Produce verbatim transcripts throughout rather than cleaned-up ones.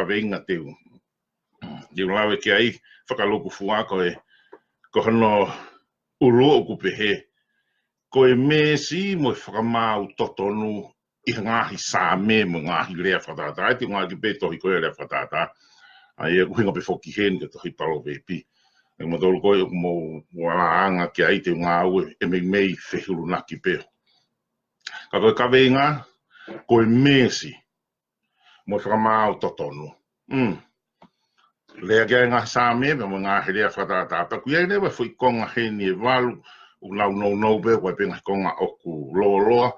kaveinga te u, te u lave ki ai, fakalūkufua ko e, ko hono ʻuluaki ʻoku pehē, ko e meesi mo e fakamaau totonu ʻi he ngaahi Saame mo e ngaahi lea fakatātā, ʻa ia te u ngāueʻaki pē tohi ko ia lea fakatātā. ʻA ia ʻoku ʻuhinga pē foki heni ki he tohi Palōveepi. ʻA ia mo tolu ko ē ʻoku mou ʻalu ʻanga ki ai te u ngāue ʻe meimei feʻulunaki pē. Ka ko e kaveinga, ko e meesi mo e fakamaau totonu. Mm. Lea ki ai ngaahi Saame, pea mo e ngaahi lea fakatātā. Pea ʻoku ʻi ai leva foʻi konga heni ʻe valu, ʻoku nau nounou pē, ko e pē ngaahi konga ʻoku lōloa,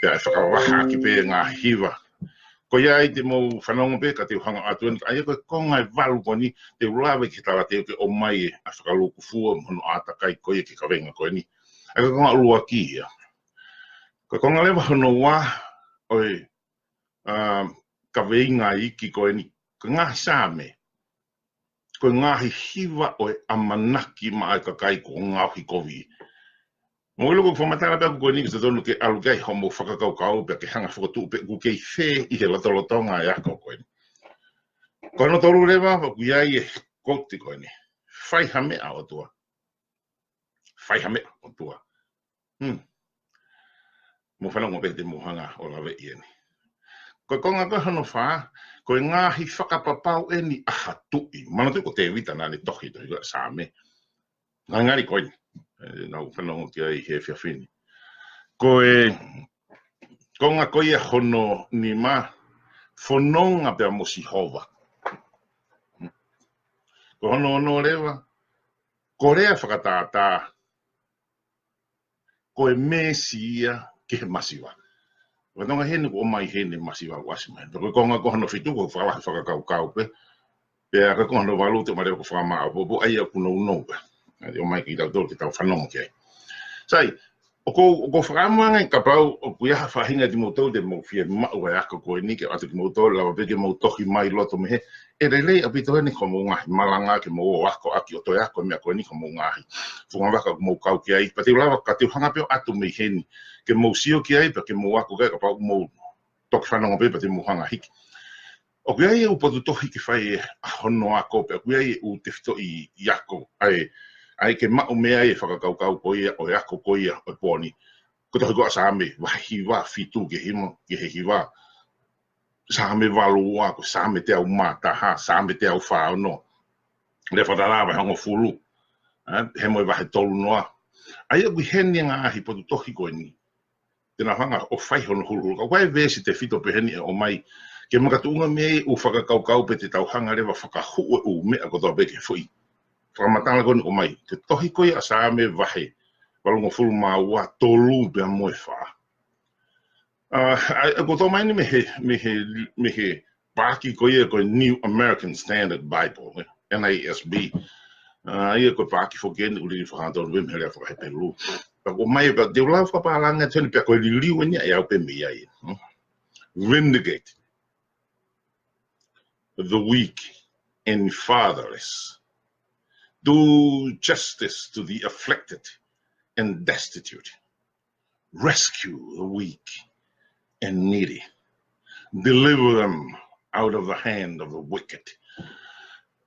pea ʻe fakavahaʻaki pē ngaahi hiva. Ko ia ai te mou fanongo pē, ka te u hanga atu eni, ʻa ia ko e konga ʻe valu ko eni, te u lave ki he talateu ke ʻomai ʻa e fakalūkufua mo hono ʻātakai ko ia ki he kaveinga ko eni. ʻA ia ko e konga ʻuluaki ia. Ko e konga leva hono ua, ʻo e ʻa, kaveinga iiki ko eni, ko e ngaahi Saame, ko e ngaahi hiva ʻo e ʻamanaki maʻa e kakai kuo ngaohi kovi. Mou ʻilo ko e fakamatala pē ʻaku ko eni ke totonu ke ʻalu ki ai hoʻomou fakakaukau pea ke hanga ʻo fokotuʻu pe ʻoku kei fē ʻi he lotolotonga e ako ko eni. Ko hono tolu leva, ʻoku ʻi ai e kouti ko eni. Fai ha meʻa ʻOtua. Fai ha meʻa ʻOtua. Hmm. Mou fanongo pē te mou hanga ʻo laveʻi eni. Ko e konga ko hono fā, ko e ngaahi fakapapau eni ʻa ha tuʻi. Manatuʻi ko Tēvita naʻa ne tohi, tohi ko e Saame. Ngali ko eni. ʻE, nau fanongo ki ai he efiafi ni. Ko e konga ko ia hono nima, fononga pea mo Sihova. Ko hono ono leva, ko e lea fakatātā, ko e meesi ia ki he masiva. Ko e tonga heni ʻoku ʻomai heni masiva ʻoku ʻasi mai. Ko e konga ko hono fitu ko e fakalahi fakakaukau pē. Pea ko e konga hono valu te u male ko e fakamaʻopoʻopo ʻa ia ʻoku nounou pē. ʻA ia ʻomai kiate kitautolu ke tau fanongo ki ai. Sai, ʻoku ou, ʻoku ou fakaʻamu ange kapau ʻoku ʻi ai ha faʻahinga ʻiate kimoutolu te mou fie maʻu ʻa e ako ko eni ke ʻoatu kimoutolu, lava pē ke mou tohi mai loto mei hē. ʻE lelei ʻaupito eni ko hoʻomou ngaahi malanga ke mou ō ʻo ako ʻaki ʻo toe ako e meʻa ko eni ko hoʻomou ngaahi fungavaka ʻoku mou kau ki ai. Pea te u lava ka te u hanga pē ʻo ʻoatu mei heni ke mou sio ki ai, pea ke mou ako ki ai kapau ʻoku mou toki fanongo pē pea te mou hanga hiki. ʻOku ʻi ai ʻeku potu tohi ke fai ʻa hono ako, pea ʻoku ʻi ai ʻeku tefitoʻi ako, ʻa e, ʻa e ke maʻu mei ai e fakakaukau ko ia, ʻo e ako ko ia, ʻo e pō ni. Ko e tohi ko ē ʻa Saame, vahe hiva fitu ki he hima, ki he hiva. Saame valu ua, ko e Saame teau mā taha, Saame teau fā ono. Lea fakatātā vahe hongofulu. ʻE, he mo e vahe tolu noa. ʻA ia ʻoku ʻi heni e ngaahi potu tohi ko eni. Te nau hanga ʻo fai hono huluhulu. Ka ʻoku ʻi ai e veesi tefito pē heni ʻe ʻomai. Ke makatuʻunga mei ai ʻeku fakakaukau pea te tau hanga leva ʻo fakahū ʻeku meʻa kotoa pē ki he foʻi fakamatala ko eni ʻoku ʻomai. Ko e tohi ko ia ʻa Saame vahe valungofulu mā ua, tolu pea mo e fā. ʻA, ʻa, ʻoku tō mai eni mei he, mei he, mei he paaki ko ia ko e New American Standard Bible, ē, N A S B. ʻA, ia ko e paaki foki eni ʻoku liliu fakahangatonu pē mei he lea faka-Hepelū. Pea ʻoku ʻomai pē, te u lava fakapālangi atu eni pea ko e liliu eni ia ʻe au pē mei ai. Hmm? Vindicate the weak and fatherless. Do justice to the afflicted and destitute. Rescue the weak and needy. Deliver them out of the hand of the wicked.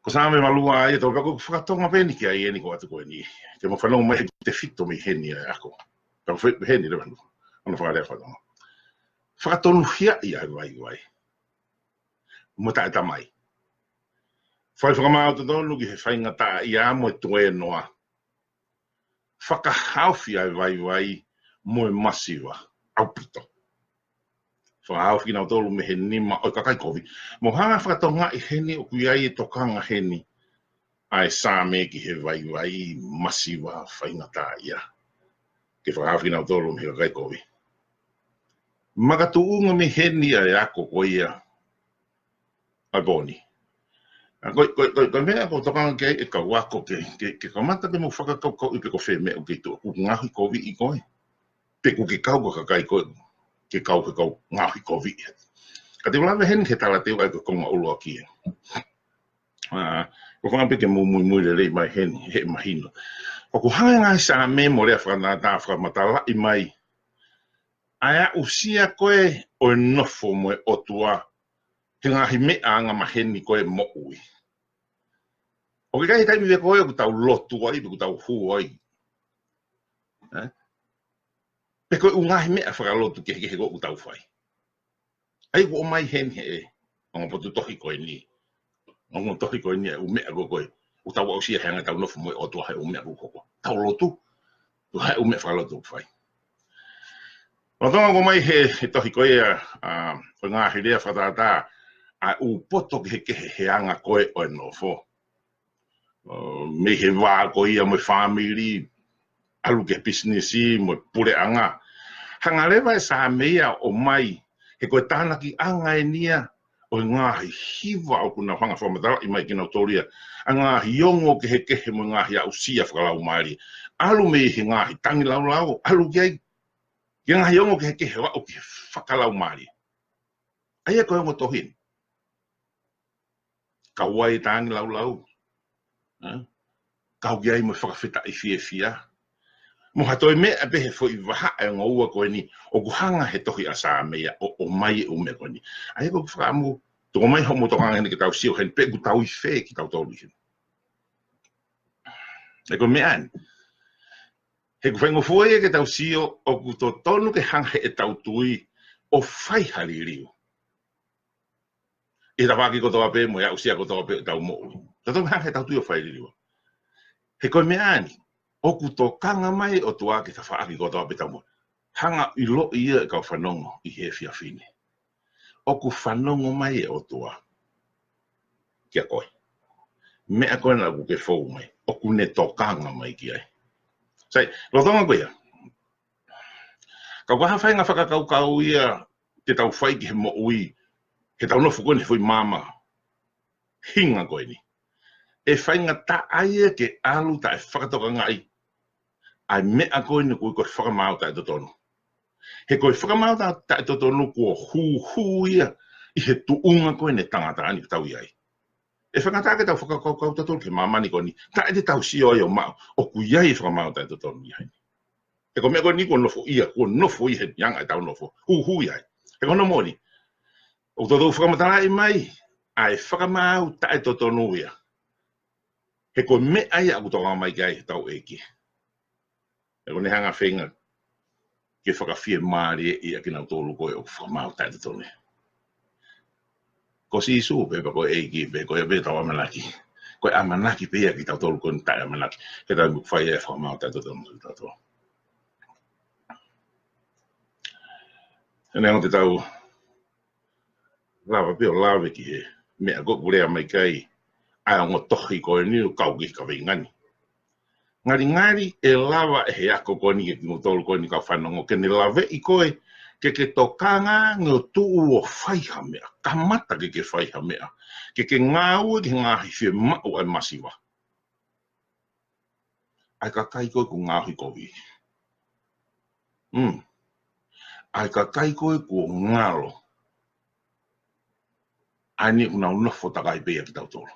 Ko Saame valu ua ia tau pea ko e fakatonga pē eni ki ai eni ko atu ko eni. Ke mou fanongo mai he tefito mei heni ʻa e ako. Pea ko e heni leva hono fakalea fakatonga. Fakatonuhiaʻi ʻa e vaivai mo e taʻetamai. Fai fakamaau totonu ki he faingataʻaʻia mo e tuēnoa. Fakahaofi ʻa e vaivai mo e masiva ʻaupito. Fakahaofi kinautolu mei he nima ʻo e kakai kovi. Mou hanga ʻo fakatokangaʻi heni ʻoku ʻi ai e tokanga heni ʻa e Saame ki he vaivai, masiva, faingataʻaʻia. Ke fakahaofi kinautolu mei he kakai kovi. Makatuʻunga mei heni ʻa e ako ko ia ʻa e pō ni. ʻA, ko, ko, ko, ko e meʻa ʻoku ou tokanga ki ai ʻe kau ako ke, ke, ke kamata ke mou fakakaukauʻi pe ko fē meʻa ʻoku kei tuʻu, ʻoku ngaohikoviʻi koe. Pe ʻoku ke kau ki he kakai ko ē ʻoku kau he kau ngaohikoviʻi. Ka te u lave heni ki he talateu ʻa ia ko e konga ʻuluaki ē. ʻA, ʻoku ou fakaʻamu pē ke mou muimui lelei mai heni, he mahino. ʻOku hanga ʻe he ngaahi Saame mo e lea fakatātā ʻo fakamatalaʻi mai ʻa e aʻusia ko ē ʻo e nofo mo e ʻOtua he ngaahi meʻa anga maheni ko ē moʻui. ʻOku ʻikai he taimi pē ko ē ʻoku tau lotu ai, pe ʻoku tau hū ai. Ē? Pe ko e ʻū ngaahi meʻa fakalotu kehekehe ko ē ʻoku tau fai. ʻA ia ʻoku ʻomai heni he ʻe, ongo potu tohi ko eni. Ongo tohi ko eni ʻa e ʻū meʻa ko ē ko ē ʻoku tau aʻusia he anga ʻetau nofo mo e ʻOtua he ʻū meʻa ko ē ko ē. Tau lotu, ʻoku ʻi ai e ʻū meʻa fakalotu ʻoku fai. Lolotonga ʻoku ʻomai he, he tohi ko ia, ʻa, ko e ngaahi lea fakatātā, ʻa e ʻū poto kehekehe he anga ko ē ʻo e nofo. ʻO, mei he vā ko ia mo e fāmili, ʻalu ki he pisinisi mo e puleʻanga. Hanga leva ʻe Saame ia ʻo ʻomai, he ko e tānakiʻanga eni ia ʻo e ngaahi hiva ʻoku nau hanga fakamatalaʻi mai kinautolu ia. ʻA e ngaahi ongo kehekehe mo e ngaahi aʻusia fakalaumālie. ʻAlu mei he ngaahi tangilāulau, ʻalu ki ai, ki he ngaahi ongo kehekehe ʻo aʻu ki he fakalaumālie. ʻA ia ko e ongo tohi ni. Kau ai e tangilāulau. Ē? Kau ki ai mo e fakafetaʻi fiefia. Mo ha toe meʻa pē he foʻi vahaʻa ʻe ongo ua ko eni, ʻoku hanga he tohi ʻa Saame ia ʻo, ʻomai e ʻū meʻa ko eni. ʻA ia ko e fakaʻamu, tuku mai hoʻomou tokanga heni ke tau sio heni pe ʻoku tau ʻi fē kitautolu heni. Ē, ko e meʻa eni. He ʻoku faingofua ia ke tau sio ʻoku totonu ke hanga heʻetau tui ʻo fai ha liliu ʻi he tafaʻaki kotoa pē mo e aʻusia kotoa pē ʻetau moʻui. Totonu ke hanga heʻetau tui ʻo fai liliu. He ko e meʻa eni, ʻoku tokanga mai e ʻOtua ki he tafaʻaki kotoa pē ʻetau moʻui. Hanga ʻiloʻi ia ʻe kau fanongo ʻi he efiafi ni. ʻOku fanongo mai e ʻOtua kia koe. Meʻa ko ena ʻoku ke fou mai, ʻoku ne tokanga mai ki ai. Sai, lolotonga ko ia. Ka ʻoku ʻi ai ha faʻahinga fakakaukau ia te tau fai ki he moʻui, heʻetau nofo ko eni he foʻi maama hinga ko eni. ʻE faingataʻa ia ke ʻalu taʻe fakatokangaʻi ʻa e meʻa ko eni ʻoku ui ko e fakamaau taʻetotonu. He ko e fakamaau taʻe, taʻetotonu kuo hūhū ia ʻi he tuʻunga ko eni ʻo e tangata ni ʻoku tau ʻi ai. ʻE faingataʻa ke tau fakakaukau tautolu ki he māmani ko eni, taʻe te tau sio ai ʻo maʻu, ʻoku ʻi ai e fakamaau taʻetotonu ia heni. He ko e meʻa ko eni kuo nofo ia, kuo nofo ia he anga ʻetau nofo. Hūhū ia ai. He ko hono moʻoni, ʻoku tau fakamatalaʻi mai ʻa e fakamaau taʻetotonu ia. He ko e meʻa ia ʻoku tokanga mai ki ai hotau ʻEiki. He ʻoku ne hanga feinga ke fakafiemālieʻi ʻa kinautolu ko ē ʻoku fakamaau taʻetotonu. Ko Sīsū pē pe ko e ʻEiki pē, ko ia pē ʻetau ʻamanaki. Ko e ʻamanaki pē ia kitautolu ko eni taʻeʻamanaki. He taimi ʻoku fai ai e fakamaau taʻetotonu kitautolu. Ene ʻoku te tau lava pē ʻo lave ki he meʻa ko ē ʻoku lea mai ki ai ʻa e ongo tohi ko eni ʻo kau ki he kaveinga ni. Ngalingali ʻe lava ʻe he ako ko eni ke kimoutolu ko eni kau fanongo ke ne laveʻi koe ke ke tokanga ange ʻo tuʻu ʻo fai ha meʻa, kamata ke ke fai ha meʻa, ke ke ngāue ki he ngaahi fiemaʻu ʻa e masiva. ʻA e kakai ko ē kuo ngaohi kovi. Mm. ʻA e kakai ko ē kuo ngalo. ʻA eni ʻoku nau nofo takai pē ia kitautolu.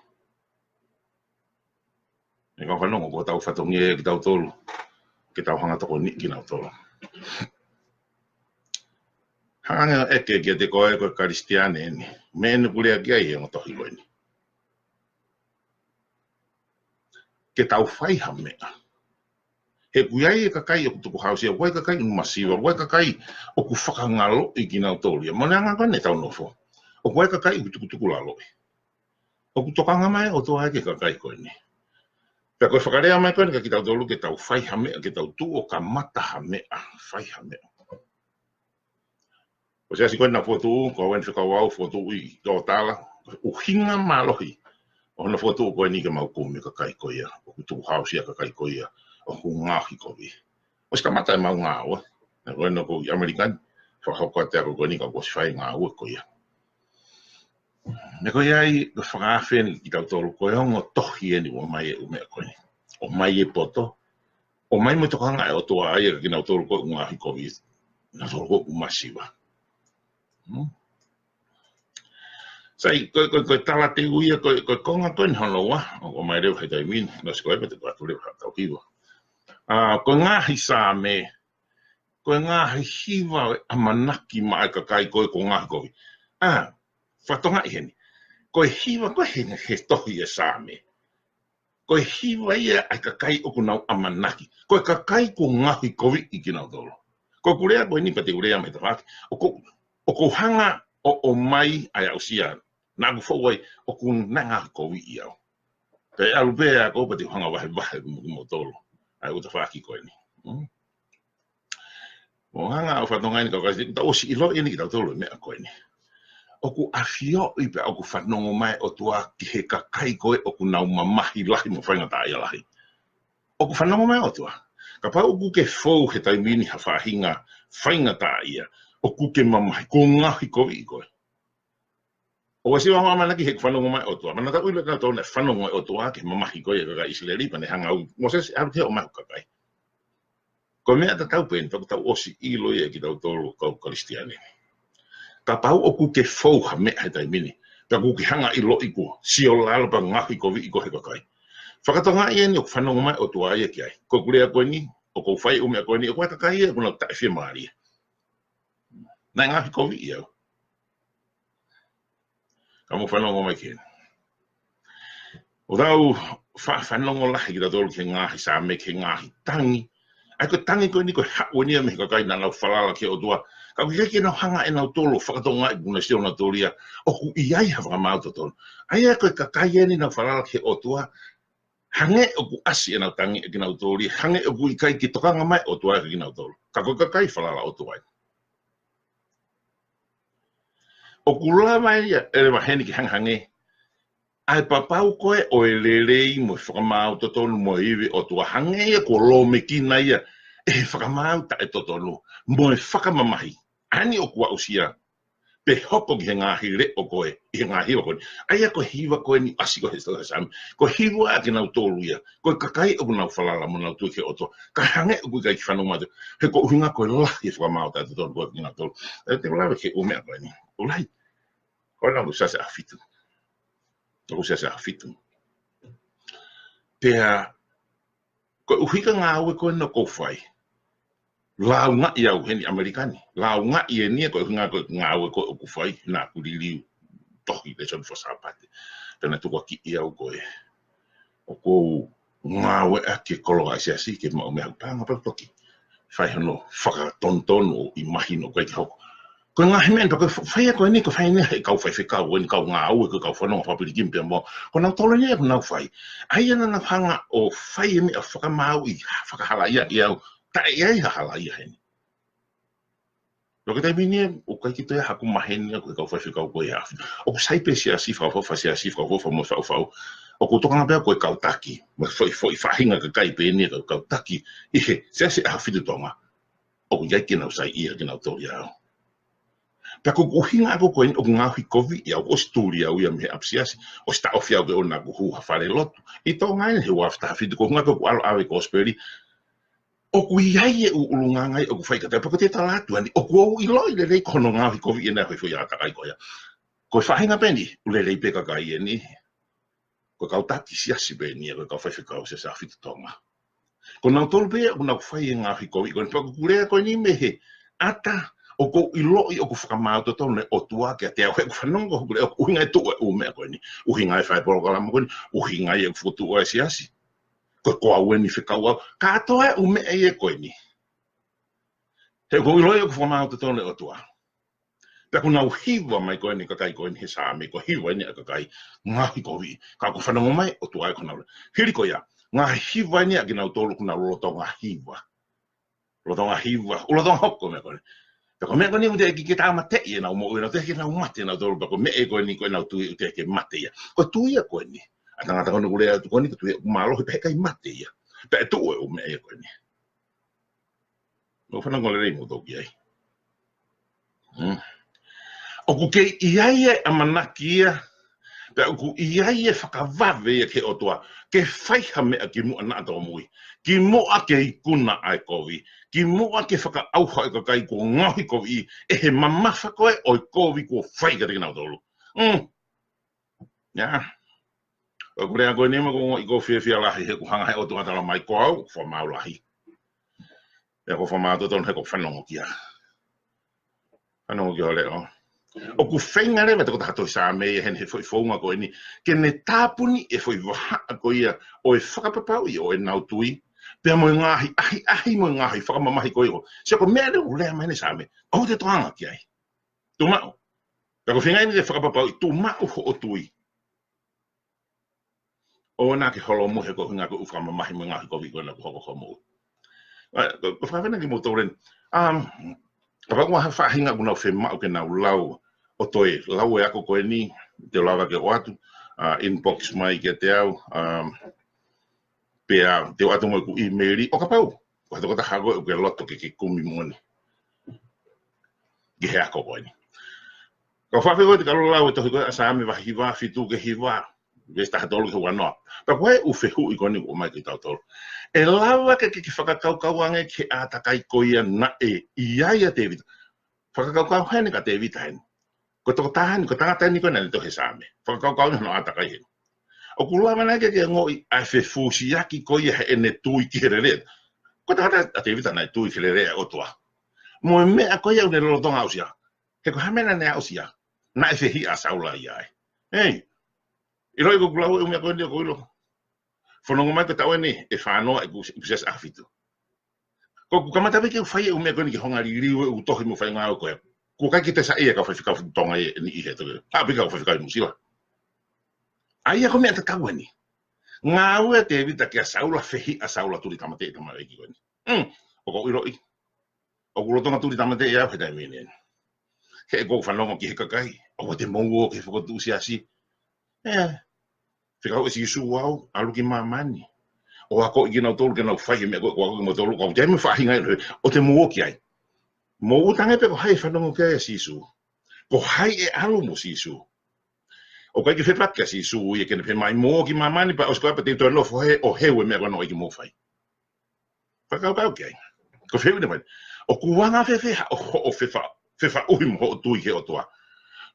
ʻE kau fanongo, ko hotau fatongia ia kitautolu ke tau hanga tokoniʻi kinautolu. Hanga ange ʻo ʻeke kiate koe ko e Kalisitiane eni. Meʻa eni ʻoku lea ki ai e ongo tohi ko eni. Ke tau fai ha meʻa. He ʻoku ʻi ai e kakai ʻoku tukuhāusia, ʻoku ʻi ai e kakai ʻoku masiva, ʻoku ʻi ai e kakai ʻoku fakangaloʻi kinautolu ia. Mo e anga ko eni ʻetau nofo. ʻOku ʻi ai e kakai ʻoku tukutukulaloʻi. ʻOku tokanga mai e ʻOtua ia ki he kakai ko eni. Pea ko e fakalea mai ko eni kia kitautolu ke tau fai ha meʻa, ke tau tuʻu ʻo kamata ha meʻa, fai ha meʻa. Ko e siasi ko eni naʻa fokotuʻu, ko au eni fekau au fokotuʻu ʻi Tōtala, ʻuhinga mālohi ʻo hono fokotuʻu ko eni ke mau kumi e kakai ko ia ʻoku tukuhāusia, kakai ko ia ʻoku ngaohi kovi. ʻOsi kamata ʻemau ngāue. Naʻe ko eni ʻoku ou ʻi ʻAmelika ni, fakahoko atu e ako ko eni ka kuo ʻosi fai e ngāue ko ia. Meʻa ko ia ai, ko e fakaafe eni kitautolu, ko e ongo tohi eni ʻoku ʻomai e ʻū meʻa ko eni. ʻOmai e poto, ʻomai mo e tokanga ʻa e ʻOtua ia kia kinautolu ko ē ʻoku ngaohi kovi, kinautolu ko ē ʻoku masiva. Hmm? Sai, ko, ko, ko e talateu ia, ko, ko e konga ko eni hono ua, ʻoku ʻomai leva he taimi ni, naʻe ʻosi ko ē, pea te u ʻoatu leva haʻatau hiva. ʻA, ko e ngaahi Saame, ko e ngaahi hiva ʻo e ʻamanaki maʻa e kakai ko ē kuo ngaohi kovi. ʻA, Fakatokangaʻi heni. Ko e hiva ko ē he, he tohi ʻa e Saame, ko e hiva ia ʻa e kakai ʻoku nau ʻamanaki. Ko e kakai kuo ngaohikoviʻi kinautolu. Ko ʻeku lea ko eni pea te u lea mai he tafaʻaki. ʻOku, ʻoku ou hanga ʻo, ʻomai ʻa e aʻusia. Naʻa ku fou ai, ʻoku nau ngaohikoviʻi au. Pea ʻalu pē ʻa ʻaku pea te u hanga vahevahe mo, mo kimoutolu ʻa e ʻū tafaʻaki ko eni. Hmm? Mo hanga ʻo fakatokangaʻi eni kau Kalisitiane, tau ʻosi ʻiloʻi eni kitautolu e meʻa ko eni. ʻOku ʻafioʻi pea ʻoku fanongo mai ʻOtua ki he kakai ko ē ʻoku nau mamahi lahi mo faingataʻaʻia lahi. ʻOku fanongo mai ʻOtua. Kapau ʻoku ke fou he taimi ni ha faʻahinga faingataʻaʻia, ʻoku ke mamahi, kuo ngaohikoviʻi koe. ʻOku ʻasi ʻa e ʻamanaki he ʻoku fanongo mai ʻOtua. Manatuʻi leva kinautolu naʻe fanongo mai ʻOtua ki he mamahi ko ia ʻa e kakai ʻIsileli pea ne hanga ʻe Mōsese ʻo ʻalu ke ʻomai hoku kakai. Ko e meʻa tatau pē eni, tau, tau ʻosi ʻiloʻi ia kitautolu kau Kalisitiane. Kapau ʻoku ke fou ha meʻa he taimi ni, pea ʻoku ke hanga ʻiloʻi kuo sio lalo pea ngaohikoviʻi koe he kakai. Fakatokangaʻi eni ʻoku fanongo mai ʻOtua ia ki ai. Ko ʻeku lea ko eni, ʻoku ou fai e ʻū meʻa ko eni, ʻoku ʻi ai e kakai ia ʻoku nau taʻefiemālie. Naʻe ngaohikoviʻi au. Ka mou fanongo mai ki heni. ʻOku tau fa-, fanongo lahi kitautolu ki he ngaahi Saame, ki he ngaahi tangi. ʻA ia ko e tangi ko eni ko e haʻu eni ia mei he kakai naʻa nau falala ki he ʻOtua. Ka ʻoku ʻikai ke nau hanga ʻe nautolu ʻo fakatokangaʻi ʻoku nau sio nautolu ia ʻoku ʻi ai ha fakamaau totonu. ʻA ia ko e kakai eni naʻa nau falala ki he ʻOtua. Hangē ʻoku ʻasi ʻenau tangi ʻe kinautolu ia. Hangē ʻoku ʻikai ke tokanga mai ʻOtua kiate kinautolu. Ka ko e kakai falala ʻOtua ia. ʻOku lava ia ʻe leva heni ke hangehangē ʻa e papau ko ē ʻo e lelei mo e fakamaau totonu mo e ivi ʻo e ʻOtua, hangē ia kuo lōmekina ia ʻe he fakamaau taʻetotonu mo e fakamamahi. ʻA eni ʻoku aʻusia pe hoko ki he ngaahi leʻo ko ē, ʻi he ngaahi hiva ko eni. ʻA ia ko e hiva ko eni ʻasi ko ē he Saame. Ko e hiva ʻa kinautolu ia. Ko e kakai ʻoku nau falala mo nau tui ki he ʻOtua. Ka hangē ʻoku ʻikai ke fanongo mai ʻOtua. He ko e ʻuhinga ko e lahi e fakamaau taʻetotonu ko ē ʻa kinautolu. ʻE te u lave ki he ʻū meʻa ko eni. ʻOku lahi. Ko e lau Siasi ʻAhofitu. Ko e Siasi ʻAhofitu. Pea, ko e ʻuhinga ngāue ko eni ʻoku ou fai. Lāungaʻi au heni ʻAmelika ni. Lāungaʻi eni ia ko e ʻuhinga ko e ngāue ko ē ʻoku ou fai, naʻa ku liliu tohi lēsoni faka-Sāpate. Pea naʻe tukuakiʻi au ko e ʻoku ou ngāueʻaki e koloa ʻa e Siasi ke maʻu mei ai haʻaku paʻanga pea toki fai hono fakatonutonu ʻo ʻi mahino ko ē ke hoko. Ko e ngaahi meʻa ni pea ko e fa-, fai ia ko eni, ko e fai eni ʻe he kau faifekau, eni kau ngāue, ko e kau fononga fakapilikimu pea mo. Ko nautolu eni ʻoku nau fai. ʻA ia naʻa nau hanga ʻo fai e meʻa fakamaauʻi, fakahalaia ʻe au, taʻe ʻi ai ha halaia heni. Pea ko e taimi ni, ʻoku ʻikai ke toe ʻi ai haʻaku maheni ia ko e kau faifekau ko ia. ʻOku sai pē Siasi fakaʻofoʻofa, Siasi fakaʻofoʻofa mo faʻufaʻu. ʻOku ou tokanga pē au ko e kau taki, mo e foʻi, foʻi faʻahinga kakai pē eni e kau, kau taki ʻi he Siasi ʻAhofitu Tonga. ʻOku ʻikai ke nau saiʻia kinautolu ia au. Pea ko e ʻuhinga ʻaku ko eni ʻoku ngaohikoviʻi au, ʻosi tuli au ia mei he ʻapisiasi, ʻosi taʻofi au ke ʻoua naʻa ku hū ha fale lotu. ʻI Tonga eni he ua afe taha fitu ko e ʻuhinga ko ʻeku ʻalu ʻo ʻave e kosipeli. ʻOku ʻi ai e ʻū ʻulungaanga ia ʻoku fai kiate au, pea ko e tala atu eni, ʻoku ou ʻiloʻi lelei ko hono ngaohikoviʻi ʻena e foʻi ʻātakai ko ia. Ko e faʻahinga pē eni, ʻoku lelei pē kakai eni. Ko e kau taki Siasi pē eni ia, ko e kau faifekau Siasi ʻAhofitu Tonga. Ko nautolu pē ia ʻoku nau fai e ngaohikoviʻi ko eni, pea ko ʻeku lea ko eni mei he ʻata, ʻoku ou ʻiloʻi ʻoku fakamaau totonu e ʻOtua kiate au, he ʻoku fanongo hoku lea, ʻoku ʻuhinga e tuʻu e ʻū meʻa ko eni, ʻuhinga e fai e polokalama ko eni, ʻuhinga ia ʻoku fokotuʻu ai e Siasi. Ko e ko au eni fekau au, kātoa e ʻū meʻa ia ko eni. He ʻoku ou ʻiloʻi ʻoku fakamaau totonu e ʻOtua. Pea ʻoku nau hiva mai ko eni kakai ko eni he Saame, ko e hiva eni ʻa e kakai ngaohikoviʻi. Ka ʻoku fanongo mai ʻOtua ia ko honau lea. Hili ko ia, ngaahi hiva eni ʻa kinautolu ʻoku nau lolotonga hiva. Lolotonga hiva, ʻoku lolotonga hoko e meʻa ko eni. Pea ko e meʻa ko eni ʻoku teʻeki ke tāmateʻi ʻenau moʻui, ʻoku teʻeki ke nau mate nautolu, pea ko e meʻa ko eni ko ʻenau tui ʻoku teʻeki ke mate ia. Ko e tui ia ko eni. ʻA e tangata ko eni ʻoku lea atu ko eni, ko e tui ʻoku mālohi, pea heʻikai mate ia. Pea ʻe tuʻu e ʻū meʻa ia ko eni. Mou fanongo lelei moutolu ki ai. Hmm. ʻOku kei ʻi ai e ʻamanaki ia, pea ʻoku ʻi ai e fakavave ia ki he ʻOtua, ke fai ha meʻa kimuʻa naʻa tōmui, kimuʻa ke ikuna ʻa e kovi, kimuʻa ke fakaʻauha e kakai kuo ngaohikoviʻi ʻe he mamafa ko ē ʻo e kovi kuo fai kiate kinautolu. Hmm. Ia. ʻOku ou lea ko eni mo ʻeku ongoʻi ʻoku ou fiefia lahi he ʻoku hanga he ʻOtua ʻo tala mai ko au ʻoku fakamaau lahi. Pea ʻoku ou fakamaau totonu he ʻoku ou fanongo ki ai. Fanongo ki hoʻo leʻo. ʻOku feinga leva e tokotaha tohi Saame ia heʻene foʻi founga ko eni ke ne tāpuni e foʻi vahaʻa ko ia ʻo e fakapapauʻi ʻo ʻenau tui, pea mo e ngaahi ʻahiʻahi mo e ngaahi fakamamahi ko ia. Sio ko e meʻa leva ʻoku lea mai ʻeni Saame, ʻoua te tō anga ki ai. Tuʻu maʻu. Pea ko e feinga eni ke fakapapauʻi, tuʻu maʻu hoʻo tui. ʻOua naʻa ke holomui he ko e ʻuhinga ko e fakamamahi mo e ngaahi kovi ko ena kuo hoko ki hoʻo moʻui. ʻA, ko, ko e fakafenaki mo Tōlen. Um, kapau ʻoku ʻi ai ha faʻahinga ʻoku nau fiemaʻu ke nau lau, ʻo toe lau e ako ko eni, te u lava ke ʻoatu, uh, inbox mai kiate au, um, pea te u ʻoatu mo ʻeku email, ʻo kapau ko ha tokotaha koe ʻoku ke loto ke ke kumi moʻoni ki he ako ko eni. Ka u fakafeʻao atu ki he lau e tohi ko ē ʻa Saame vahe hiva, fitu ki he hiva, veesi taha tolu ki he ua noa. Pea ko e ʻū fehuʻi ko eni ʻoku ʻomai kiate kitautolu. ʻE lava ke, ke, ke fakakaukau ange ki he ʻātakai ko ia naʻe ʻi ai ʻa Tēvita. Fakakaukau heni kia Tēvita heni. Ko e tokotaha ni, ko e tangata ni ko ē naʻa ne tohi e Saame. Fakakaukau ange hono ʻātakai heni. ʻOku lava nai ke ke ongoʻi ʻa e fefusiaki ko ia heʻene tui ki he lelei. Ko e tangata ʻa Tēvita naʻe tui ki he lelei ʻa e ʻOtua. Mo e meʻa ko ia ʻoku ne lolotonga aʻusia. He ko e hā e meʻa naʻa ne aʻusia? Naʻe fehiʻa ʻa Saula ia ai. Hei, ʻiloʻi ko ʻeku lau e ʻū meʻa ko eni ʻoku ou ʻilo. Fanongo mai ko e taʻu eni ʻe fā noa ʻeku, ʻeku siasi ʻAhofitu. Ko ʻeku kamata pē ke u fai e ʻū meʻa ko eni ke hanga liliu e ʻū tohi mo e faʻahinga ngāue ko ē. Kuo ʻikai ke te saiʻia kau faifekau Tonga ʻe niʻihi he toki. Haʻu pē kau faifekau Nuʻusila. ʻA ia ko e meʻa tatau eni. Ngāue ʻa Tēvita kia Saula, fehiʻa ʻa Saula tuli tāmateʻi e tamaioʻeiki ko eni. Mm, ʻoku ou ʻiloʻi. ʻOku lolotonga tuli tāmateʻi au he taimi ni. He ʻoku ou fanongo ki he kakai. ʻOua te mou ō ki he fokotuʻu siasi. ʻE, fekau ʻe Sīsū au, ʻalu ki māmani. ʻO akoʻi kinautolu ke nau fai e meʻa ko ē kuo akoʻi kimoutolu, kau te me faʻahinga ʻe, ʻoua te mou ō ki ai. Mou tangi pē ko hai ʻe fanongo ki ai ʻa Sīsū. Ko hai ʻe ʻalu mo Sīsū. ʻOku ʻikai ke fepaki ʻa Sīsū ia ke ne pehē mai mou ō ki māmani pea ʻosi ko ia pea te u toe nofo hē ʻo heu e meʻa ko ē naʻe ʻikai ke mou fai. Fakakaukau ki ai. Ko e fehuʻi naʻe fai. ʻOku anga fēfē hoʻo, hoʻo fefa-, fefaʻuhi mo hoʻo tui ki he ʻOtua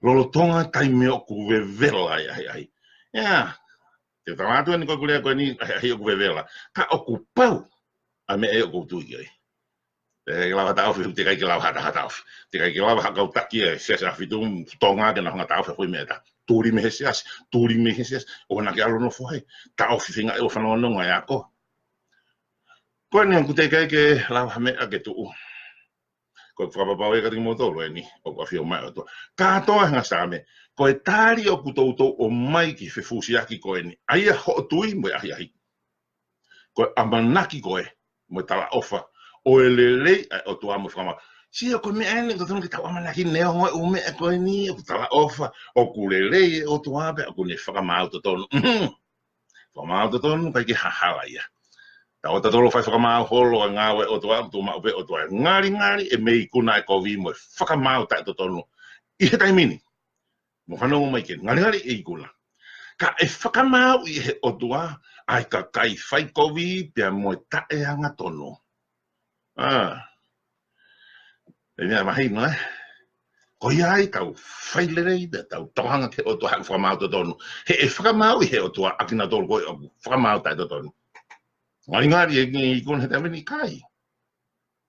lolotonga taimi ʻoku vevela ai, ai, ai. ʻIa, te u tala atu eni ko ʻeku lea ko eni, ai, ai ʻoku vevela. Ka ʻoku pau ʻa e meʻa ʻoku ou tui ki ai. ʻE, ke lava ha taʻofi, teʻeki ai ke lava ha taʻofi. Teʻeki ai ke lava ha kau taki e siasi ʻAhofitu Tonga ke nau hanga taʻofi e foʻi meʻa ʻe taha. Tuli mei he siasi, tuli mei he siasi. ʻOua naʻa ke ʻalu ʻo nofo hē. Taʻofi feinga ʻo fanongonongo e ako. Ko eni ʻoku teʻeki ai ke lava ha meʻa ke tuʻu. Ko e fakapapau ia kiate kimoutolu eni, ʻoku ʻafio mai ʻa e ʻOtua. Kātoa e ngaahi Saame, ko e tali ʻoku toutou ʻomai ki he fefusiaki ko eni. ʻA ia hoʻo tui mo e ʻahiʻahi. Ko e ʻamanaki ko ē, mo e talaʻofa, ʻo e lelei ʻa e ʻOtua mo e fakamaau. Sio ko e meʻa eni, ʻoku totonu ke tau ʻamanaki neongo e ʻū meʻa ko eni, ʻoku talaʻofa, ʻoku lelei e ʻOtua pea ʻoku ne fakamaau totonu. Mhm. Fakamaau totonu, ʻikai ke ha hala ia. Tau ō tautolu ʻo fai fakamaau holo e ngāue ʻa e ʻOtua, ʻoku tuʻu maʻu pē ʻOtua. Ngalingali ʻe mei ikuna e kovi mo e fakamaau taʻetotonu. ʻI he taimi ni. Mou fanongo mai ki ai, ngalingali ʻe ikuna. Ka ʻe fakamaauʻi ʻe he ʻOtua ʻa e kakai fai kovi pea mo e taʻeangatonu. ʻA. ʻE meʻa mahino, ē? Ko ia ai tau fai lelei pea tau tokanga ki he ʻOtua he ʻoku fakamaau totonu. He ʻe fakamaauʻi ʻe he ʻOtua ʻa kinautolu ko ē ʻoku fakamaau taʻetotonu. Ngalingali ʻe ikuna he taimi ni, ʻikai.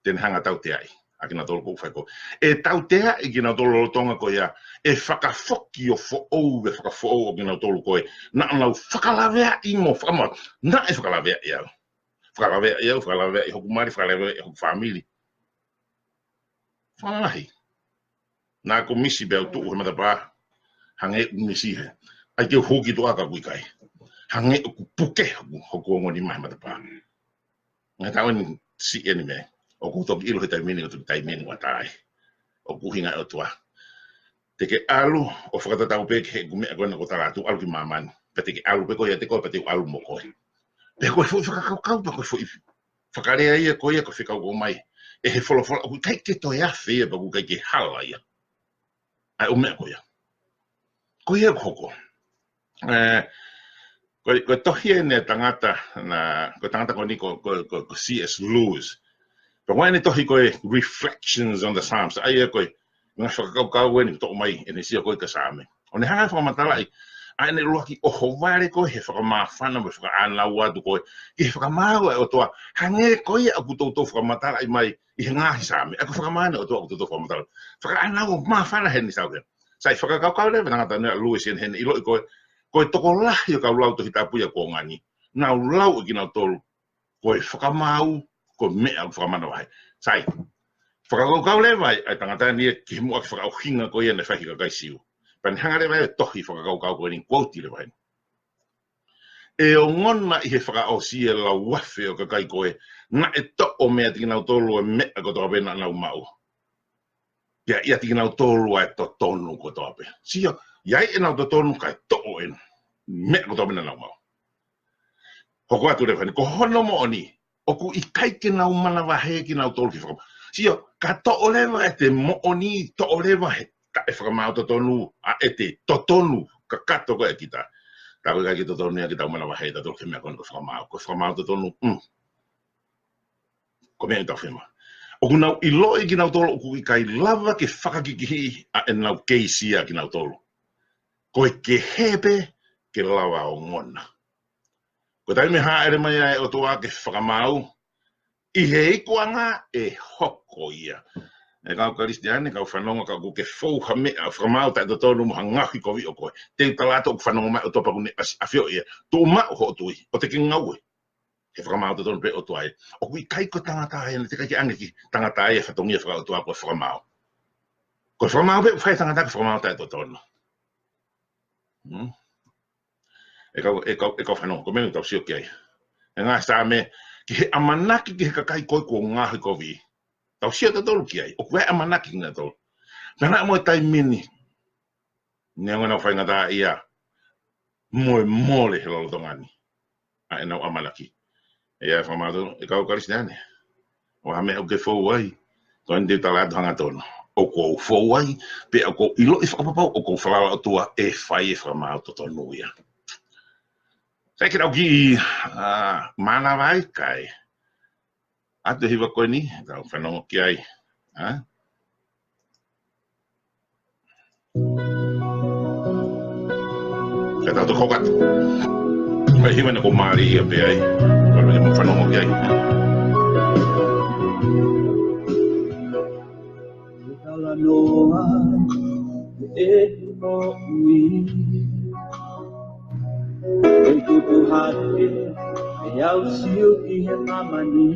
Te ne hanga ʻo tauteaʻi ʻa kinautolu ʻoku fai kovi. ʻE tauteaʻi kinautolu lolotonga ko ia, ʻe fakafoki ʻo foʻou, ʻe fakafoʻou ʻa kinautolu ko ē naʻa nau fakalaveaʻi mo fakamaau. Naʻe fakalaveaʻi au. Fakalaveaʻi au, fakalaveaʻi hoku mali, fakalaveaʻi hoku fāmili. Fakalahi. Naʻa ku misi pea u tuʻu he matapā. Hangē ʻoku misi hē. ʻAi ke u huki tuʻa ka ʻoku ʻikai. Hangē ʻoku puke hoku, hoku ongo nima he matapā. Ngaahi taʻu eni siʻi eni mei ai. ʻOku ou toki ʻilo he taimi ni, ʻoku ou toki taimi ni ʻoku ʻatā ai. ʻOku ʻuhinga e ʻOtua. Te ke ʻalu ʻo fakatatau pē ki he ʻū meʻa ko ena ʻoku ou tala atu, ʻalu ki māmani. Pea te ke ʻalu pē koe ʻiate koe, pea te u ʻalu mo koe. Pea ko e foʻi fakakaukau, pea ko e foʻi fakalea ia ko ia ʻoku fekau ʻomai ʻe he folofola, ʻoku ʻikai ke toe afe ia, pea ʻoku ʻikai ke hala ia. ʻA e ʻū meʻa ko ia. Ko ia ʻoku hoko. ʻE, ko, ko e tohi eni e tangata, na, ko e tangata ko eni ko, ko, ko, ko C S Lewis. Pea ko eni tohi ko e Reflections on the Psalms. ʻA ia ko e ngaahi fakakaukau eni toʻo mai ʻene sio ko ē ki he Saame. ʻO ne hanga ʻo fakamatalaʻi ʻa ʻene ʻuluaki ʻohovale ko ē he fakamāfana mo e fakaʻānaua atu ko ē ki he fakamaau ʻa e ʻOtua. Hangē ko ia ʻoku toutou fakamatalaʻi mai ʻi he ngaahi Saame. ʻA ia ko e fakamaau ʻa e ʻOtua ʻoku toutou fakamatalaʻi. Fakaʻānaua māfana heni sau ke. Sai, fakakaukau leva e tangata ni ʻa Lewis Henry, ʻiloʻi ko e, ko e tokolahi ʻo e kau lau Tohi Tapu ia kuo ngani, nau lau ʻe kinautolu ko e fakamaau ko e meʻa ʻoku fakamanavahē. Sai, fakakaukau leva ʻa e tangata ni ia ki he muʻaki fakaʻuhinga ko ia naʻe fai ʻe he kakai Siu. Pea ne hanga leva ʻo tohi e fakakaukau ko eni, quote leva heni. ʻE ongona ʻi he fakaʻosi e lau afe ʻo e kakai ko ē naʻe toʻo meiate kinautolu e meʻa kotoa pē naʻa nau maʻu, pea ʻiate kinautolu ʻa e totonu kotoa pē. Sio, ʻi ai ʻenau totonu kae toʻo e meʻa kotoa pē naʻa nau maʻu. Hoko atu leva heni, ko hono moʻoni, ʻoku ʻikai ke nau manavahē kinautolu ki he fakamaau. Sio, ka toʻo leva ʻete moʻoni, toʻo leva he taʻefakamaau totonu ʻa ʻete totonu kakato ko ē ʻa kita, tau ʻikai ke totonu ia ke tau manavahē tautolu ki he meʻa ko eni ko e fakamaau. Ko e fakamaau totonu, mm, ko e meʻa ʻoku tau fiemaʻu. ʻOku nau ʻiloʻi kinautolu ʻoku ʻikai lava ke fakakikihiʻi ʻa ʻenau keisi ʻa kinautolu. Ko e kehe pē ke lava ongona. Ko e taimi ʻe hāʻele mai ai e ʻOtua ke fakamaau, ʻi he ikuʻanga ʻe hoko ia. ʻE kau Kalisitiane, kau fanongo, ka ʻoku ke fou ha meʻa, fakamaau taʻetotonu mo ha ngaohi kovi ʻo koe, te u tala atu ʻoku fanongo mai e ʻOtua pea ʻoku ne ʻasi-, ʻafioʻi ia. Tuʻu maʻu hoʻo tui, ʻoua te ke ngaue. He fakamaau totonu pē ʻa e ʻOtua ia. ʻOku ʻikai ko e tangata ia, naʻe teʻeki ai ke ʻange ki he tangata ia e fatongia fakaʻotua ko e fakamaau. Ko e fakamaau pē ʻoku fai ʻe he tangata ko e fakamaau taʻetotonu. Hmm? ʻE kau, ʻe kau, ʻe kau fanongo, ko e meʻa ʻoku tau sio ki ai. ʻE ngaahi Saame, ki he ʻamanaki ki he kakai ko ē kuo ngaohi kovi. Tau sio tautolu ki ai, ʻoku ʻi ai e ʻamanaki kinautolu. Pea naʻa mo e taimi ni, neongo ʻenau faingataʻaʻia, mo e mole he lolotonga ni ʻa ʻenau ʻamanaki. ʻE ʻi ai e fakamaau totonu, ʻe kau Kalisitiane. ʻOua ha meʻa ʻoku ke fou ai, ko eni te u tala atu hangatonu. ʻOku ou fou ai, pea ʻoku ou ʻiloʻi fakapapau, ʻoku ou falala ʻOtua ʻe fai e fakamaau totonu ia. Sai, ke tau kiʻi, ā, mānava ai kae ʻatu e hiva ko eni, tau fanongo ki ai. Ā? Ka tau toki hoko atu. Mai hiva naʻa ku mālie ia pē ai. Ka mei mo fanongo ki ai. Talanoa ʻeku moʻui. ʻE tupu hake ʻe au Siu ki he māmani.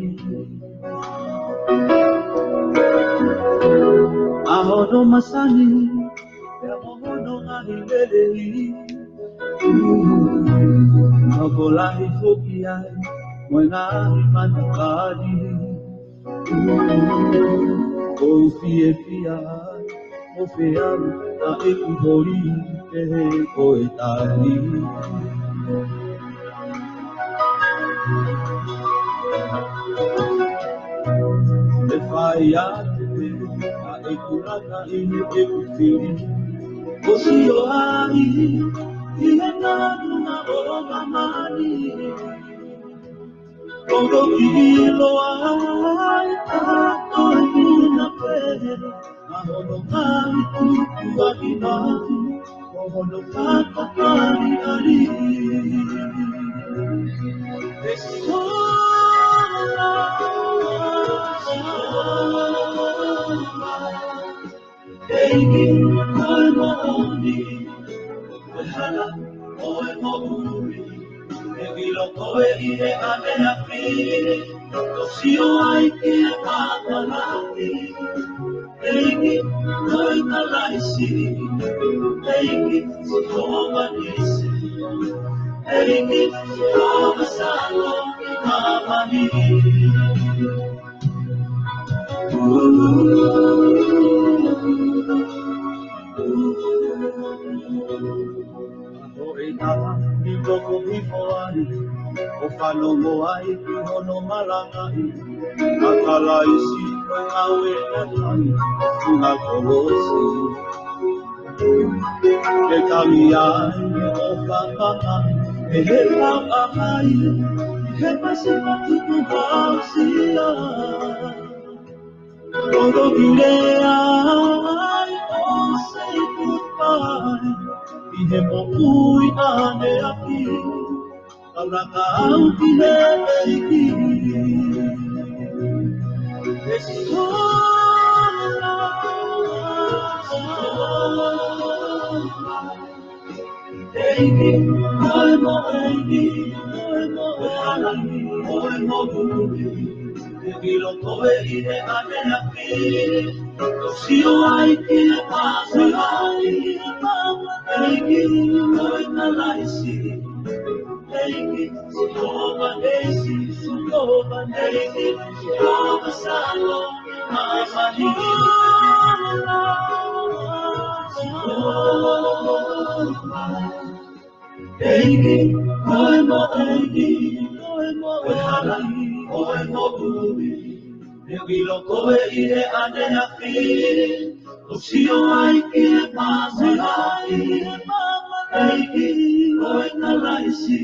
ʻA hono masani, pea mo hono ngaahi lelei. Tokolahi foki ai, mo e ngaahi matakali. ʻOku ou fiefia ai, ʻo feau ʻa ʻeku holi, pehē ko e tali. ʻE fai atu pē ʻa ʻeku laka ʻi heʻeku fili. ʻO sio ai, ʻi he nganunga ʻo māmani. ʻOku ou ʻilo ai, ʻa ko e muna pē, ʻa hono ngaahi tukuange mai, ʻo hono fakapaliali. ʻE sola, sola. ʻEiki, ko e moʻoni, ko e hala, ko e moʻui. ʻE ʻilo koe ʻi he ʻaneafi, ʻo sio ai ki he papālangi. ʻEiki, ko e Kalaisi. ʻEiki, Sihova Nisi. ʻEiki, Sihova Salami, māmani. Ko e taha ni toko hifo ai, ʻo fanongo ai ki hono malangaʻi ʻa Kalaisi, ko e ngāue naʻe fai ʻi he kolosi. Ke tali ai ʻo fakamanatu, ʻe he lau ʻa hai, he masi matuku hausia. Kotoa ke lea ai ʻo say goodbye ʻi he moʻui ʻaneafi. Kaulaka au ki he ʻEiki. ʻE sola, sola. Ko e moʻoni, ko e moʻoni, ko e moʻoni. Te u ʻilo koe ʻi he ʻaneafi. Sio ai ki he pāsela ʻi māmani. ʻEiki, ko e Kalaisi. ʻEiki, Sihova ʻEiki, Sihova ʻEiki, Sihova Shalom, māmani. Sihova. ʻEiki, ko e moʻoni, ko e moʻoni, ko e moʻoni. Te u ʻilo koe ʻi he ʻaneafi. Sio ai ki he pāsela ʻi māmani. ʻEiki, ko e Kalaisi.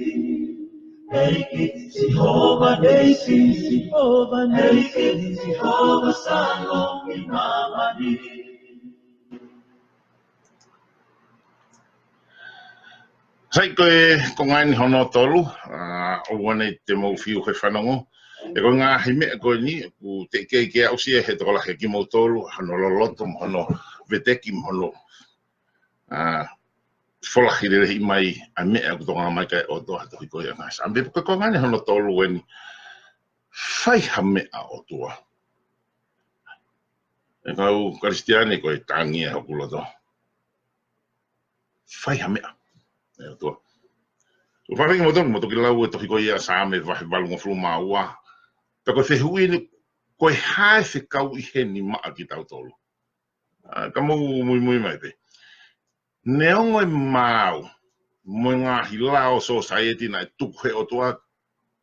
ʻEiki, Sihova ʻEiki, Sihova ʻEiki, Sihova Shalom ʻi māmani. Sai, ko e konga eni hono tolu, ʻa, ʻoua naʻa te mou fiu he fanongo. He ko e ngaahi meʻa ko eni, ʻoku teʻeki ke aʻusia he tokolahi kimoutolu, hono loloto, mo hono veteki, mo hono, ʻa, folahi lelei mai ʻa e meʻa ʻoku tokanga mai ki ai ʻa e ʻOtua he tohi ko ia ʻa Saame. Pea ko e konga eni hono tolu eni, fai ha meʻa ʻOtua. ʻE kau Kalisitiane, ko e tangi ʻa hoku loto. Fai ha meʻa ʻe ʻOtua. ʻOku ou fakaʻamu ke mou toki lau e tohi ko ia ʻa Saame vahe valungofulu mā ua. Pea ko e fehuʻi eni, ko e hā e fekau ʻi heni maʻa kitautolu? ʻA, ka mou muimui mai pē. Neongo e maau mo e ngaahi lao sōsaieti naʻe tuku he ʻOtua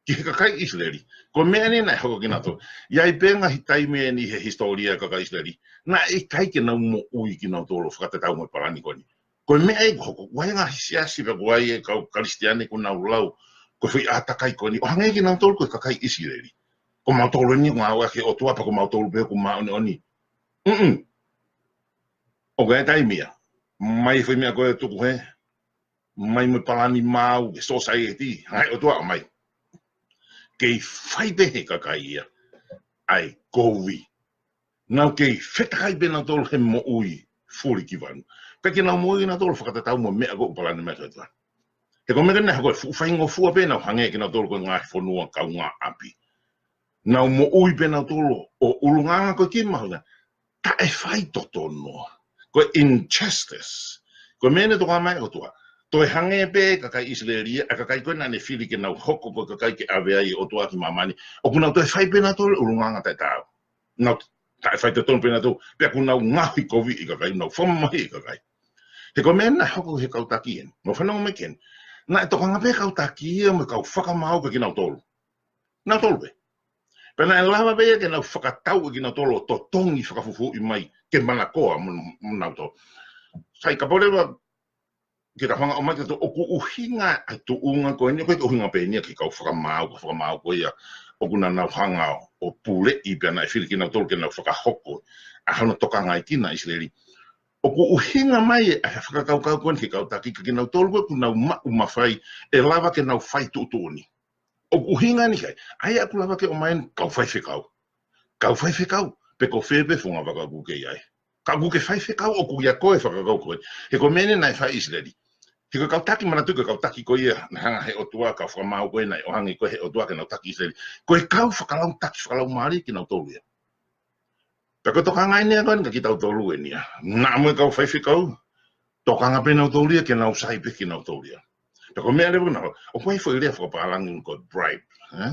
ki he kakai ʻIsileli. Ko e meʻa eni naʻe hoko kia kinautolu. ʻI ai pē ngaahi taimi eni he hisitōlia ʻa e kakai ʻIsileli naʻe ʻikai ke nau moʻui kinautolu fakatatau mo e palani ko eni. Ko e meʻa ia ʻoku hoko, ʻoku ʻi ai e ngaahi siasi pea ʻoku ʻi ai e kau Kalisitiane ʻoku nau lau ko e foʻi ʻātakai ko eni ʻo hangē kinautolu ko e kakai ʻIsileli. Ko mautolu eni ʻoku ngāueʻaki ʻe he ʻOtua pea ko mautolu pē ʻoku māʻoniʻoni. Mm-mm. ʻOku ʻi ai e taimi ia, mai e foʻi meʻa ko ē ʻoku tuku he, mai mo e palani maau, e sōsaieti, hanga ʻe he ʻOtua ʻo ʻomai. Kei fai pē ʻe he kakai ia ʻa e kovi. Nau kei fetakai pē nautolu he moʻui fulikivanu. Pea ke nau moʻui nautolu fakatatau mo e meʻa ʻoku palani mai ʻe he ʻOtua. He ko e meʻa ko ē naʻe hoko, ko e fuʻu faingofua pē nau hangē kinautolu ko e ngaahi fonua kaungāʻapi. Nau moʻui pē nautolu ʻo ʻulungaanga ko e kiʻi mahuʻinga taʻefaitotonu. Ko e injustice. Ko e meʻa naʻe tokanga mai ʻa e ʻOtua. Toe hangē pē kakai ʻIsileli, ʻa e kakai ko ē naʻa ne fili ke nau hoko ko e kakai ke ʻave ai ʻa e ʻOtua ki māmani. ʻOku nau toe fai pē nautolu e ʻulungaanga taʻetaau. Nau taʻefaitotonu pē nautolu, pea ʻoku nau ngaohikoviʻi e kakai, nau fakamamahiʻi e kakai. He ko e meʻa naʻe hoko he kau taki eni. Mou fanongo mai ki heni. Naʻe tokanga pē kau taki ia mo e kau fakamaau kia kinautolu. Nautolu pē. Pea naʻe lava pē ia ke nau fakatau ʻe kinautolu ʻo totongi fakafufuuʻi mai ke manakoa mo, mo nautolu. Sai, kapau leva ke ta hanga ʻo ʻomai kitautolu, ʻoku ʻuhinga ʻa e tuʻunga ko eni, ʻoku ʻikai ke ʻuhinga pē eni ia ki he kau fakamaau, kau fakamaau ko ia ʻoku nau hanga ʻo puleʻi pea naʻe fili kinautolu ke nau fakahoko ʻa hono tokangaekina ʻa ʻIsileli. ʻOku ʻuhinga mai ʻa e fakakaukau ko eni ki he kau taki kia kinautolu ko ē ʻoku nau maʻu mafai ʻe lava ke nau fai tuʻutuʻuni. ʻOku ʻuhinga eni ki ai, ʻa ia ʻoku lava ke ʻomai eni kau faifekau. Kau faifekau, pe ko fē pē funga vaka ʻoku ke ʻi ai. Ka ʻoku ke faifekau ʻoku ʻi ai koe e fakakaukau ko ē. He ko e meʻa eni naʻe fai ʻe ʻIsileli. He ko e kau taki, manatuʻi ko e kau taki ko ia naʻe hanga ʻe he ʻOtua, kau fakamaau ko ē naʻe ʻoange ko ē ʻe he ʻOtua ke nau taki ʻIsileli. Ko e kau fakalautaki fakalaumālie kinautolu ia. Pea ko e tokanga eni ia ko eni kia kitautolu eni ia. Naʻa mo e kau faifekau, tokanga pē nautolu ia ke nau sai pē kinautolu ia. Pea ko e meʻa leva naʻa, ʻoku ʻi ai e foʻi lea fakapālangi ko e bribe, ē?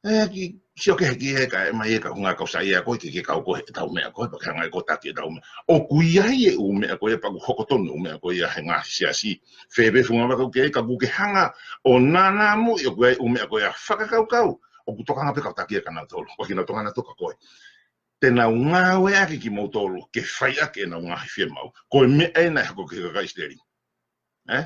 ʻE, ke, sio ki he, ki he kae ʻomai e kau ngaahi kau saiʻia ko ē ke, ke kau ko ē ʻetau meʻa ko ē, pea ke hanga ʻe koe ʻo taki ʻetau meʻa. ʻOku ʻi ai e ʻū meʻa ko ia pea ʻoku hoko tonu e ʻū meʻa ko ia he ngaahi siasi. Fē pē funga vaka ʻoku ke ʻi ai, ka ʻoku ke hanga ʻo nanamuʻi ʻoku ʻi ai e ʻū meʻa ko ia fakakaukau ʻoku tokanga pē kau taki ia kia nautolu. ʻOku ʻikai ke nau tokanga nautolu kia koe. Te nau ngāueʻaki kimoutolu ke fai ʻaki ʻenau ngaahi fiemaʻu. Ko e meʻa eni naʻe hoko ki he kakai ʻIsileli. Ē?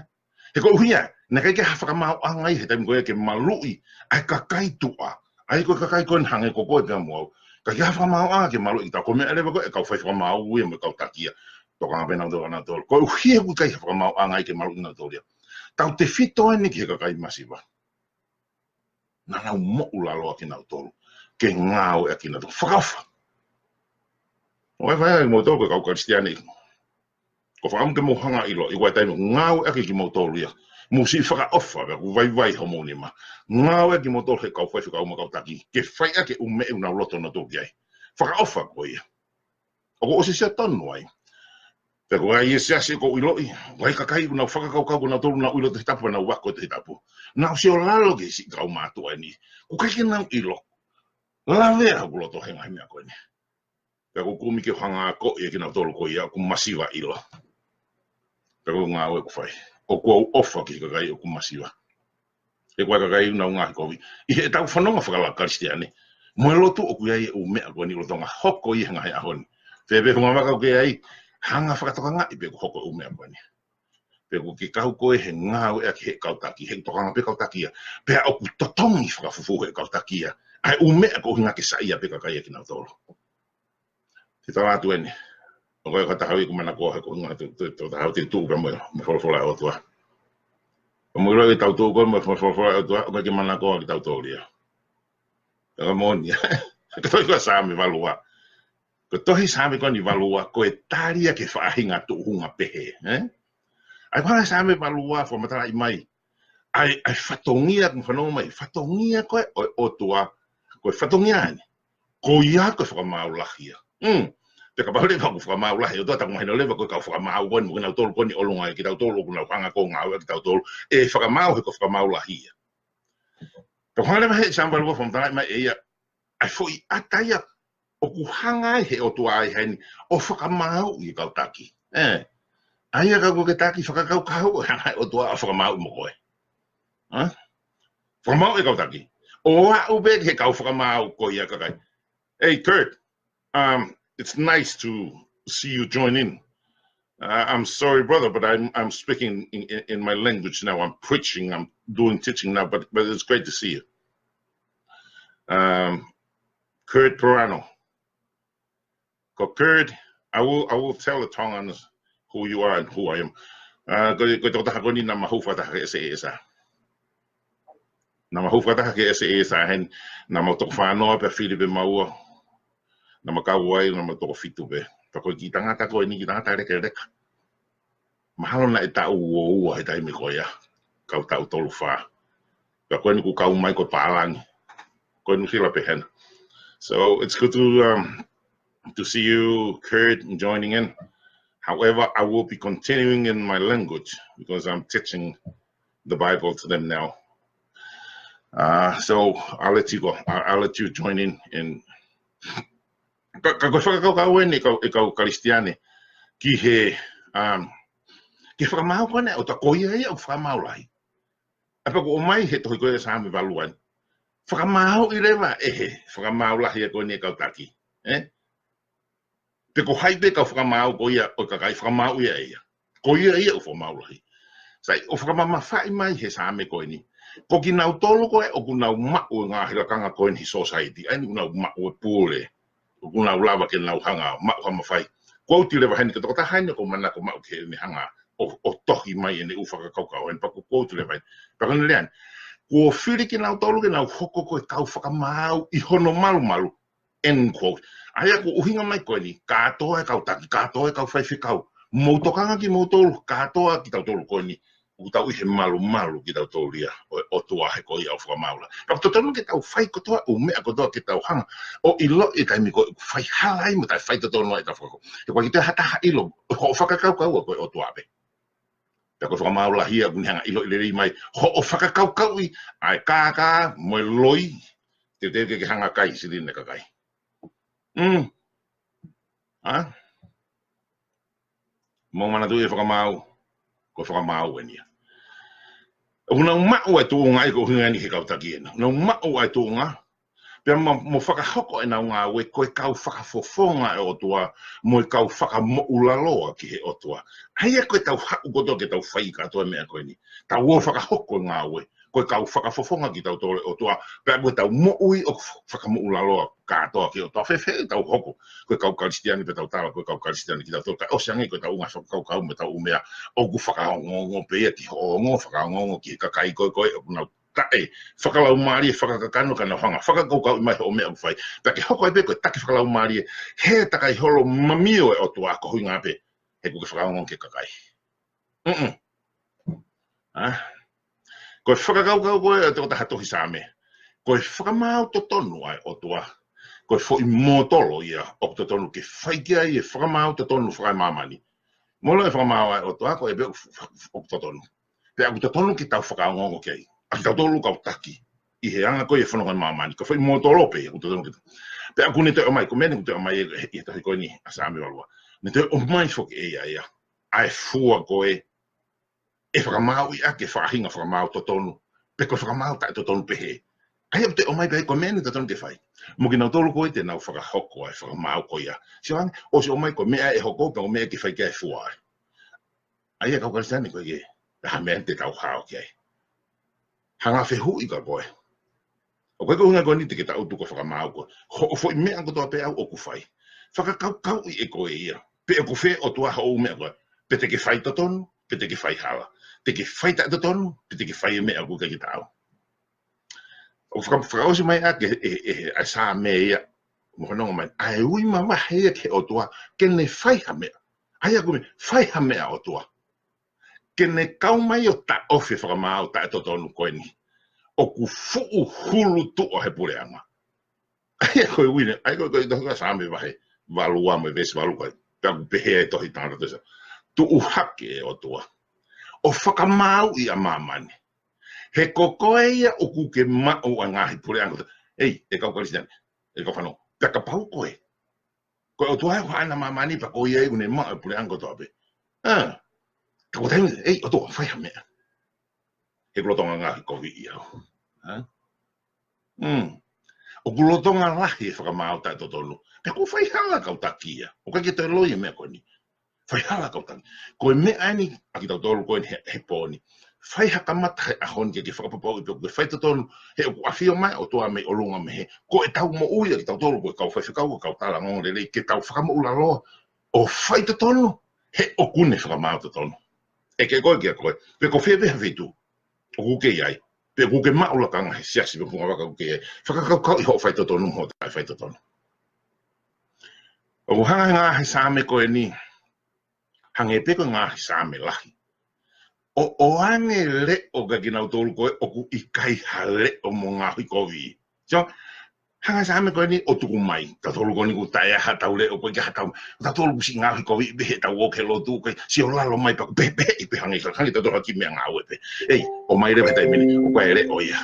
He ko e ʻuhinga, naʻe ʻikai ke ʻi ai ha fakamaauʻanga ia he taimi ko ia ke maluʻi ʻa e kakai tuʻa. ʻA ia ko e kakai ko ē naʻe hangē ko koe pea mo au. Ka ʻikai ke ʻi ai ha fakamaauʻanga ke maluʻi kitautolu. Ko e meʻa leva ko ē ʻa e kau faifekau maau ia mo e kau taki ia. Tokanga pē nautolu kia nautolu. Ko e ʻuhinga ʻoku ʻikai ha fakamaauʻanga ia ke maluʻi nautolu ia. Tautefito eni ki he kakai masiva. Naʻa nau moʻulaloa kinautolu ke ngāueʻaki kinautolu. Fakaʻofa. ʻOku ou fai ʻa kimoutolu ko e kau Kalisitiane. Ko e fakaʻamu ke mou hanga ʻo ʻiloʻi, ʻi he taimi ʻoku ngāueʻaki kimoutolu ia, mou siʻi fakaʻofa, pea ʻoku vaivai homou nima. Ngāueʻaki kimoutolu ʻe he kau faifekau mo e kau taki ke fai ʻaki e ʻū meʻa ʻoku nau loto nautolu ki ai. Fakaʻofa ko ia. ʻOku ʻosi siʻi tonu ai. Pea ko e ngaahi siasi ʻoku ou ʻiloʻi, ngaahi kakai ʻoku nau fakakaukau ko nautolu nau ʻilo Tohi Tapu, nau ako Tohi Tapu. Nau sio lalo ki he siʻi kau mātuʻa ni. ʻOku ʻikai ke nau ʻilo. Lavea hoku loto he ngaahi meʻa ko eni. Pea ʻoku ou kumi ke u hanga ʻo akoʻi ʻe kinautolu ko ia ʻoku masiva ʻilo. Pea ko e ngāue ʻoku fai. ʻOku ou ʻofa ki he kakai ʻoku masiva. He ko e kakai ʻoku nau ngaohi kovi. ʻI heʻetau fononga faka-Kalisitiane, mo e lotu ʻoku ʻi ai e ʻū meʻa ko eni lolotonga hoko ʻi he ngaahi ʻaho ni. Pea pehē ngā maka ʻoku ʻi ai, hanga ʻo fakatokangaʻi pe ʻoku hoko e ʻū meʻa ko eni. Pe ʻoku ke kau koe he ngāueʻaki ʻe he kau taki, he tokanga pē kau taki ia. Pea ʻoku totongi fakafufū ʻe he kau taki ia ʻa e ʻū meʻa ko e ʻuhinga ke saiʻia pē kakai ʻa kinautolu. Te u tala atu eni. ʻOku ʻikai ko ha taha ʻoku ou manako he ko e ʻuhinga te, te, te u taha ʻo te tuʻu pē mo e, mo e folofola ʻa e ʻOtua. Ka mou ʻilo ʻetau tuʻu ko ē mo e folofola ʻa e ʻOtua, ʻoku ʻikai ke manako ʻa kitautolu ia. Ka moʻoni. Ko e tohi ko ē Saame valu ua. Ko e tohi Saame ko eni valu ua, ko e tali ia ki he faʻahinga tuʻunga pehē, ē? ʻA ia ko e Saame valu ua, fakamatalaʻi mai ʻa e, ʻa e fatongia, ʻoku fanongo mai, fatongia ko ē ʻo e ʻOtua, ko e fatongia eni. Ko ia ko e fakamaau lahi ia. Mm. Pea kapau leva ʻoku fakamaau lahi e ʻOtua, ta ʻoku mahino leva ko e kau fakamaau ko eni, mo kinautolu ko eni ʻolunga ʻia kitautolu, ʻoku nau hanga ʻo ngāueʻaki kitautolu ʻe he fakamaau, he ko e fakamaau lahi ia. Pea hanga leva he Saame valu ua ʻo fakamatalaʻi mai ʻe ia ʻa e foʻi ʻata ia ʻoku hanga ai ʻe he ʻOtua ʻi heni ʻo fakamaauʻi e kau taki. Ē. ʻA ia ka ʻoku ke taki, fakakaukau ʻe hanga ʻe he ʻOtua ʻo fakamaauʻi mo koe. Ē? Fakamaauʻi e kau taki. ʻO aʻu pē ki he kau fakamaau ko ia, kakai. Hey, Kurt, um, it's nice to see you join in. Uh, I'm sorry, brother, but I'm, I'm speaking in, in, in my language now. I'm preaching, I'm doing teaching now, but, but it's great to see you. Um, Kurt Perano. Ko Kurt, I will, I will tell the Tongans who you are and who I am. Uh, ko, ko e tokotaha ko eni naʻa ma hū fakataha ki he S A S. Naʻa ma hū fakataha ki he S A S heni, naʻa ma toko fā noa pē, fili pē maua. Naʻa ma kau ai, naʻa ma toko fitu pē. Pea ko e kiʻi tangata ko eni, kiʻi tangata lekeleka. Mahalo naʻe taʻu ua ua he taimi ko ia. Kau taʻu tolu fā. Pea ko eni kuo kau mai ko e pālangi. Ko e Nuʻusila pē hena. So it's good to, um, to see you, Kurt, joining in. However, I will be continuing in my language because I'm teaching the Bible to them now. Uh, so I'll let you go. I'll, I'll let you join in. And ka, ka ko e fakakaukau eni ʻa e kau, ʻa e kau Kalisitiane ki he, um, ki he fakamaau ko eni ʻa e ʻOtua, ko ia ia ʻoku fakamaau lahi. ʻA ia pea ʻoku ʻomai he tohi ko ē Saame valu ua eni. Fakamaauʻi leva ʻe he fakamaau lahi ia ko eni e kau taki. Ē? Pe ko hai pē kau fakamaau ko ia ʻo e kakai, fakamaauʻi ia ʻe ia. Ko ia ia ʻoku fakamaau lahi. Sai, ʻoku fakamamafaʻi mai he Saame ko eni. Ko kinautolu ko ē ʻoku nau maʻu e ngaahi lakanga ko eni he society. ʻA ia ʻoku nau maʻu e pule. ʻOku nau lava ke nau hanga ʻo maʻu ha mafai. Quote leva heni, ko e tokotaha eni ʻoku ou manako maʻu ke ne hanga ʻo, ʻo tohi mai ʻene ʻū fakakaukau eni, pea ʻoku quote leva heni. Pea ko ʻene lea eni. Kuo fili kinautolu ke nau hoko ko e kau fakamaau ʻi hono malumalu. End quote. ʻA ia ko e ʻuhinga mai ko eni, kātoa e kau taki, kātoa e kau faifekau. Mou tokanga kimoutolu, kātoa kitautolu ko eni. ʻOku tau ʻi he malumalu kitautolu ia ʻo e ʻOtua, he ko ia ʻoku fakamaau lahi. Pea ʻoku totonu ke tau fai kotoa e ʻū meʻa kotoa ke tau hanga ʻo ʻiloʻi e taimi ko ē ʻoku faihala ai mo taʻefaitotonu ai ʻetau fakakaukau. He ʻoku ʻikai ke toe ha taha ʻilo hoʻo fakakaukau ko e ʻOtua pē. Pea ko e fakamaau lahi ia ʻoku ne hanga ʻo ʻiloʻi lelei mai hoʻo fakakaukauʻi ʻa e kākā mo e loi, teuteu ke ke hanga ʻo kai silini e kakai. Mm. Ha? Mou manatuʻi e fakamaau, ko e fakamaau eni ia. ʻOku nau maʻu e tuʻunga ʻa ia ko e ʻuhinga eni he kau taki ena. Nau maʻu e tuʻunga, pea mo, mo fakahoko ʻenau ngāue ko e kau fakafofonga e ʻOtua, mo e kau fakamoʻulaloa ki he ʻOtua. ʻA ia ko ʻetau haʻu kotoa ke tau fai kātoa e meʻa ko eni. Tau ō fakahoko e ngāue, ko e kau fakafofonga kitautolu e ʻOtua, pea mo ʻetau moʻui ʻoku fakamoʻulaloa kātoa ki he ʻOtua. Fēfē ʻetau hoko ko e kau Kalisitiane pea tau tala ko e kau Kalisitiane kitautolu, kae ʻosi ange ko ʻetau ngaahi fakakaukau mo ʻetau ʻū meʻa ʻoku fakaongoongo pē ia ki hoʻo ongo, fakaongoongo ki he kakai ko ē ko ē ʻoku nau taʻe fakalaumālie, fakakakano ka nau hanga fakakaukauʻi mai hoʻo meʻa ʻoku fai. Pea ke hoko ai pē ko e taki fakalaumālie, he takai holo mamio e ʻOtua ko e ʻuhinga pē ʻoku ke fakaongo ki he kakai. Mm-mm. ʻA? Ko e fakakaukau ko ē ʻa e tokotaha tohi Saame, ko e fakamaau totonu ʻa e ʻOtua, ko e foʻi mōtolo ia ʻoku totonu ke fai ki ai e fakamaau totonu fakaemāmani. Molo e fakamaau ʻa e ʻOtua, ko e pē ʻoku totonu. Pea ʻoku totonu ke tau fakaongoongo ki ai ʻa kitautolu kau taki ʻi he anga ko ē e fononga māmani, ko e foʻi mōtolo pē ʻoku totonu ke tau. Pea ʻoku ne toe ʻomai, ko e meʻa ʻoku ne toe ʻomai ʻi he tohi ko eni ʻa Saame valu ua. Ne toe ʻomai foki ʻe ia ia ʻa e fua ko ē ʻe fakamaauʻi ʻaki e faʻahinga fakamaau totonu, pe ko e fakamaau taʻetotonu pehē. ʻA ia ʻoku toe ʻomai pē ko e meʻa ʻoku totonu ke fai. Mo kinautolu ko ē te nau fakahoko ʻa e fakamaau ko ia. Sio ange, ʻosi ʻomai ko e meʻa ʻe hoko, pe ko e meʻa ke fai ki ai e fua ai. ʻA ia kau Kalisitiane ko e ke, ha meʻa te tau hao ki ai. Hanga fehuʻi kia koe. ʻOku ʻikai ko e ʻuhinga ko eni te ke tangutu ko e fakamaau ko ē. Hoʻo foʻi meʻa kotoa pē ʻoku fai, fakakaukauʻi ʻe koe ia. Pe ʻoku fē ʻOtua hoʻo meʻa ko ē. Pe te ke fai totonu, pe te ke fai hala. Te ke fai taʻetotonu, pe te ke fai e meʻa ʻoku ʻikai ke taau. ʻOku faka-, fakaʻosi mai ʻa e, e, e, ʻa e Saame ia. Mo hono ʻomai, ʻa e ui mavahe ia ki he ʻOtua, ke ne fai ha meʻa. ʻA ia ko e meʻa, fai ha meʻa ʻOtua. Ke ne kau mai ʻo taʻofi e fakamaau taʻetotonu ko eni. ʻOku fuʻu hulu tuʻa he puleʻanga. ʻA ia ko e ui eni, ʻa ia ko e, ko e tohi ko ē Saame vahe valu ua mo e veesi valu ko ē. Pea ʻoku pehē ʻa e tohi tangata tohi sa. Tuʻu hake ʻe ʻOtua ʻo fakamaauʻi ʻa māmani. He ko koe ia ʻoku ke maʻu ʻa e ngaahi puleʻanga. Ei, ʻe kau Kalisitiane, ʻe kau fānau. Pea kapau ko ē, ko e ʻOtua ʻoku haʻana māmani pea ko ia ʻoku ne maʻu e puleʻanga kotoa pē. ʻA, ka ko e taimi, ei, ʻOtua, fai ha meʻa. He ʻoku lolotonga ngaahi koviʻi au. ʻA? Mm. ʻOku lolotonga lahi e fakamaau taʻetotonu. Pea ʻoku fai hala kau taki ia. ʻOku ʻikai ke toe loi e meʻa ko eni. Fai hala kau taki. Ko e meʻa eni ʻa kitautolu ko eni he, he pō ni. Fai ha kamata he ʻaho ni ke ke fakapapauʻi pē ʻoku ke fai totonu. He ʻoku ʻafio mai ʻOtua mei ʻolunga mei hē. Ko ʻetau moʻui ʻa kitautolu ko e kau faifekau, ko e kau tala ongoongolelei, ke tau fakamoʻulaloa ʻo fai totonu. He ʻoku ne fakamaau totonu. ʻEke koe kia koe. Pe ko fē pē ha feituʻu ʻoku ke ʻi ai, pe ʻoku ke maʻu lakanga he siasi pe fungavaka ʻoku ke ʻi ai. Fakakaukauʻi hoʻo fai totonu mo hoʻo taʻe fai totonu. ʻOku hanga he ngaahi Saame ko eni, hangē pē ko e ngaahi Saame lahi, ʻo ʻoange leʻo kia kinautolu ko ē ʻoku ʻikai ha leʻo mo ngaahi koviʻi. So, hanga Saame ko eni ʻo tuku mai. Tautolu ko eni ʻoku taʻe ʻi ai haʻatau leʻo, ʻoku ʻikai ke ʻi ai haʻatau. Tautolu ʻoku siʻi ngaahi koviʻi pē heʻetau ō ki he lotu, ʻoku ʻikai, siʻi ʻo lalo mai pea ʻoku pehē, pehē, pehē hangē, hangē tautolu ha kiʻi meʻangāue pē. Ei, ʻomai leva he taimi ni, ʻoku ʻi ai e leʻo ia.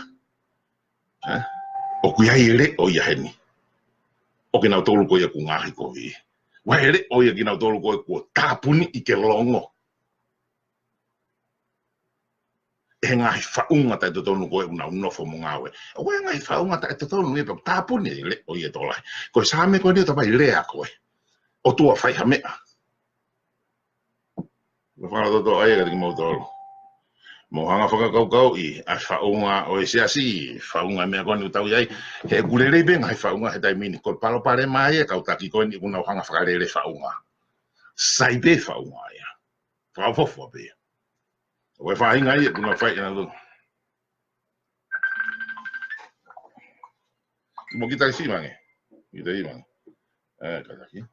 ʻA? ʻOku ʻi ai e leʻo ia heni ʻo kinautolu ko ia ʻoku ngaahi koviʻi. ʻOku ʻi ai e leʻo ia kinautolu ko ē kuo tāpuniʻi ke longo ʻe he ngaahi faʻunga taʻetotonu ko ē ʻoku nau nofo mo ngāue. ʻOku ʻi ai e ngaahi faʻunga taʻetotonu ia pea tāpuni e leʻo ia tokolahi. Ko e Saame ko eni ʻoku tau mai lea ko ē. ʻOtua fai ha meʻa. Ko e fakalotolahi ia kiate kimoutolu. Mou hanga fakakaukauʻi ʻa e faʻunga ʻo e siasi, faʻunga meʻa ko eni ʻoku tau ʻi ai. He ʻoku lelei pē ngaahi faʻunga he taimi ni. Ko e palopalema ia kau taki ko eni ʻoku nau hanga fakalele faʻunga. Sai pē faʻunga ia. Fakaʻofoʻofa pē. ʻOku ʻi ai e faʻahinga ia ʻoku nau fai ʻenau. Mo kita isi mange. Kita isi mange. ʻE, kātaki.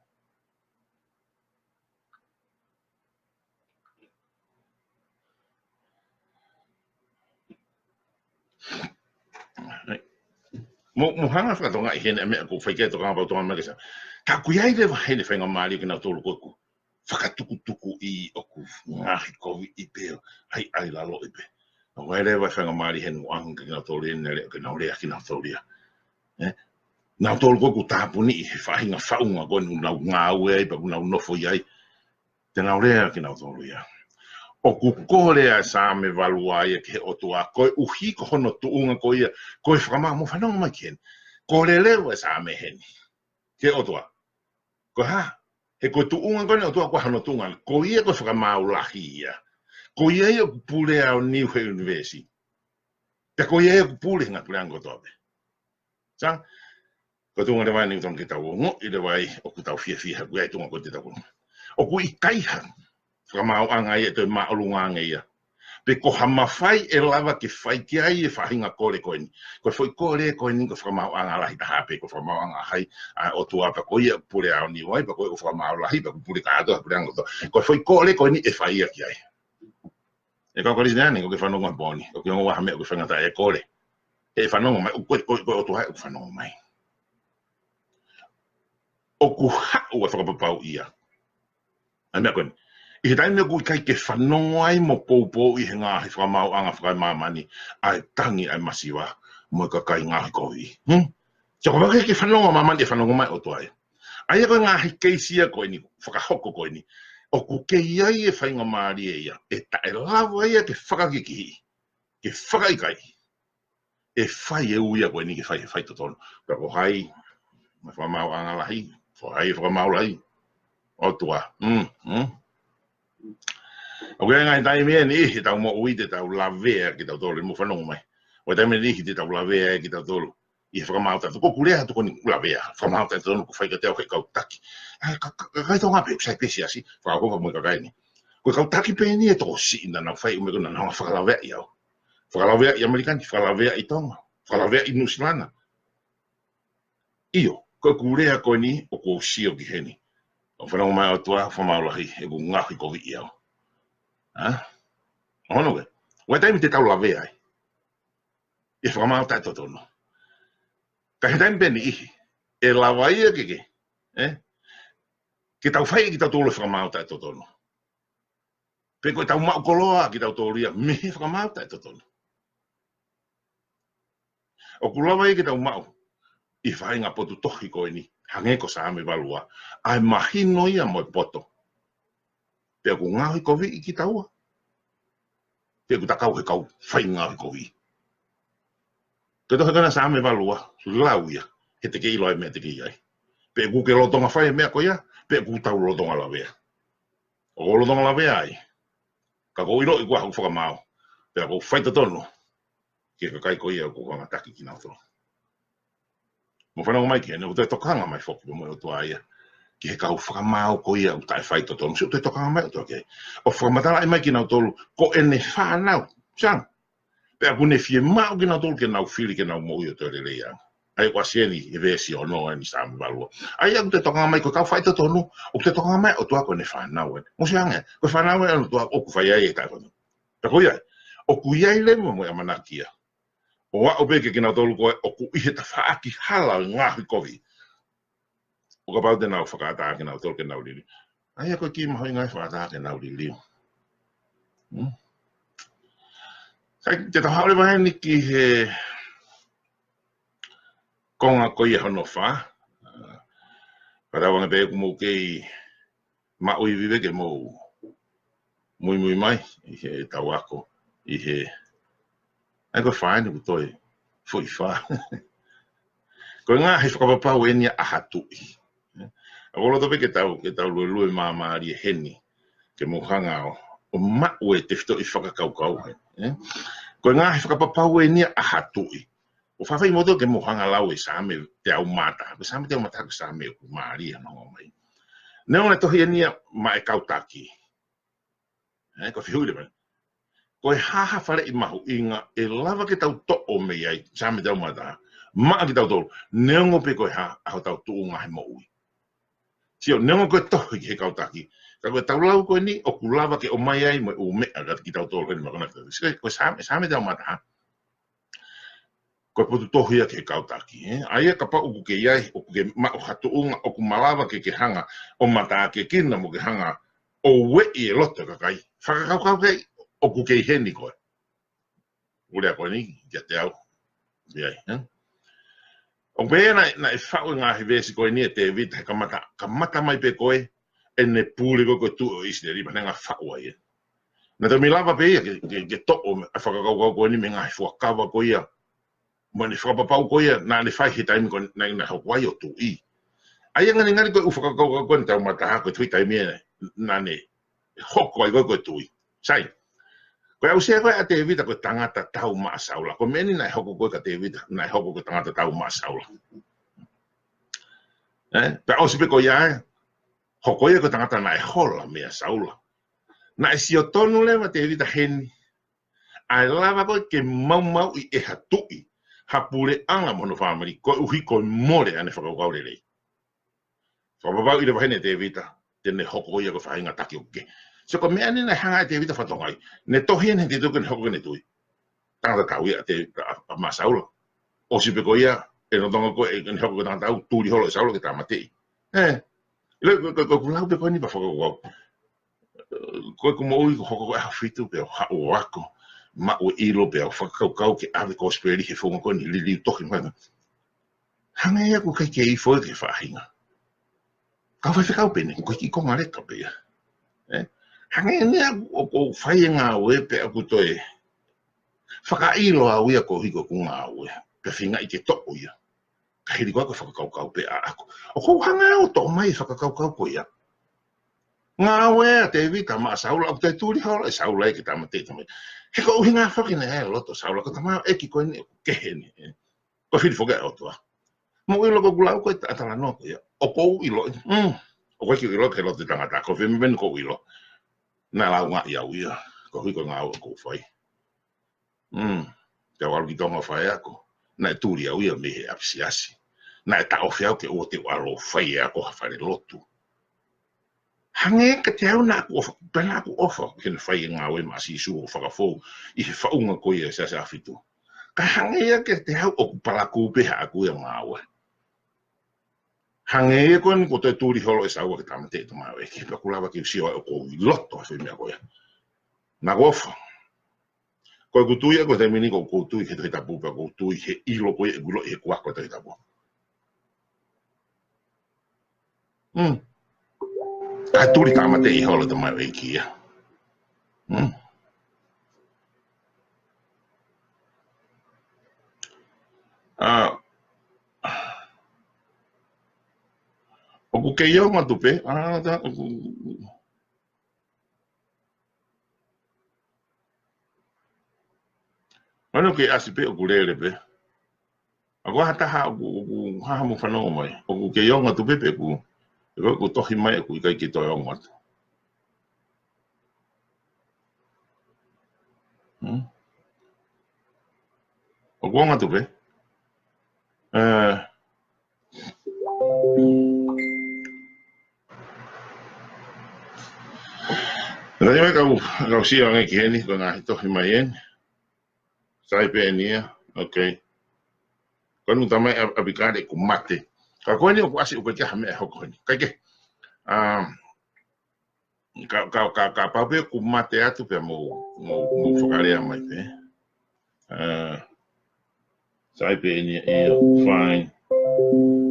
Mou, mou hanga fakatonga ʻi heni ʻa e meʻa ʻoku fai ki ai e tokanga pau tonga mai ke sa. Ka ʻoku ʻi ai leva heni faingamālie kinautolu ko ē ʻoku fakatukutukuʻi ʻoku ngaahi koviʻi pē ʻai ʻai laloʻi pē. ʻOku ʻi ai leva faingamālie heni ʻoange kinautolu ʻene leʻo ke nau lea kinautolu ia. ʻE? Nautolu ko ē ʻoku tāpuniʻi he faʻahinga faʻunga ko eni ʻoku nau ngāue ai pea ʻoku nau nofo ʻi ai. Te nau lea kinautolu ia. ʻOku kole ʻa e Saame valu ua ia ki he ʻOtua, koeʻuhi ko hono tuʻunga ko ia, ko e fakamaau mo fanongo mai ki heni. Kole leva ʻa e Saame heni ki he ʻOtua. Ko e hā? He ko e tuʻunga ko eni ʻOtua ko hono tuʻunga. Ko ia ko e fakamaau lahi ia. Ko ia ia ʻoku pule ʻa e niu he ʻunivēsi. Pea ko ia ia ʻoku pule he ngaahi puleʻanga kotoa pē. Sa, ko e tuʻunga leva eni ʻoku totonu ke tau ongoʻi leva ai ʻoku tau fiefia he ʻoku ʻi ai e tuʻunga ko ē te tau ongoʻi. ʻOku ʻikai ha fakamaauʻanga ia ʻe toe māʻolunga ange ia. Pe ko ha mafai ʻe lava ke fai ki ai e faʻahinga kole ko eni. Ko e foʻi kole ko eni ko e fakamaauʻanga lahi taha pē, ko e fakamaauʻanga lahi ʻa e ʻOtua pea ko ia pule ʻaho ni ʻo ai, pea ko ia ʻoku fakamaau lahi, pea ʻoku pule kātoa, pule angoto. Ko e foʻi kole ko eni ʻe fai ia ki ai. ʻE kau Kalisitiane, ʻoku ke fanongo he pō ni, ʻoku ke ongoʻi ha meʻa ʻoku ke faingataʻa e kole. ʻE fanongo mai, ko e, ko e, ko e ʻOtua ʻoku fanongo mai. ʻOku haʻu ʻa e fakapapauʻi ia. ʻA e meʻa ko eni. ʻI he taimi ʻoku ʻikai ke fanongo ai mo poupouʻi he ngaahi fakamaauʻanga fakaemāmani, ʻa e tangi ʻa e masiva, mo e kakai ngaohikoviʻi. Hmm? So, kapau ʻoku ʻikai ke fanongo ʻa māmani ʻe fanongo mai ʻOtua ia. ʻA ia ko e ngaahi keisi ia ko eni, fakahoko ko eni. ʻOku kei ʻi ai e faingamālie ia, ʻe taʻelava ia ke fakakikihiʻi, ke fakaʻikaiʻi. ʻE fai e ui ia ko eni ke fai, fai totonu. Pea ko hai, mo e fakamaauʻanga lahi, ko hai e fakamaau lahi. ʻOtua. Mm, mm. ʻOku ʻi ai e ngaahi taimi ʻe niʻihi ʻetau moʻui te tau lavea kitautolu, mou fanongo mai. ʻOku ʻi ai e taimi ʻe niʻihi te tau lavea kitautolu ʻi he fakamaau taʻetotonu. Ko ʻeku lea atu ko eni lavea, fakamaau taʻetotonu ʻoku fai kiate au ʻe he kau taki. ʻA e ka-, ka-, kakai Tonga pē, sai pē siasi, fakahoko mo e kakai ni. Ko e kau taki pē eni ʻe tokosiʻi naʻa nau fai ʻū meʻa ko ē naʻa nau fakalaveaʻi au. Fakalaveaʻi ʻAmelika ni, fakalaveaʻi Tonga, fakalaveaʻi Nuʻusila na. ʻIo, ko ʻeku lea ko eni ʻoku ou sio ki heni. ʻOku fanongo mai ʻOtua, fakamaau lahi, he ʻoku ngaohikoviʻi au. Ha? ʻOku hoko ē. ʻOku ʻi ai e taimi te tau lavea ai ʻi he fakamaau taʻetotonu. Ka ʻi he taimi pē ʻe niʻihi, ʻe lava ia ke ke, ē? Ke tau fai kitautolu e fakamaau taʻetotonu. Pe ko ʻetau maʻu koloa kitautolu ia mei he fakamaau taʻetotonu. ʻOku lava ia ke tau maʻu ʻi he faʻahinga potu tohi ko eni, hangē ko Saame valu ua, ʻa e mahino ia mo e poto. Pea ʻoku ngaohikoviʻi kitaua. Pea ʻoku ta kau he kau fai ngaohikoviʻi. Ko e tohi ko ena Saame valu ua, lau ia, he te ke ʻilo ʻa e meʻa te ke ʻi ai. Pe ʻoku ke lolotonga fai e meʻa ko ia, pe ʻoku tau lolotonga lavea. ʻOku ou lolotonga lavea ai. Ka ʻoku ou ʻiloʻi kuo ʻi ai hoku fakamaau. Pea ʻoku ou fai totonu ki he kakai ko ia ʻoku ou kamata taki kinautolu. Mou fanongo mai ki heni, ʻoku toe tokanga mai foki pē mo e ʻOtua ia ki he kau fakamaau ko ia ʻoku taʻe fai totonu. Sio, ʻoku toe tokanga mai ʻOtua ki ai. ʻO fakamatalaʻi mai kinautolu, ko ʻene fānau. Sai. Pea ʻoku ne fiemaʻu kinautolu ke nau fili ke nau moʻui ʻo toe lelei ange. ʻA ia ʻoku ʻasi eni he veesi ono eni Saame valu ua. ʻA ia ʻoku toe tokanga mai ko e kau fai totonu, ʻoku toe tokanga mai ʻOtua ko ʻene fānau eni. Mou sio ange, ko e fānau eni ʻOtua ʻoku fai ai e taʻefānau. Pea ko ia, ʻoku ʻi ai leva mo e ʻamanaki ia. ʻO aʻu pē kia kinautolu ko ē ʻoku ʻi he tafaʻaki hala ngaohikoviʻi. ʻO kapau te nau fakaʻatā kinautolu ke nau liliu. ʻA ia ko e kiʻi mahuʻinga e fakaʻatā ke nau liliu. Hmm? Sai, te tau haʻu leva heni ki he konga ko ia hono fā. Ka tau anga pē ʻoku mou kei maʻu ivi pē ke mou muimui mai ʻi heʻetau ako ʻi he, ʻa ia ko e fā eni ʻoku toe foʻi fā. Ko e ngaahi fakapapau eni ʻa ha tuʻi. ʻOku ou loto pē ke tau, ke tau luelue māmālie heni, ke mou hanga ʻo, ʻo maʻu e tefitoʻi fakakaukau heni, ē? Ko e ngaahi fakapapau eni ʻa ha tuʻi. ʻOku ou fakaafeʻi kimoutolu ke mou hanga lau e Saame teau mā taha. Ko e Saame teau mā taha ko e Saame ʻoku mālie hono ongo mai. Neongo e tohi eni ia maʻa e kau taki. Ē, ko e fehuʻi leva. Ko e hā ha faleʻi mahuʻinga ʻe lava ke tau toʻo mei ai, Saame teau mā taha, maʻa kitautolu, neongo pē ko e hā ʻa hotau tuʻunga he moʻui. Sio, neongo ko e tohi ki he kau taki, ka ko ʻetau lau ko eni, ʻoku lava ke ʻomai ai mo e ʻū meʻa kiate kitautolu heni maʻa kinautolu. Sio, ko e Saame, Saame teau mā taha, ko e potu tohi ia ki he kau taki, ē? ʻA ia kapau ʻoku ke ʻi ai, ʻoku ke maʻu ha tuʻunga, ʻoku malava ke ke hanga ʻo mataʻaki kina mo ke hanga ʻo ueʻi e loto e kakai. Fakakaukau ki ai, ʻoku ke ʻi heni koe. ʻUluaki ko eni, kiate au. ʻI ai, ē? ʻOku pehē naʻe, naʻe faʻu e ngaahi veesi ko eni ʻe Tēvita he kamata, kamata mai pē ko ē ʻene pule ko ē ko e tuʻi ʻo ʻIsileli, pea ne hanga ʻo faʻu ai ē. Naʻe toe mei lava pē ia ke, ke, ke toʻo ʻa e fakakaukau ko eni mei he ngaahi fuakava ko ia. Mo ʻene fakapapau ko ia, naʻa ne fai he taimi ko ē naʻa ne hoko ai ʻo tuʻi. ʻA ia ngali ngali ko e ʻū fakakaukau ko eni teau mā taha ko e tuʻi taimi ē naʻa ne hoko ai ko ē ko e tuʻi. Sai. Ko e aʻusia ko ē ʻa Tēvita ko e tangata tau maʻa Saula. Ko e meʻa eni naʻe hoko ko ē kia Tēvita, naʻe hoko ko e tangata tau maʻa Saula. Ē? Pea ʻosi pē ko ia ē, hoko ia ko e tangata naʻe hola meia Saula. Naʻe sio tonu leva Tēvita heni, ʻA e lava ko ē ke maumauʻi ʻe ha tuʻi ha puleʻanga mo hono fāmili, koeʻuhi ko e mole ʻene fakakaukau lelei. Fakapapauʻi leva heni ʻe Tēvita te ne hoko ia ko e faʻahinga taki ʻoku kehe. So ko e meʻa eni naʻe hanga ʻe Tēvita ʻo fakatokangaʻi. Ne tohi eni he te tuku ne hoko ke ne tui. Tangata tau ia ʻa Tēvita, ʻa, ʻa Maʻa Saula. ʻOsi pē ko ia, ʻi he lolotonga ko ē ʻene hoko ko e tangata tau, tuli holo ʻe Saula ke tāmateʻi. ʻE, ʻilo, ko, ko, ko ʻeku lau pē ko eni pea fakakaukau. Ko ʻeku moʻui ko e hoko ko ē ʻaho fitu pea u haʻu ʻo ako, maʻu e ʻilo pea u fakakaukau ke ʻave kosipeli he founga ko eni liliu tohi mai. Hangē ia ʻoku ʻikai ke ifo ia ki he faʻahinga. Kau faifekau pē eni, ko e kiʻi konga leka pē ia. ʻE? Hangē eni ia ʻoku, ʻoku ou fai e ngāue pea ʻoku toe fakaʻilo au ia koeʻuhi ko ʻeku ngāue. Pea feingaʻi ke toʻo ia. Ka hili ko ē ko e fakakaukau pē ʻaʻaku. ʻOku ou hanga ʻo toʻo mai e fakakaukau ko ia. Ngāue ʻa Tēvita maʻa Saula, ʻoku toe tuli holo ʻe Saula ia ke tāmateʻi tamai. He ko e ʻuhinga foki naʻe ʻi ai e loto ʻo Saula, ko e tamaioʻeiki ko eni ʻoku kehe eni, ʻe. Ko e fili foki ʻa e ʻOtua. Mou ʻilo ko ʻeku lau ko ē ʻa e talanoa ko ia. ʻOku ou ʻilo, mm, ʻoku ʻikai ke u ʻilo ki he loto ʻo e tangata, ko e fē meʻa pē eni ʻoku ou ʻilo. Naʻe laungaʻi au ia, koeʻuhi ko e ngāue ʻoku ou fai. Mm. Pea u ʻalu ki Tonga ʻo faiako. Naʻe tuli au ia mei he ʻapisi siasi. Naʻe taʻofi au ke ʻoua te u ʻalu ʻo fai e ako ha falelotu. Hangē kiate au naʻá ku ʻofa, pea naʻá ku ʻofa, ke ne fai e ngāue maʻa Sīsū ʻo fakafou ʻi he faʻunga ko ia ʻo e Siasi ʻAhofitu. Ka hangē ia kiate au ʻoku palakū pē haʻaku ia ngāue. Hangē ia ko eni kuo toe tuli holo ʻe Saula ke tāmateʻi e tamaioʻeiki, pea ʻoku lava ke u sio ai ʻoku ou ʻi loto he foʻi meʻa ko ia. Naʻá ku ʻofa. Ko ʻeku tui ia ko e taimi ni ʻoku ou tui ki he Tohi Tapu pea ʻoku ou tui he ʻilo ko ia ʻeku ʻilo ʻi heʻeku ako e Tohi Tapu. Mm. Kae tuli tāmateʻi holo e tamaioʻeiki ia. Mm. ʻA, ʻoku kei ongo atu pē, ʻa, ta, ʻoku, ʻa, ʻoku kei ʻasi pē, ʻoku lele pē. ʻA, ko ha taha ʻoku, ʻoku hā mo fanongo mai. ʻOku kei ongo atu pē pe ʻoku, ʻoku, ʻoku tohi mai ʻoku ʻikai ke toe ongo atu. Hmm? ʻOku ongo atu pē. ʻE, Nani mai kau, kau sio ange ki heni, ko e ngaahi tohi mai eni. Sai pē eni ia, okay. Ko eni ʻoku talamai ʻa, ʻa ʻApikale kuo mate. Ka ko eni ʻoku ʻasi ʻoku ʻikai ha meʻa ʻe hoko heni. Kae kehe, um, ka, ka, ka, kapau pē kuo mate atu pea mou, mou, mou fakalea mai pē. Uh, Sai pē eni ia, fine.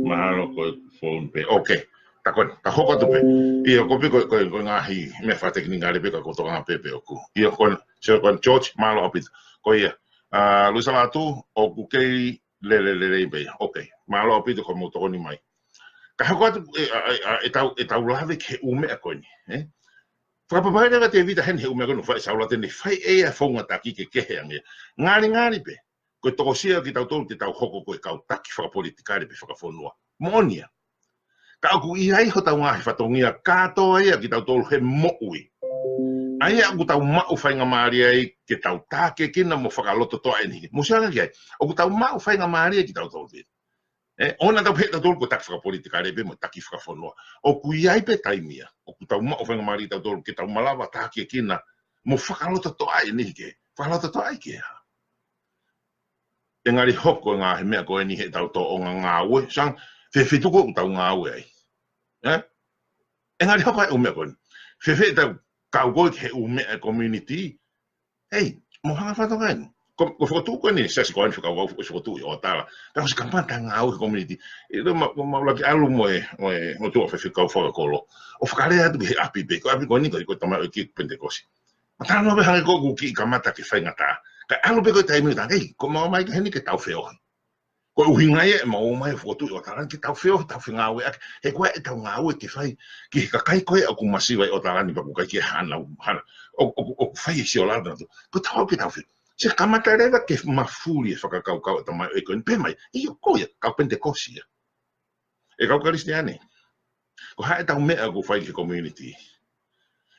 Mahalo ko e phone pē. Okay. Ta ko eni, ta hoko atu pē. ʻIo, ko pē ko, ko, ko e ngaahi meʻa fakatekinikale pē ka ko e tokanga pē pē ʻoku. ʻIo, ko eni, so ko eni George, mālō ʻaupito. Ko ia. ʻA, Luisa Lātū, ʻoku kei lele lelei pē ia. Okay. Mālō ʻaupito ko hoʻomou tokoni mai. Ka hoko atu, ʻe, ʻa, ʻa, ʻa, ʻetau, ʻetau lave ki he ʻū meʻa ko eni, ē? Fakapapauʻi leva ʻe Tēvita heni he ʻū meʻa ko eni ʻoku fai ʻe Saula te ne fai ʻe ia e founga taki ke kehe ange. Ngalingali pē, ko e tokosiʻi kitautolu te tau hoko ko e kau taki fakapolitikale pe fakafonua. Moʻoni ia. Ka ʻoku ʻi ai hotau ngaahi fatongia kātoa ia kitautolu he moʻui. ʻA ia ʻoku tau maʻu faingamālie ai ke tau tākiekina mo fakalototoʻa ʻeni. Mou sio ange ki ai, ʻoku tau maʻu faingamālie kitautolu. ʻE, ʻoua naʻa tau pehē tautolu ko e taki fakapolitikale pē mo e taki fakafonua. ʻOku ʻi ai pē taimi ia ʻoku tau maʻu faingamālie tautolu ke tau malava tākiekina mo fakalototoʻa ʻeni ke, fakalototoʻa ai ke ha. ʻE ngali hoko e ngaahi meʻa ko eni heʻetau tōʻonga ngāue, sang, fēfē tuku ʻoku tau ngāue ai. ʻE? ʻE ngali hoko ai e ʻū meʻa ko eni. Fēfē ʻetau kau ko ē ki he ʻū meʻa e community, Hei, mou hanga fakatokangaʻi. Ko, ko e fokotuʻu ko eni, siasi ko eni fekau au, fokotuʻu ʻi ʻOtala. Pea kuo ʻosi kamata e ngāue he community. ʻIlo ma, ma, ma ʻuluaki ʻalu mo e, mo e, mo e tuʻa faifekau fakakolo. ʻO fakalea atu ki he ʻapi pē, ko e ʻapi ko eni ko, ko e tamaioʻeiki Penitekosi. Ma talanoa pē hangē ko ʻeku kiʻi kamata ke faingataʻa. Kae ʻalu pē ko e taimi ʻo tala, hei, ko ʻemau ō mai ki heni ke tau feohi. Ko e ʻuhinga ia ʻemau ō mai ʻo fokotuʻu ʻi ʻOtala ni ke tau feohi, tau fengāueʻaki. He ko e ʻetau ngāue ke fai ki he kakai ko ē ʻoku masiva ʻi ʻOtala ni pea ʻoku ʻikai ke hana, hana. ʻO, ʻo, ʻo fai e siolata atu. Ko ʻetau aʻu ke tau feohi. Sai kamata leva ke mafuli e fakakaukau ʻa e tamaioʻeiki ko eni pehē mai. ʻIo ko ia, kau Penitekosi ia. ʻE kau Kalisitiane. Ko e hā ʻetau meʻa ʻoku fai ki he community.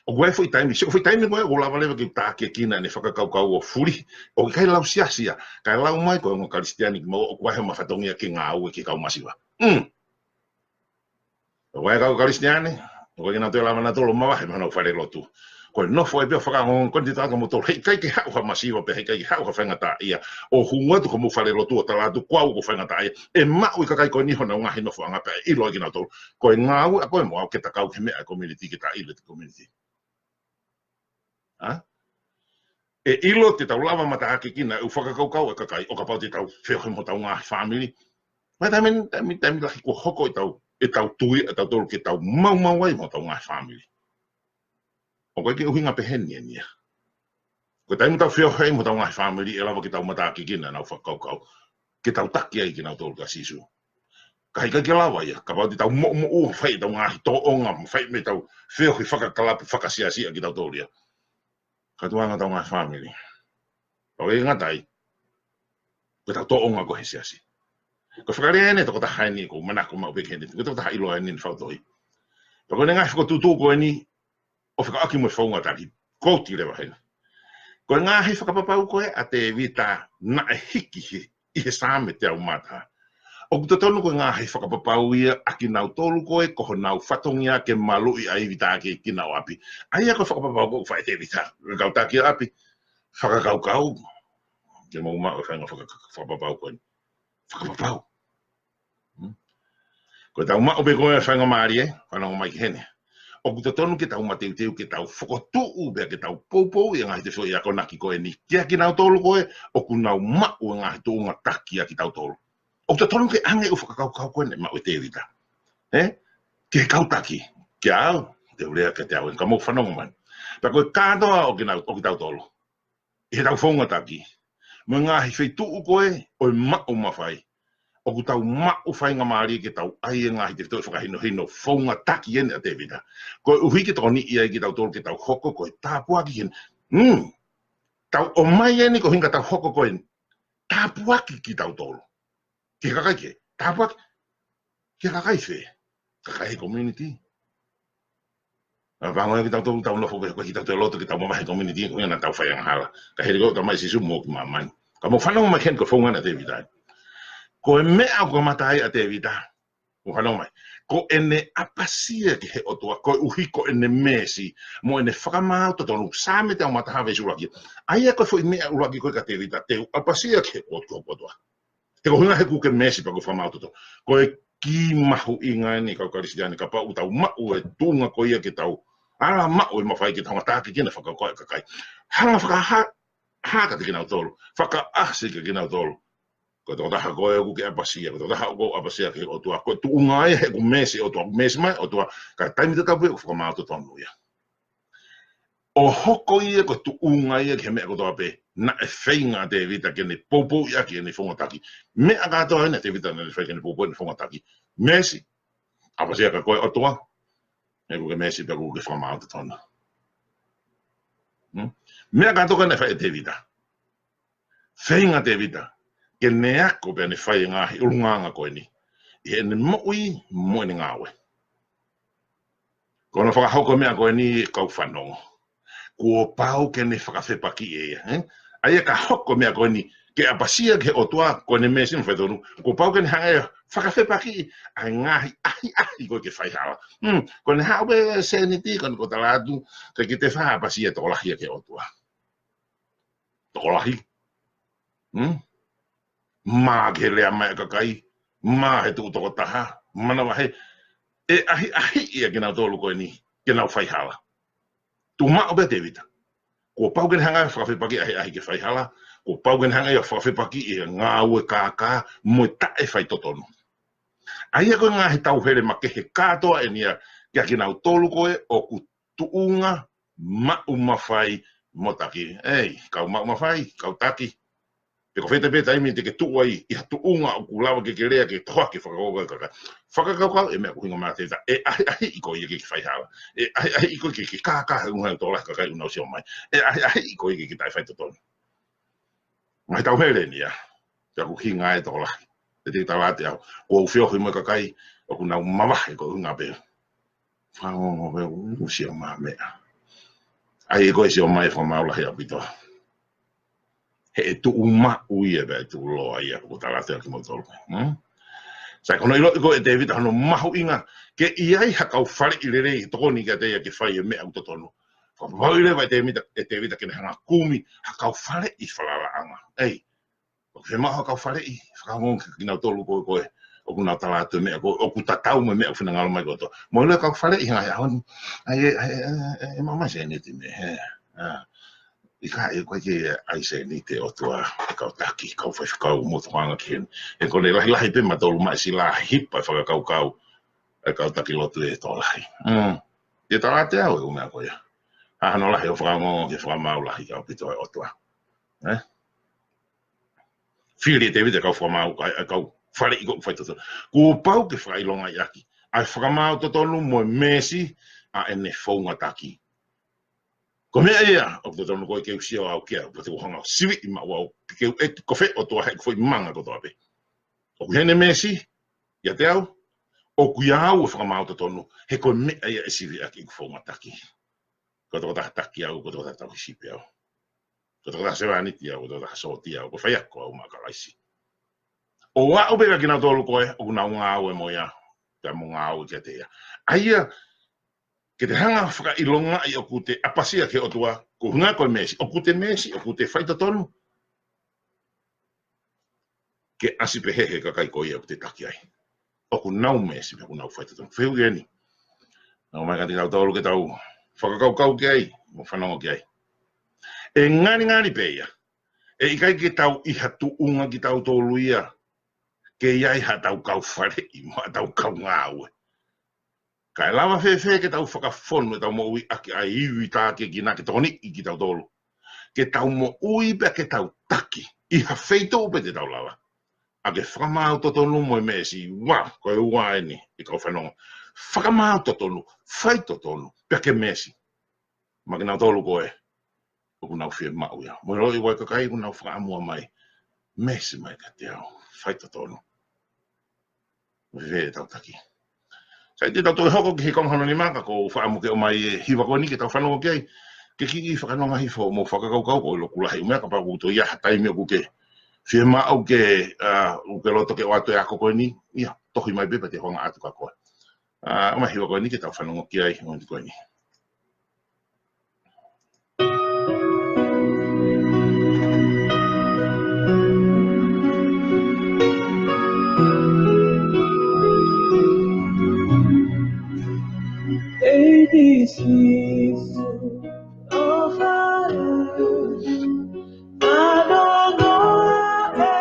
ʻOku ʻi ai e foʻi taimi, sio, foʻi taimi ko ē ʻoku lava leva ke u tākiekina ʻene fakakaukau ʻo fuli, ʻoku ʻikai lau siasi ia, kae lau mai ko e ongo Kalisitiane kimaua ʻoku ʻi ai homa fatongia ke ngāue ki he kau masiva. Mm. ʻOku ʻi ai e kau Kalisitiane, ʻoku ʻikai ke nau toe lava nautolu ʻo mavahe mei honau falelotu. Ko e nofo ē pē ʻo fakaongo ko eni te tau ʻalu mo tolu, heʻikai ke haʻu ha masiva pea heʻikai ke haʻu ha faingataʻaʻia, ʻo hū atu ki homou falelotu ʻo tala atu ko au ko e faingataʻaʻia, ʻe maʻu ʻe he kakai ko eni honau ngaahi nofoʻanga pea ʻe ʻilo ai kinautolu. Ko e ngāue ʻa koe mo au ke ta kau ki he meʻa ʻa e community, ke ta ʻilo e community. ʻA? ʻE ʻilo te tau lava mataʻākikina ʻa e fakakaukau ʻa e kakai, ʻo kapau te tau feohi mo hotau ngaahi fāmili. Mai taimi, taimi, taimi lahi kuo hoko ʻetau, ʻetau tui ʻatautolu ke tau maumauʻi mo hotau ngaahi fāmili. ʻOku ʻikai ke ʻuhinga pehē ni eni ia. Ko e taimi tau feohi mo hotau ngaahi fāmili ʻe lava ke tau mataʻākikina ʻenau fakakaukau, ke tau taki ai kinautolu kia Sīsū. Ka heʻikai ke lava ia, kapau te tau moʻumoʻua fai ʻetau ngaahi tōʻonga, fai mei heʻetau feohi fakakalapu fakasiasi ʻa kitautolu ia. Kātoanga hotau ngaahi fāmili. Pea ʻoku ʻikai ngata ai, ko ʻetau tōʻonga ko ē he siasi. Ko e fakalea eni ʻa e tokotaha eni ʻoku ou manako maʻu pē ki heni, ko e tokotaha ʻiloa eni ʻi he faʻu tohi. Pea ko ʻene ngaahi fokotuʻutuʻu ko eni, ʻo fekauʻaki mo e founga taki, quote leva heni. Ko e ngaahi fakapapau ko ē ʻa Tēvita naʻe hiki he, ʻi he Saame teau mā taha, ʻoku totonu ko e ngaahi fakapapau ia ʻa kinautolu ko ē ko honau fatongia ke maluʻi ʻa e ivi tākiekina ʻo ʻapi. ʻA ia ko e fakapapau ko ē ʻoku fai ʻe Tēvita, kau taki ʻapi, fakakaukau, ke mou maʻu e faʻahinga faka-, fakapapau ko eni. Fakapapau. Hmm? Ko ʻetau maʻu pē ko ē faingamālie, fanongo mai ki heni. ʻOku totonu ke tau mateuteu, ke tau fokotuʻu pea ke tau poupou ʻi he ngaahi tefitoʻi akonaki ko eni kia kinautolu ko ē ʻoku nau maʻu e ngaahi tuʻunga taki ʻa kitautolu. ʻOku totonu ke ʻange ʻū fakakaukau ko eni ʻe maʻu ʻe Tēvita. Ē? Ki he kau taki, kia au, te u lea kiate au eni, ka mou fanongo mai. Pea ko e kātoa ʻo kinau-, ʻo kitautolu ʻi heʻetau founga taki mo e ngaahi feituʻu ko ē ʻo e maʻu mafai, ʻoku tau maʻu faingamālie ke tau ʻai e ngaahi tefitoʻi fakahinohino founga taki eni ʻa Tēvita, koeʻuhi ke tokoniʻi ai kitautolu ke tau hoko ko e tāpuaki ki heni. Hmm. Tau ʻomai eni ko e ʻuhinga tau hoko ko eni, tāpuaki kitautolu. Ki he kakai kehe, tāpuaki. Ki he kakai fē? Kakai he community. ʻA, fanongo ki tautolu, tau nofo pē ko ē ki tautolu loto ke tau mavahe he community, ko e ʻuhinga naʻa tau fai angahala. Ka hili ko ē ʻoku tau ʻomai ʻa Sīsū mo ki māmani. Ka mou fanongo mai ki heni ko e founga eni ʻa Tēvita. Ko e meʻa ʻoku kamata ai ʻa Tēvita, mou fanongo mai, ko ʻene ʻapasia ki he ʻOtua, koeʻuhi ko ʻene mēsi mo ʻene fakamaau totonu, Saame teau mā taha veesi ʻuluaki. ʻA ia ko e foʻi meʻa ʻuluaki ko ē kia Tēvita, te u ʻapasia ki he ʻOtua, ʻOtua. He ko e ʻuhinga he ʻoku ke mēsi pea ʻoku ke fakamaau totonu. Ko e kī mahuʻinga eni kau Kalisitiane, kapau ʻoku tau maʻu e tuʻunga ko ia ke tau ala maʻu e mafai ke tau ngata ki he fakakaukau ʻa e kakai. Hanga fakahā, hā kiate kinautolu, fakaʻasi kiate kinautolu. Ko e tokotaha ko ē ʻoku ke ʻapasia, ko e tokotaha ʻoku ou ʻapasia ki he ʻOtua, ko e tuʻunga ia he ʻoku mēsi ʻOtua, ʻoku mēsi mai ʻOtua, ka taimi tatau pē ʻoku fakamaau totonu ia. ʻO hoko ia ko e tuʻunga ia ki he meʻa kotoa pē, naʻe feinga ʻa Tēvita ke ne poupouʻi ʻaki ʻene founga taki. Meʻa kātoa eni ʻa Tēvita naʻa ne fai ke ne poupouʻi ʻene founga taki. Mēsi. ʻApasia kia koe ʻOtua, he ʻoku ke mēsi pea ʻoku ke fakamaau totonu. Hmm? Meʻa kātoa ko ē naʻe fai ʻe Tēvita, feinga ʻa Tēvita ke ne ako pea ne fai e ngaahi ʻulungaanga ko eni ʻi heʻene moʻui mo ʻene ngāue. Ko hono fakahoko e meʻa ko eni, kau fanongo, kuo pau ke ne fakafepakiʻi ia, ē? ʻA ia ka hoko e meʻa ko eni, ke ʻapasia ki he ʻOtua, ko ʻene mēsi mo e faitotonu, kuo pau ke ne hanga ʻo fakafepakiʻi ʻa e ngaahi ʻahiʻahi ko ē ke faihala. Hmm, ko ʻene haʻu pē sēniti, ko ʻene ko e tala atu, ke ke te faʻa ʻapasia tokolahi ia ki he ʻOtua. Tokolahi. Hmm? Mā ki he lea mai ʻa e kakai, mā he tuʻu tokotaha, manavahē, ʻe ʻahiʻahiʻi ʻa kinautolu ko eni ke nau faihala. Tuʻu maʻu pē ʻa Tēvita. Kuo pau ke ne hanga ʻo fakafepakiʻi ʻahiʻahi ke faihala, kuo pau ke ne hanga ʻo fakafepakiʻi e ngāue kākā mo e taʻe faitotonu. ʻA ia ko e ngaahi tauhele makehe kātoa eni ia kia kinautolu ko ē ʻoku tuʻunga maʻu mafai mo taki. Ei, kau maʻu mafai, kau taki. Pe ko fē pē taimi te ke tuʻu ai ʻi ha tuʻunga ʻoku lava ke ke lea ke tohoaki e fakakaukau ʻa e kakai. Fakakaukau e meʻa ʻoku ʻuhinga mai ʻa Tēvita, ʻe ʻahiʻahiʻi koe ia ke ke faihala. ʻE ʻahiʻahiʻi koe ke ke kākā he ʻuhinga ʻo e tokolahi ʻa e kakai ʻoku nau sio mai. ʻE ʻahiʻahiʻi koe ia ke ke taʻe faitotonu. Ngaahi tauhele eni ia. Pea ʻoku ʻuhinga ai e tokolahi. Te u tala atu au, kuo u feohi mo e kakai ʻoku nau mavahe ko e ʻuhinga pē. Fanongo pē, ʻoku sio mai e meʻa. ʻAi ē ko e sio mai e fakamaau lahi ʻaupito. He ʻe tuʻu maʻu ia pea ʻe tuʻu loa ia ʻoku tala atu ʻe kimoutolu. Hmm? Sai, ko hono ʻiloʻi ko ē ʻe Tēvita hono mahuʻinga ke ʻi ai ha kau faleʻi lelei ʻe tokoni kiate ia ke fai e meʻa ʻoku totonu. Fakapapauʻi leva ʻe Tēvita, ʻe Tēvita ke ne hanga ʻo kumi ha kau faleʻi falalaʻanga. ʻEi, ʻoku fiemaʻu ha kau faleʻi fakaongoongo kiate kinautolu ko ē, ko ē ʻoku nau tala atu e meʻa ko ē ʻoku tatau mo e meʻa ʻoku finangalo mai ʻe he ʻOtua. Mou ʻilo e kau faleʻi he ngaahi ʻaho ni. ʻAi ē, ʻai ē, ʻai ē, ʻai ē, ʻai ē, maʻu mai sēniti mei hē. ʻA, ʻikai, ʻikai ke ʻai sēniti ʻe he ʻOtua e kau taki, kau faifekau mo e tokanga ki heni. He ko ʻene lahilahi pē mautolu maʻa e sila hipa e fakakaukau e kau taki lotu ʻe tokolahi. Mm. ʻIo, tala atu ʻe au e ʻū meʻa ko ia. ʻA hono lahi ʻo e fakaongoongo ki he fakamaau lahi ʻaupito ʻa e ʻOtua. Eh? Fili ʻe Tēvita e kau fakamaau, ʻa e, ʻa e kau faleʻi ʻoku faitotonu. Kuo pau ke fakaʻilongaʻi ʻaki ʻa e fakamaau totonu mo e meesi ʻa ʻene founga taki. Ko e meʻa ia ʻoku totonu ko ē ke u sio au ki ai, pea te u hanga ʻo siviʻi maʻu au, ke u ʻeke ko fē ʻOtua he ʻeku foʻi manga kotoa pē. ʻOku ʻi heni e meesi ʻiate au, ʻoku ʻia au e fakamaau totonu, he ko e meʻa ia ʻe sivi ʻaki ʻeku founga taki. Ko e tokotaha taki au, ko e tokotaha tauhi sipi au. Ko e tokotaha sevāniti au, ko e tokotaha sōtia au, ko e faiako au maʻa Kalaisi. ʻO aʻu pē kia kinautolu ko ē ʻoku nau ngāue mo ia, pea mo ngāue kiate ia. ʻA ia, ke te hanga ʻo fakaʻilongaʻi ʻoku te ʻapasia ki he ʻOtua, ko e ʻuhinga ko e meesi, ʻoku te meesi, ʻoku te faitotonu. Ke ʻasi pē he, he kakai ko ia ʻoku te taki ai. ʻOku nau meesi pea ʻoku nau faitotonu. Fehuʻi eni. Nau mai kiate kitautolu ke tau fakakaukau ki ai, mo fanongo ki ai. ʻE ngalingali pē ia. ʻE ʻikai ke tau ʻi ha tuʻunga kitautolu ia ke ʻi ai haʻatau kau faleʻi, mo haʻatau kau ngāue. Kae lava fēfē ke tau fakafonu ʻetau moʻui ʻaki ʻa e ivi tākiekina ke tokoniʻi kitautolu. Ke tau moʻui pea ke tau taki ʻi ha feituʻu pē te tau lava. ʻA ke fakamaau totonu mo e meesi, ua, ko e ua eni, ʻe kau fanongo. Fakamaau totonu, faitotonu, pea ke meesi. Maʻa kinautolu ko ē ʻoku nau fiemaʻu ia. Mou ʻiloʻi ʻoku ʻi ai e kakai ʻoku nau fakaʻamua mai, meesi mai kiate au, faitotonu. Mo e fēfē ʻetau taki. Sai, te tau toe hoko ki he konga hono nima, ka ʻoku ou fakaʻamu ke ʻomai e hiva ko eni ke tau fanongo ki ai. Ke kiʻi fakanonga hifo mo fakakaukau, ko e loku lahi ʻū meʻa, kapau ʻoku toe ʻi ai ha taimi ʻoku ke fiemaʻu ke, ʻa, ʻoku ke loto ke ʻoatu e ako ko eni, ʻio, tohi mai pē pea te u hanga ʻo ʻatu kia koe. ʻA, ʻomai e hiva ko eni ke tau fanongo ki ai, ʻo eni ko eni. A B Cs of Life. Fanongo ē,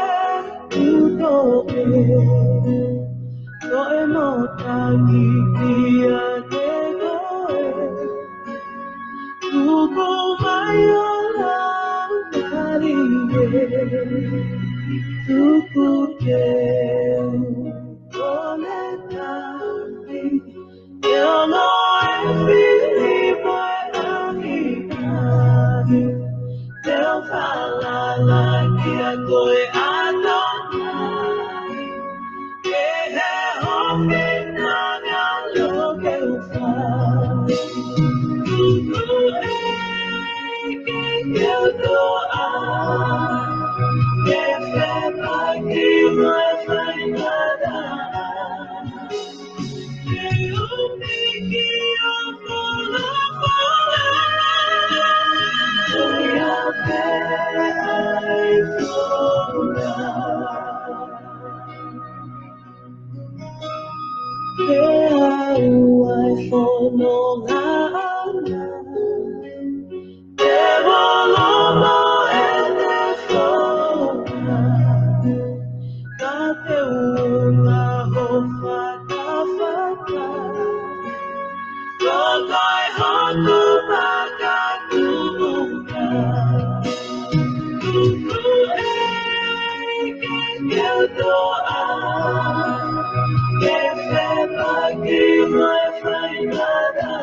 tuʻu ē, ko e motangi kiate koe. Tuku mai ʻo lāngilangi ē, tuku ke u ʻole taki. Ke ongo e fili mo e ʻahiʻahi, ke u falala kiate koe ʻAtonai. Ke he hope na ngalo ke u fai. Tuku ē ke u toʻa, ke fepaki mo e faingataʻa. Ke ʻai fononga ʻana. Te molomo ʻene founga, ka te u ʻunga ho fatafata. Ko koe hoku makatuʻunga. Tuku ē ke u toʻa, ke fepaki mo e faingataʻa.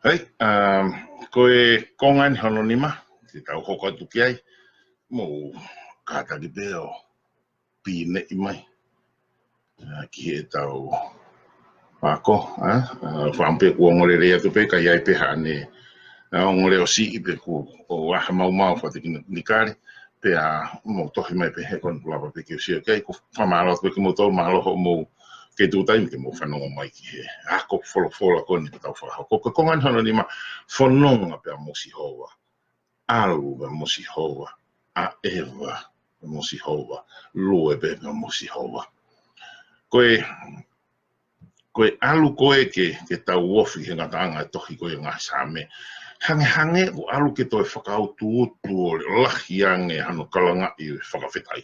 Hei, um, ko e konga eni hono nima, te tau hoko atu ki ai, mou kātaki pē ʻo pīneʻi mai. ʻA, ki heʻetau ako, ʻa, ʻa, fāmili pē kuo ongo lelei atu pē, ka ʻi ai pē haʻane, ʻa, ongo leʻo siʻi pē kuo ʻosi ʻa e maumau fakatekinikalé, pea mou tohi mai pē he ko eni kuo lava pē ke u sio ki ai, ko e fakamālō atu pē kimoutolu, mālō hoʻomou kei tuku taimi ke mou fanongo mai ki he ako folofola ko eni kuo tau fakahoko. Ko e konga eni hono nima, fononga pea mo Sihova. ʻAlu pea mo Sihova, ʻaʻeva pea mo Sihova, lue pē pea mo Sihova. Ko e, ko e ʻalu ko ē ke, ke tau ofi he ngataʻanga e tohi ko ē Ngaahi Saame. Hangehangē ko e ʻalu ke toe fakautuutu ʻo lahi ange hano kalangaʻi ʻo e fakafetaʻi.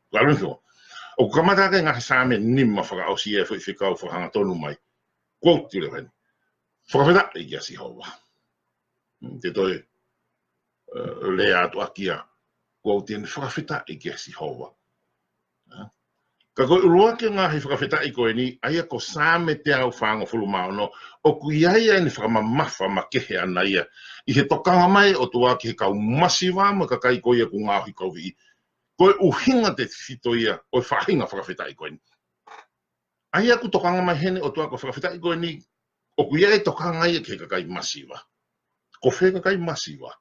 Ko e ʻalu eni ko ē. ʻOku kamata ʻaki e Ngaahi Saame nima fakaʻosi e foʻi fekau fakahangatonu mai. Quote leva eni. Fakafetaʻi kia Sihova. Te toe, eh, lea atu ʻaki ia, quote eni, fakafetaʻi kia Sihova. Eh? Ka ko e ʻuluaki ngaahi fakafetaʻi ko eni, ʻa ia ko Saame teau fāngofulu mā ono, ʻoku ʻi ai ʻa ʻene fakamamafa makehe ʻana ia, ʻi he tokanga mai ʻOtua ki he kau masiva mo e kakai ko ia ʻoku ngaohikoviʻi. Ko e ʻuhinga tefito ia ʻo e faʻahinga fakafetaʻi ko eni. ʻA ia ʻoku tokanga mai heni ʻOtua ko e fakafetaʻi ko eni, ʻoku ʻi ai e tokanga ia ki he kakai masiva. Ko fē kakai masiva?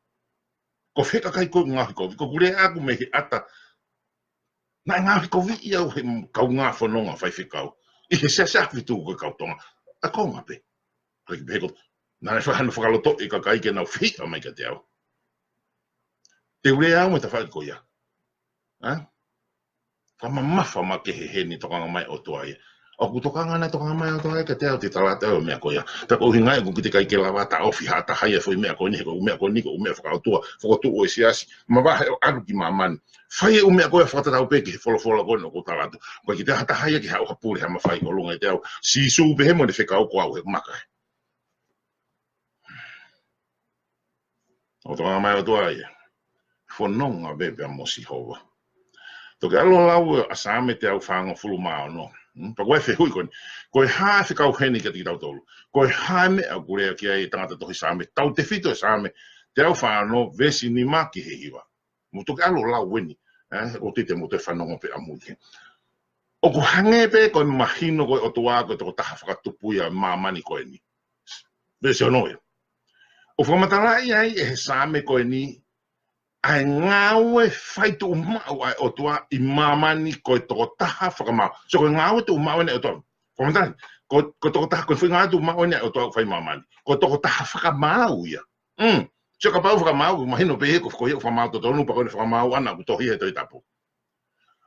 Ko fē kakai ko ē ngaohikoviʻi? Ko ʻeku lea ʻaku mei he ʻata. Naʻe ngaohikoviʻi au he kaungā fononga faifekau. ʻI he Siasi ʻAhofitu ko e kau Tonga. ʻA e konga pē. Ko e ki pehē ko, naʻe fai hano fakalotoʻi e kakai ke nau fehiʻa mai kiate au. Te u lea au mo e tafaʻaki ko ia. ʻA? Fakamamafa makehe heni tokanga mai ʻOtua ia. ʻOku tokanga ʻana e tokanga mai ʻOtua ia kiate au, te u tala atu au e meʻa ko ia. Pea ko e ʻuhinga ia ʻoku ʻikai ke lava taʻofi ha taha ia e foʻi meʻa ko eni, he ko e meʻa ko eni ko e meʻa fakaʻotua, fokotuʻu ʻo e Siasi, mavahe ʻo ʻalu ki māmani. Fai e meʻa ko ia fakatatau pē ki he folofola ko eni ʻoku ou tala atu. ʻOku ʻikai ke toe ha taha ia ke haʻu ʻo pule ha mafai ʻi ʻolunga ʻiate au. Sīsū pē he mo ʻene fekau, ko au he maka. ʻOku tokanga mai ʻOtua ia. Fononga pē pea mo Sihova. Toki ʻalu ʻo lau ʻa Saame teau fāngofulu mā ono. Hmm? Pea ko e fehuʻi ko eni. Ko e hā e fekau heni kiate kitautolu? Ko e hā e meʻa ʻoku lea ki ai e tangata tohi Saame? Tautefito e Saame teau fā ono, veesi nima ki he hiva. Mou toki ʻalu ʻo lau eni. Eh, ʻoku ou tui te mou toe fanongo pē ʻamui ki ai. ʻOku hangē pē ko e mahino ko e ʻOtua ko e tokotaha fakatupu ia ʻo e māmani ko eni. Veesi ono ia. ʻOku fakamatalaʻi ai ʻe he Saame ko eni ʻa e ngāue fai tuʻumaʻu ʻa e ʻOtua ʻi māmani ko e tokotaha fakamaau. So ko e ngāue tuʻumaʻu eni ʻa e ʻOtua. Fakamatalaʻi, ko, ko e tokotaha, ko e foʻi ngāue tuʻumaʻu eni ʻa e ʻOtua ʻoku fai ʻi māmani. Ko e tokotaha fakamaau ia. Mm. So kapau fakamaau, mahino pē he ko, ko ia ʻoku fakamaau totonu, pea ko ʻene fakamaau ʻana ʻoku tohi he Tohi Tapu.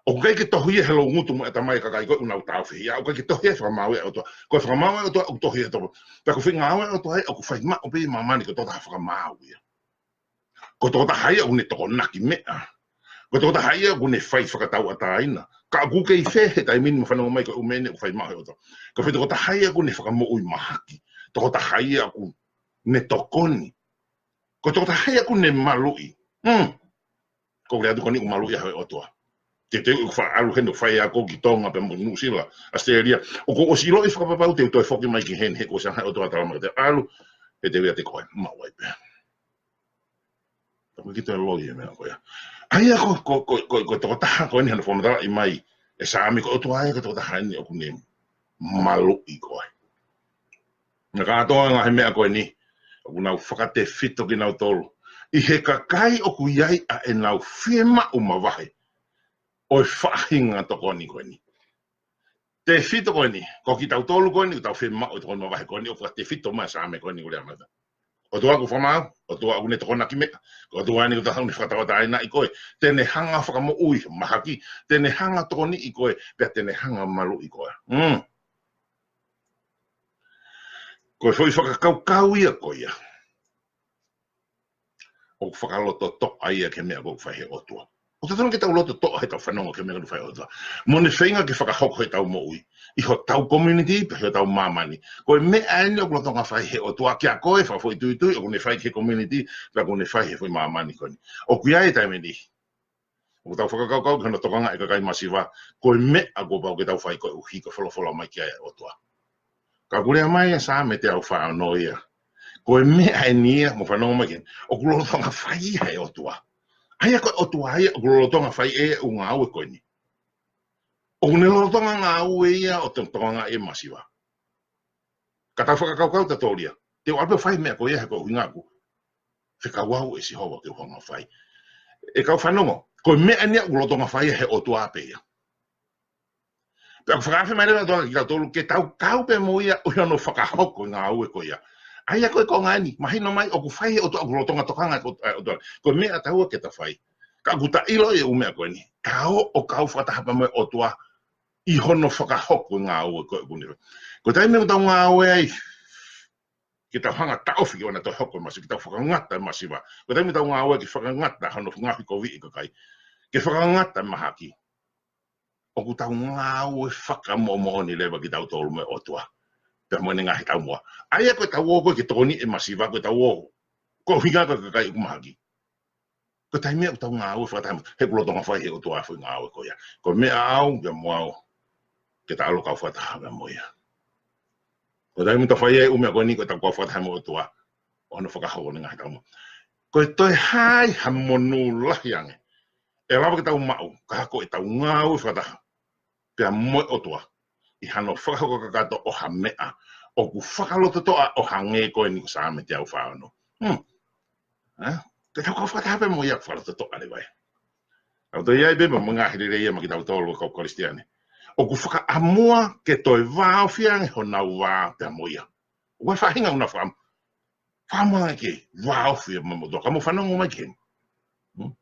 ʻOku ʻikai ke tohi ia he loungutu mo e ʻatamai e kakai ko ē ʻoku nau tāufehiʻa, ʻoku ʻikai ke tohi ia he fakamaau ʻa e ʻOtua. Ko e fakamaau ʻa e ʻOtua ʻoku tohi he Tohi Tapu. Pea ko e foʻi ngāue ʻa e ʻOtua ē ʻoku fai maʻu pē ʻi māmani ko e tokotaha fakamaau ia. Ko e tokotaha ia ʻoku ne tokonaki meʻa. Ko e tokotaha ia ʻoku ne fai fakatauʻatāina. Ka ʻoku kei fē he taimi ni mo fanongo mai ko e ʻū meʻa ʻoku fai maʻu he ʻOtua. Ko e fē tokotaha ia ʻoku ne fakamoʻui mahaki. Tokotaha ia ʻoku ne tokoni. Ko e tokotaha ia ʻoku ne maluʻi. Hmm. Ko e lea atu ko eni ʻoku maluʻi ʻa e ʻOtua. Te te ʻoku faʻa ʻalu heni ʻo fai ako ki Tonga pea mo Nuʻusila, Australia. ʻOku ou ʻosi ʻiloʻi fakapapau te u toe foki mai ki heni he ko e ʻosi ange ʻe he ʻOtua tala mai te ʻalu, he te u ʻiate koe, maʻu ai pē. Tapu ki toe loi e meʻa ko ia. ʻA ia ko, ko, ko, ko, ko e tokotaha ko eni hano fakamatalaʻi mai ʻe Saame ko e ʻOtua ia ko e tokotaha eni ʻoku ne maluʻi koe. Na kātoa ngaahi meʻa ko eni, ʻoku nau fakatefito kinautolu ʻi he kakai ʻoku ʻi ai ʻa ʻenau fiemaʻu mavahe ʻo e faʻahinga tokoni ko eni. Tefito ko eni, ko kitautolu ko eni, ʻoku tau fiemaʻu e tokoni mavahe ko eni, ʻoku fakatefito mai Saame ko eni ʻoku lea mai. ʻOtua ʻoku fakamaau, ʻOtua ʻoku ne tokonaki meʻa, ko e ʻOtua eni ʻoku tau ne fakatauʻatāinaʻi koe, te ne hanga fakamoʻui mahaki, te ne hanga tokoniʻi koe, pea te ne hanga maluʻi koe. Mm. Ko e foʻi fakakaukau ia ko ia. ʻOku fakalototoʻa ia ki he meʻa ʻoku fai he ʻOtua. ʻOku totonu ke tau lototoʻa he tau fanongo ki he meʻa ʻoku fai he ʻOtua. Mo ne feinga ke fakahoko he tau moʻui. ʻI hotau community, pe he tau māmani. Ko e meʻa eni ʻoku lolotonga fai he ʻOtua kia koe, fakafoʻituitui, ʻoku ne fai ki he community, pea ʻoku ne fai he foʻi māmani ko eni. ʻOku ʻi ai e taimi ni. ʻOku tau fakakaukau ki hono tokanga e kakai masiva, ko e meʻa kuo pau ke tau fai koeʻuhi ko e folofola mai ki ai ʻa e ʻOtua. Ka ʻoku lea mai ʻa Saame teau fā ono ia. Ko e meʻa eni ia, mo fanongo mai ki heni, ʻoku lolotonga fai ia he ʻOtua. ʻA ia ko e ʻOtua ia, ʻoku lolotonga fai e ʻū ngāue ko eni. ʻOku ne lolotonga ngāue ia ʻo te tokanga e masiva. Ka tau fakakaukau ta tōlia. Te u ʻalu pē ʻo fai meʻa ko ia he ko e ʻuhinga ʻoku fekau au ʻe Sihova ke u hanga fai. ʻE kau fanongo, ko e meʻa eni ia ʻoku lolotonga fai ia he ʻOtua pē ia. Pea ʻoku fakaafe mai leva ʻOtua kitautolu ke tau kau pē mo ia ʻi hono fakahoko e ngāue ko ia. ʻA ia ko e konga eni, mahino mai ʻoku fai he ʻOtua ʻoku lolotonga tokanga ko, ʻa, ʻOtua. Ko e meʻa taua ke ta fai. Ka ʻoku ta ʻilo e ʻū meʻa ko eni. Ta ō ʻo kau fakataha pē mo e ʻOtua ʻi hono fakahoko e ngāue ko ē ʻoku ne fai. Ko e taimi ʻoku tau ngāue ai, ke tau hanga taʻofi ke ʻoua naʻa toe hoko e masiva, ke tau fakangata e masiva. Ko e taimi ʻoku tau ngāue ke fakangata hono ngaohikoviʻi e kakai. Ke fakangata e mahaki. ʻOku tau ngāue fakamoʻomoʻoni leva kitautolu mo e ʻOtua. Pea mo ʻene ngaahi taumuʻa. ʻA ia ko e tau ō ko ē ke tokoniʻi e masiva, ko e tau ō. Ko e ʻuhinga ko e kakai ʻoku mahaki. Ko e taimi ʻoku tau ngāue fakataha mo ia, he ʻoku lolotonga fai he ʻOtua e foʻi ngāue ko ia. Ko e meʻa ʻaʻau, pea mo au, ke ta ʻalu ʻo kau fakataha pē mo ia. Ko e taimi ʻoku tau fai ai e ʻū meʻa ko eni ko e tau kau fakataha mo e ʻOtua, ʻo hono fakahoko ʻene ngaahi taumuʻa. Ko e toe hā ai ha monū lahi ange ʻe lava ke tau maʻu, ka ko e tau ngāue fakataha pea mo e ʻOtua ʻi hano fakahoko kakato ʻo ha meʻa ʻoku fakalototoʻa ʻo hangē ko eni ko Saame teau fā ono. Hmm. Ē? Ke tau kau fakataha pē mo ia ʻoku fakalototoʻa leva ia. ʻOku toe ʻi ai pē mo e ngaahi lelei ia maʻa kitautolu kau Kalisitiane ʻoku fakaʻamua ke toe vāofi ange honau vā pea mo ia. ʻOku ʻi ai e faʻahinga ʻoku nau fakaʻamu-, fakaʻamu ange ke vāofi mo e ʻOtua, ka mou fanongo mai ki heni. Hmm?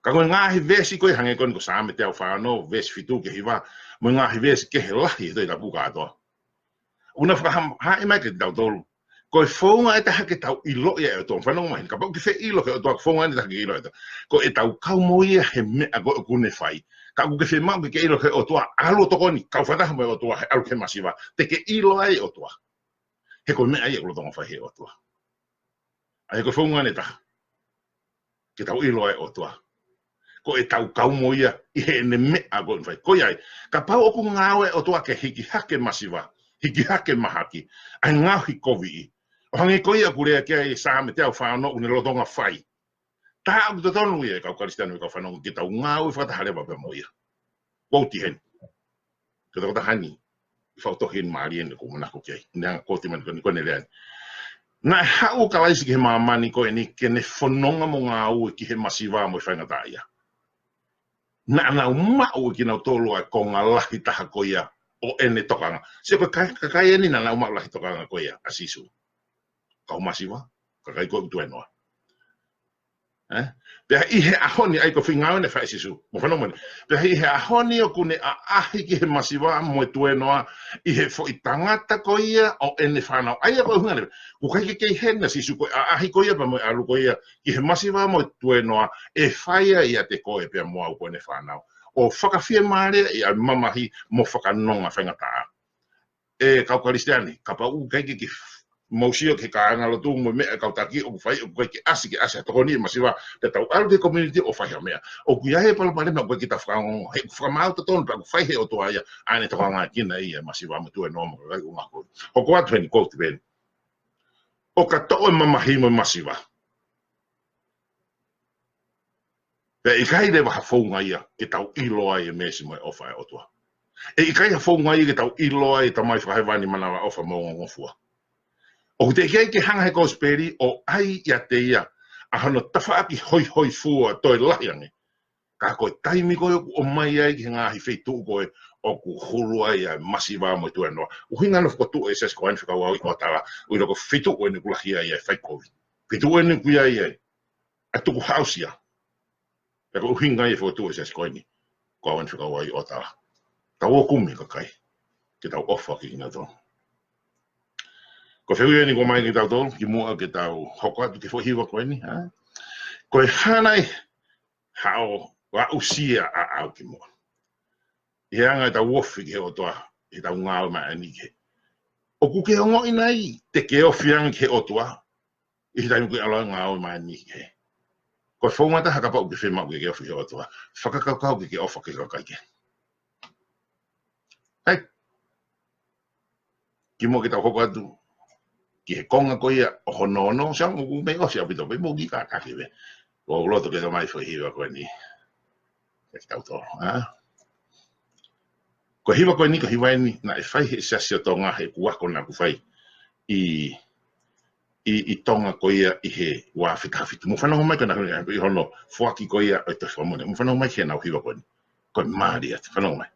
Ka ko e ngaahi veesi ko ē hangē ko eni ko Saame teau fā ono, veesi fitu ki he hiva, mo e ngaahi veesi kehe lahi he Tohi Tapu kātoa. ʻOku na fakaham-, haʻi mai kiate kitautolu. Ko e founga ʻe taha ke tau ʻiloʻi ai e ʻOtua, fanongo mai, kapau ʻoku ke fie ʻilo ki he ʻOtua, ko e founga ʻe taha ke ʻilo ai e ʻOtua. Ko e tau kau mo ia he meʻa ko ē ʻoku ne fai. Ka ʻoku ke fiemaʻu ke ke ʻilo ki he ʻOtua, ʻalu ʻo tokoni, kau fakataha mo e ʻOtua, he ʻalu ki he masiva, te ke ʻilo ai e ʻOtua. He ko e meʻa ia ʻoku lolotonga fai he ʻOtua. ʻA ia ko e founga ʻe taha ke tau ʻilo ai e ʻOtua. Ko e tau kau mo ia ʻi heʻene meʻa ko ē ʻoku ne fai. Ko ia ai, kapau ʻoku ngāue e ʻOtua ke hiki hake masiva, hiki hake mahaki, ʻa e ngaohikoviʻi. ʻO hangē ko ia ʻoku lea ki ai e Saame teau fā ono ʻoku ne lolotonga fai. Tā ʻoku totonu ia ʻe kau Kalisitiane mo e kau fanongo ke tau ngāue fakataha leva pea mo ia. Quote heni. Ko e tokotaha ni, ʻi he faʻu tohi ʻe mālie ni ʻoku ou manako ki ai. Ne hanga ʻo quote mai ko eni, ko ʻene lea ni. Naʻe haʻu ʻa Kalaisi ki he māmani ko eni ke ne fononga mo ngāue ki he masiva mo e faingataʻaʻia. Naʻa nau maʻu ʻe kinautolu ʻa e konga lahi taha ko ia ʻo ʻene tokanga. Sio ko e kakai, kakai eni naʻa nau maʻu lahi tokanga ko ia ʻa Sīsū. Kau masiva, kakai ko ē ʻoku tuēnoa. Ē? Pea ʻi he ʻaho ni, ʻa ia ko e foʻi ngāue naʻe fai ʻe Sīsū. Mou fanongo mai. Pea ʻi he ʻaho ni ʻoku ne ʻaʻahi ki he masiva mo e tuēnoa, ʻi he foʻi tangata ko ia ʻo ʻene fānau. ʻA ia ko e ʻuhinga leva. ʻOku ʻikai ke kei heni ʻa Sīsū, ko e ʻaʻahi ko ia pea mo e ʻalu ko ia ki he masiva mo e tuēnoa, ʻe fai ia ʻiate koe pea mo au ko ʻene fānau. ʻo fakafiemālieʻi ʻa e mamahi mo fakanonga faingataʻa. ʻE kau Kalisitiane, kapau ʻoku ʻikai ke ke mou sio ki he kāingalotu mo e meʻa ʻa e kau taki ʻoku fai, ʻoku ʻikai ke ʻasi, ke ʻasi ha tokoni ʻi he masiva, pea tau ʻalu ki he community ʻo fai ha meʻa. ʻOku ʻi ai e palopalema ʻoku ʻikai ke tau fakaongo, he ʻoku fakamaau totonu pea ʻoku fai ʻe he ʻOtua ia, ʻa ʻene tokangaekina ia e masiva mo e tuēnoa mo e kakai ʻoku ngāue. Hoko atu heni, quote pē eni. ʻO ka toʻo e mamahi mo e masiva, pea ʻikai leva ha founga ia ke tau ʻilo ai e meesi mo e ʻofa ʻa e ʻOtua. ʻE ʻikai ha founga ia ke tau ʻilo ai e Tamai Fakahēvani manavaʻofa mo ongongofua. ʻOku teʻeki ai ke hanga ʻe he kosipeli ʻo ʻai ʻiate ia ʻa hono tafaʻaki hoihoifua toe lahi ange. Ka ko e taimi ko ē ʻoku ʻomai ai ki he ngaahi feituʻu ko ē ʻoku hulu ai ʻa e masiva mo e tuēnoa. ʻUhinga naʻe fokotuʻu e Siasi ko eni Faifekau Auiʻotala, ʻuhinga ko e feituʻu eni ʻoku lahi ai ʻa e faikovi. Feituʻu eni ʻoku ʻi ai ʻa e tukuhausia. Pea ko e ʻuhinga ia e fokotuʻu e Siasi ko eni ko Auiʻotala. Tau ō kumi kakai ke tau ʻofa ki kinautolu. Ko e fehuʻi eni ʻoku ʻomai kiate kitautolu, kimuʻa ke tau hoko atu ki he foʻi hiva ko eni, ha? Ko e hā nai haʻo aʻusia ʻaʻau kimuʻa ʻi he anga ʻetau ofi ki he ʻOtua, ʻi heʻetau ngāue maʻa ni ki he. ʻOku ke ongoʻi nai te ke ofi ange ki he ʻOtua ʻi he taimi ʻoku ke ʻalu ai ʻo ngāue maʻa ni ki he. Ko e founga ʻe taha kapau ʻoku ke fiemaʻu ke ke ofi ki he ʻOtua, fakakaukau ke ke ʻofa ki he kakai kehe. Hei. Kimuʻa ke tau hoko atu ki he konga ko ia ʻo hono ono, ʻosi ange ʻoku mei ʻosi ʻaupito pē, mou kiʻi kātaki pē. ʻOku ou loto ke ʻomai e foʻi hiva ko eni kiate kitautolu, ha? Ko e hiva ko eni, ko e hiva eni naʻe fai ʻe he Siasi ʻo Tonga he kuakona ʻoku fai ʻi, ʻi, ʻi Tonga ko ia ʻi he ua afe taha fitu. Mou fanongo mai ko ena ʻi hono foaki ko ia ʻo e Tohi Fakamoʻoni. Mou fanongo mai ki heʻenau hiva ko eni. Ko e mālie atu, fanongo mai.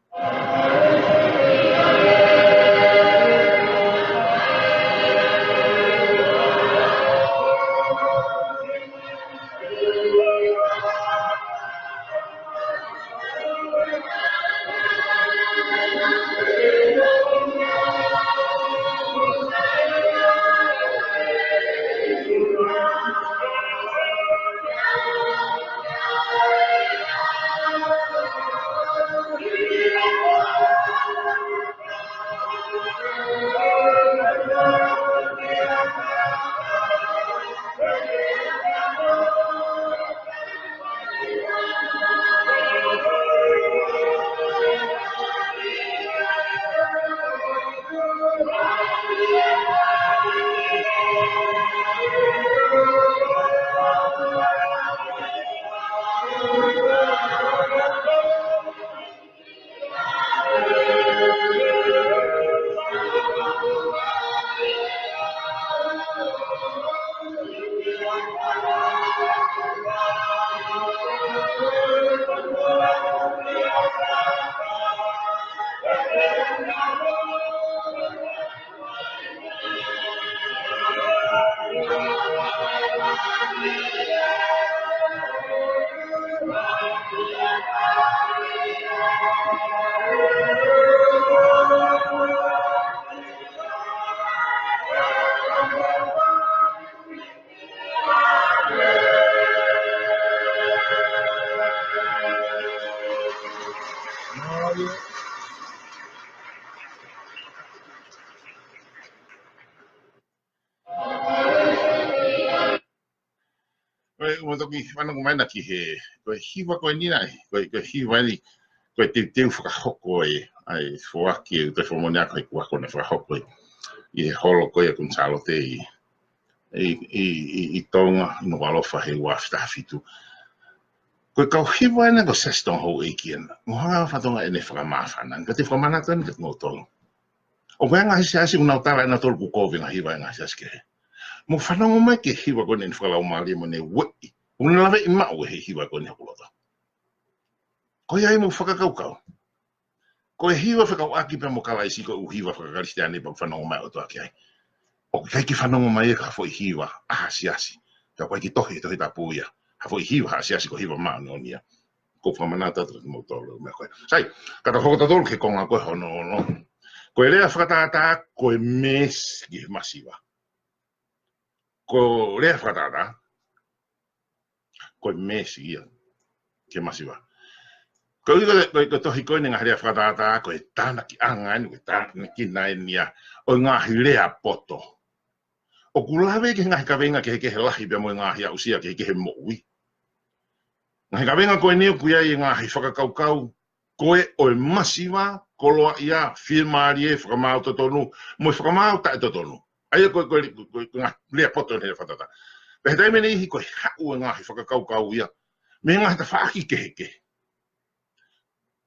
Ko e, ʻoku mau toki fanongo mai ena ki he, ko e hiva ko eni naʻe, ko e, ko e hiva eni, ko e teuteu fakahoko e, ʻa e foaki e Tohi Fakamoʻoni ko e kuakona fakahoko ʻi he holo ko ia ʻa Kuini Sālote ʻi, ʻi, ʻi, ʻi, ʻi Tonga, ʻi Nukuʻalofa he ua afe taha fitu. Ko e kau hiva ena ko e Siasi Tonga Houʻeiki ena. Mo hanga fatongia ʻene fakamāfana. Ka te u fakamanatu eni kiate kimoutolu. ʻOku ʻi ai e ngaahi siasi ʻoku nau tala ʻe nautolu ʻoku kovi e ngaahi hiva ʻa e ngaahi siasi kehe. Mou fanongo mai ki he hiva ko eni ʻene fakalaumālie mo ʻene ueʻi. ʻOku ne laveʻi maʻu ʻe he hiva ko eni hoku loto. Ko ia ai mou fakakaukau. Ko e hiva fekauʻaki pē mo Kalaisi ko e ʻū hiva faka-Kalisitiane pea ʻoku fanongo mai ʻOtua ki ai. ʻOku ʻikai ke fanongo mai ia ki ha foʻi hiva ʻa ha siasi. Pea ʻoku ʻikai ke tohi he Tohi Tapu ia ha foʻi hiva ʻa ha siasi ko e hiva māʻoniʻoni ia. ʻOku ou fakamanatu atu kiate kimoutolu e meʻa ko ē. Sai, ka tau hoko tautolu ki he konga ko ē hono ono. Ko e lea fakatātā, ko e meesi ki he masiva. Ko e lea fakatātā, ko e meesi ia ki he masiva. Pea ʻoku ʻi ai ko e, ko e, ko e tohi ko eni ngaahi lea fakatātā, ko e tānakiʻanga eni, ko e tānakiʻanga eni ia ʻo e ngaahi lea poto. ʻOku lave ki he ngaahi kavenga kehekehe lahi pea mo e ngaahi aʻusia kehekehe moʻui. Ngaahi kavenga ko eni ʻoku ʻi ai e ngaahi fakakaukau ko ē ʻo e masiva, koloaʻia, fiemālie, fakamaau totonu, mo e fakamaau taʻetotonu. ʻA ia ko e, ko e, ko e, ko e ngaahi lea poto eni he fakatātā. Pea he taimi ʻe niʻihi ko e haʻu e ngaahi fakakaukau ia mei he ngaahi tafaʻaki kehekehe.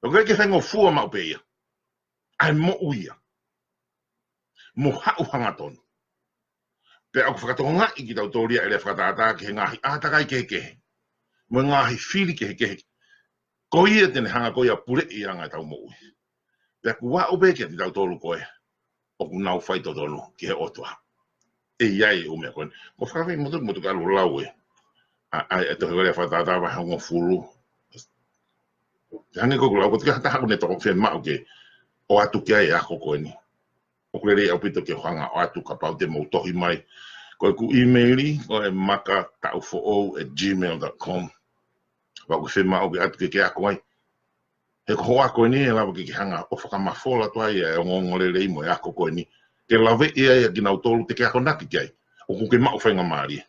ʻOku ʻikai ke faingofua maʻu pē ia ʻa e moʻui ia mo haʻu hangatonu. Pea ʻoku fakatokangaʻi kitautolu ia ʻe he lea fakatātā ki he ngaahi ʻātakai kehekehe mo e ngaahi fili kehekehe, ko ia te ne hanga ko ia ʻo puleʻi ʻa e anga ʻetau moʻui. Pea ʻoku aʻu pē kiate kitautolu ko ē ʻoku nau faitotonu ki he ʻOtua. ʻE ʻi ai e ʻū meʻa ko eni. Ko e fakafeʻiloaki mo tuku, mo tuku ʻalu lau ē. ʻA, ʻa, e tohi ko e lea fakatātā vahe hongofulu. Hangē ko ʻeku lau, ko e taha ʻoku ne toko fiemaʻu ke ʻoatu ki ai e ako ko eni. ʻOku lelei ʻaupito ke u hanga ʻo ʻoatu kapau te mou tohi mai. Ko ʻeku ʻīmeili, ko e makataufoʻou at gmail dot com. Pea ʻoku fiemaʻu ke ʻoatu ke ke ako ai. He ko hoʻo ako eni ʻe lava ke ke hanga ʻo fakamafola atu ai e ongoongolelei mo e ako ko eni. Ke laveʻi ai ʻa kinautolu te ke akonaki ki ai. ʻOku ke maʻu faingamālie.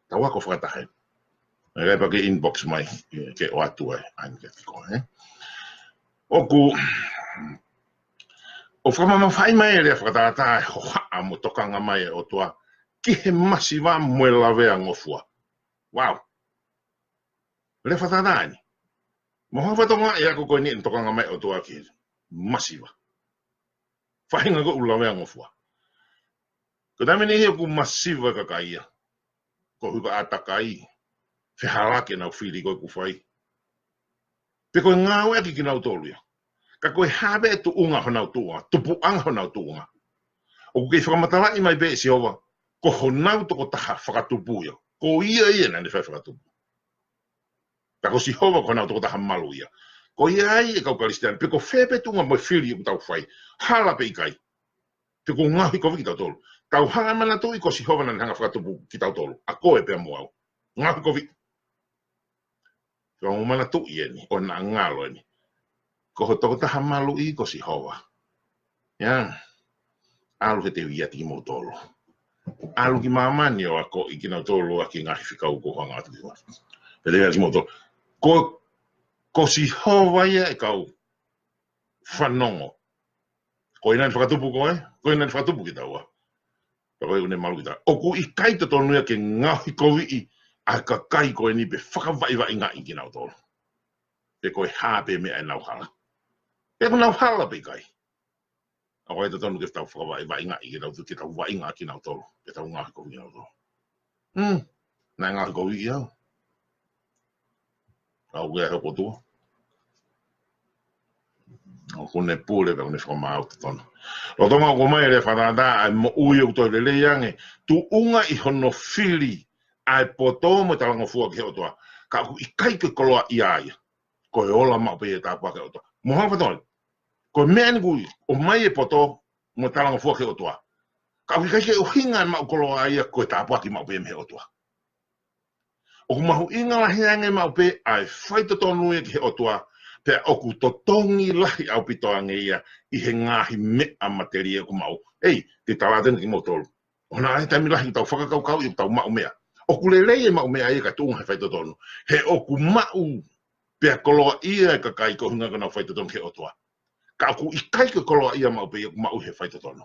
Tau ako fakataha ē. ʻE ʻikai pē ke inbox mai, ke ʻoatu ai, ʻa eni kiate koe, ē. ʻOku, ʻoku fakamamafaʻi mai e lea fakatātā e hohaʻa mo e tokanga mai e ʻOtua ki he masiva mo e lavea ngofua. Wow. Lea fakatātā eni. Mo ha fakatokangaʻi ako ko eni ʻene tokanga mai e ʻOtua ki he masiva. Faʻahinga ko e lavea ngofua. Ko e taimi ʻe niʻihi ʻoku masiva e kakai ia. Ko e ʻuhi ko e ʻātakai, fehālaaki ʻenau fili ko ē ʻoku fai. Pe ko e ngāueʻaki kinautolu ia. Ka ko e hā pē tuʻunga honau tuʻunga, tupuʻanga honau tuʻunga. ʻOku kei fakamatalaʻi mai pē ʻe Sihova, ko honau tokotaha fakatupu ia. Ko ia ia naʻa ne fai fakatupu. Ka ko Sihova ko honau tokotaha malu ia. Ko ia ai e kau Kalisitiane, pe ko fē pē tuʻunga mo e fili ʻoku tau fai. Hala pe ʻikai. Pe ʻoku ngaohikoviʻi kitautolu. Tau hanga ʻo manatuʻi ko Sihova naʻa ne hanga ʻo fakatupu kitautolu. ʻA koe pea mo au. Ngaohikoviʻi. Tau manatuʻi eni, ʻo naʻa ngalo eni. Ko ho tokotaha maluʻi ko Sihova. Ia. ʻAlu he te u ʻiate kimoutolu. ʻAlu ki māmani ʻo akoʻi kinautolu ʻaki e ngaahi fekau kuo u hanga atu ki māmani. Pea te u ʻiate kimoutolu. Ko, ko Sihova ia e kau fanongo. Ko ia naʻa ne fakatupu koe, ko ia naʻa ne fakatupu kitaua. Pea ko ia ʻoku ne malu kitaua. ʻOku ʻikai totonu ia ke ngaohikoviʻi ʻa e kakai ko eni pe fakavaʻivaʻingaʻi kinautolu. Pe ko e hā pē meʻa ʻenau hala. Pe ʻoku nau hala pe ʻikai. ʻOku ʻikai totonu ke tau fakavaʻivaʻingaʻi, ke tau, ke tau vaʻinga kinautolu, ke tau ngaohikoviʻi kinautolu. Hmm. Naʻe ngaohikoviʻi au. Au ke ahe kotua. ʻOku ne pule, ka ʻoku ne fakamaau totonu. Lolotonga ʻoku mai e lea fakatātā, ʻa e moʻui ʻoku toe lelei ange, tuʻunga ʻi hono fili ʻa e poto mo e talangofua ki he ʻOtua. Ka ʻoku ʻikai ko e koloaʻia ia. Ko e ola maʻu pē ia e tāpuaki ʻa e ʻOtua. Mo ha fakatokangaʻi. Ko e meʻa eni ʻoku ʻomai e poto mo e talangofua ki he ʻOtua. Ka ʻoku ʻikai ke ʻuhinga e maʻu koloaʻia ko e tāpuaki maʻu pē ia mei he ʻOtua. ʻOku mahuʻinga lahi ange maʻu pē ʻa e faitotonu ia ki he ʻOtua, pea ʻoku totongi lahi ʻaupito ange ia ʻi he ngaahi meʻa matelie ʻoku maʻu. Ei, te u tala atu eni kimoutolu. ʻOku ʻi ai e taimi lahi ʻoku tau fakakaukauʻi ʻoku tau maʻu meʻa. ʻOku lelei e maʻu meʻa ia ka tuʻunga he faitotonu. He ʻoku maʻu pea koloaʻia e kakai ko e ʻuhinga ko ʻenau faitotonu ki he ʻOtua. Ka ʻoku ʻikai ko e koloaʻia maʻu pē ia ʻoku maʻu he faitotonu.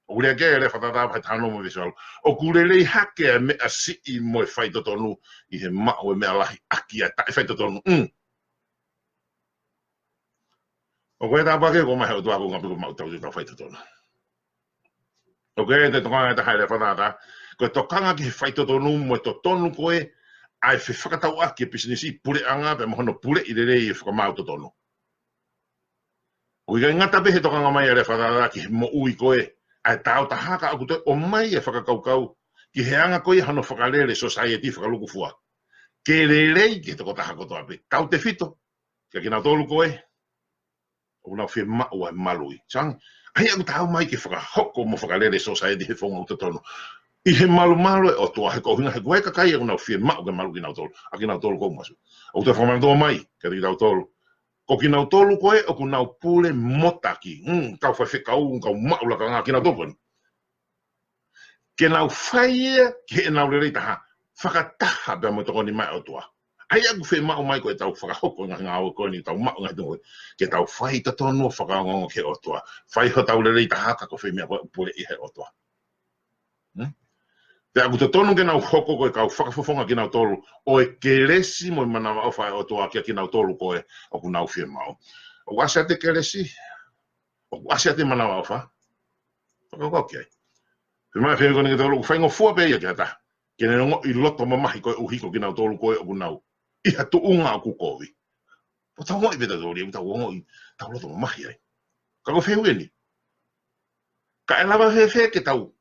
ʻOku lea ki ai e lea fakatātā vahe taha ono mo e veesi valu. ʻOku lelei hake ʻa e meʻa siʻi mo e faitotonu ʻi he maʻu e meʻa lahi ʻaki ʻa e taʻefaitotonu. Mm. ʻOku ʻi ai e tāpuaki ʻoku ʻomai he ʻOtua ko e ʻuhinga pē ko e maʻu ʻetau, ʻetau faitotonu. ʻOku ʻi ai e tokanga ʻe taha he lea fakatātā. Ko e tokanga ki he faitotonu mo e totonu ko ē ʻa e fefakatauʻaki e pisinisi, puleʻanga pea mo hono puleʻi lelei e fakamaau totonu. ʻOku ʻikai ngata pē he tokanga mai ʻa e lea fakatātā ki he moʻui ko ē ʻa e tautaha ka ʻoku toe ʻomai e fakakaukau ki he anga ko ia hono fakalele sōsaieti fakalūkufua. Ke lelei ki he tokotaha kotoa pē. Tautefito kia kinautolu ko ē ʻoku nau fiemaʻu ʻa e maluʻi. Sai ange, ʻa ia ʻoku taau mai ke fakahoko mo fakalele sōsaieti he founga ʻoku totonu. ʻI he malumalu e ʻOtua he ko e ʻuhinga he ko e kakai ʻoku nau fiemaʻu ke maluʻi kinautolu. ʻA kinautolu ʻoku masu. ʻOku toe fakamanatu mai kiate kitautolu. Ko kinautolu ko ē ʻoku nau pule motaki. Mm, kau faifekau, kau maʻu lakanga kinautolu ko ē. Ke nau fai ia, ke nau lelei taha. Fakataha pea mo e tokoni mai ʻOtua. ʻA ia ʻoku fiemaʻu mai ko ʻetau fakahoko ngaahi ngāue ko eni, tau maʻu ngaahi tuʻunga ko ē. Ke tau fai totonu ʻo fakaongoongo ki he ʻOtua. Fai hotau lelei taha ka ko fē meʻa ko ē ʻoku pule ʻi he ʻOtua. Hmm? Pea ʻoku totonu ke nau hoko ko e kau fakafofonga kinautolu ʻo e kelesi mo e manavaʻofa ʻa e ʻOtua kia kinautolu ko ē ʻoku nau fiemaʻu. ʻOku ʻasi ʻa e kelesi, ʻoku ʻasi ʻa e manavaʻofa. Fakakaukau ki ai. Fiemaʻu, fiemaʻu ko eni ke tau loku faingofua pē ia ki ha taha. Ke ne ongoʻi loto mamahi koeʻuhi ko kinautolu ko ē ʻoku nau ʻi ha tuʻunga ʻoku kovi. ʻO tau ongoʻi pē tautolu ia, tau ongoʻi, tau loto mamahi ai. Ka ko e fehuʻi eni. Ka ʻe lava fēfē ke tau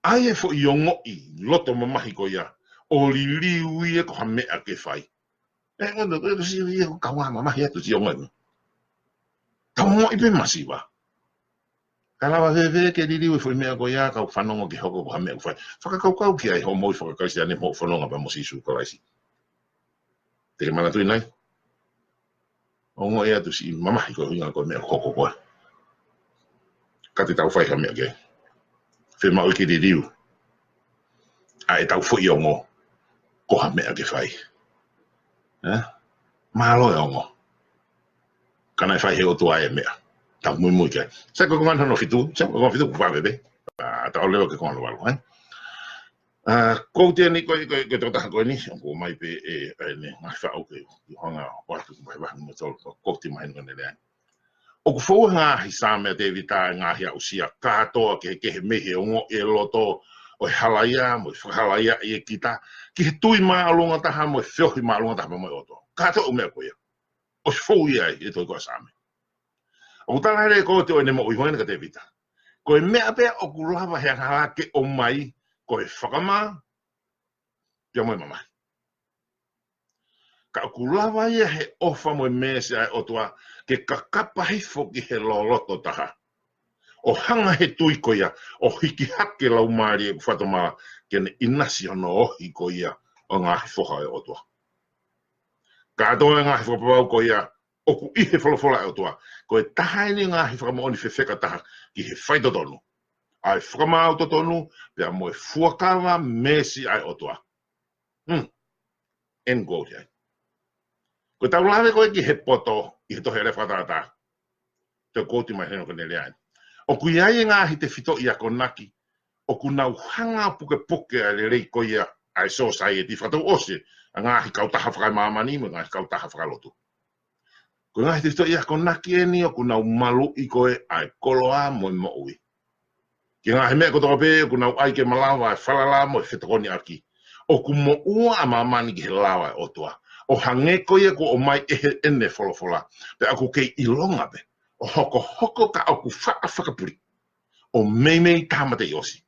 ʻai e foʻi ongoʻi loto mamahi ko ia ʻo liliu ia ko ha meʻa ke fai. ʻE, ko ʻetau, ko ʻetau siʻi ia ko e kaungā mamahi atu siʻi ongoʻi. Tau ongoʻi pē masiva. Ka ʻe lava fēfē ke liliu e foʻi meʻa ko ia, kau fanongo ke hoko ko ha meʻa ʻoku fai. Fakakaukau ki ai hoʻo moʻui fakakalisitiane mo hoʻo fononga pea mo Sīsū Kalaisi. Te ke manatuʻi nai? Ongoʻi atu siʻi mamahi ko e ʻuhinga ko e meʻa ʻoku hoko ko ē. Ka te tau fai ha meʻa ke. Fiemaʻu ke liliu ʻa ʻetau foʻi ongo ko ha meʻa ke fai. ʻE? Mālō e ongo. Ka naʻe fai he ʻOtua e meʻa. Tau muimui ki ai. Sai ko e konga hono fitu, sai ko e konga fitu kuo fai pē. ʻA, tau leva ki he konga hono valu, ē? ʻA, quote eni ko e, ko e, ko e tokotaha ko eni, ʻoku ʻomai pē ʻe, ʻe, ʻe, ne, ngaahi faʻu ke, ʻi hanga ʻo atu ki he vahe vahe mo tolu, ko e quote mai eni ko ʻene lea. ʻOku foua he ngaahi Saame ʻa Tēvita e ngaahi aʻusia kātoa kehekehe mei he ongoʻi e loto ʻo e halaia, mo e fakahalaiaʻi e kita, ki he tui māʻolunga taha, mo e feohi māʻolunga taha, mo e ʻOtua. Kātoa e ʻū meʻa ko ia. ʻOsi fou ia ʻi he tohi ko e Saame. ʻOku tala he lea ko ē ʻo ʻene moʻui ko eni kia Tēvita. Ko e meʻa pē ʻoku lava he angahala ke ʻomai, ko e fakamā, pea mo e mamahi. Ka ʻoku lava ia he ʻofa mo e meesi ʻa e ʻOtua ke kakapa hifo ki he loloto taha. ʻO hanga he tui ko ia, ʻo hiki hake laumālie ʻoku fakatomala ke ne ʻinasi hono ohi ko ia ʻo e ngaahi foha ʻo e ʻOtua. Kātoa e ngaahi fakapapau ko ia, ʻoku ʻi he folofola ʻa e ʻOtua. Ko e taha eni e ngaahi fakamoʻoni fefeka taha ki he faitotonu. ʻA e fakamaau totonu, pea mo e fuakava meesi ʻa e ʻOtua. Hmm. End quote ai. Ko ʻetau lave ko ē ki he poto ʻi he tohi ʻa e Lea Fakatātā. Te u quote mai heni ko ʻene lea eni. ʻOku ʻi ai e ngaahi tefitoʻi akonaki, ʻoku nau hanga pukepuke ʻa e lelei ko ia ʻa e society fakatouʻosi, ʻa e ngaahi kautaha fakaemāmani mo e ngaahi kautaha fakalotu. Ko e ngaahi tefitoʻi akonaki eni ʻoku nau maluʻi ko ē ʻa e koloa mo e moʻui. Ki he ngaahi meʻa kotoa pē ʻoku nau ʻai ke malava e falala mo e fetokoniʻaki. ʻOku moʻua ʻa māmani ki he lao ʻa e ʻOtua. ʻO hangē ko ia kuo ʻomai ʻe heʻene folofola. Pea ʻoku kei ʻilonga pē. ʻO hokohoko ka ʻoku faʻa fakapuli. ʻO meimei tāmateʻi ʻosi.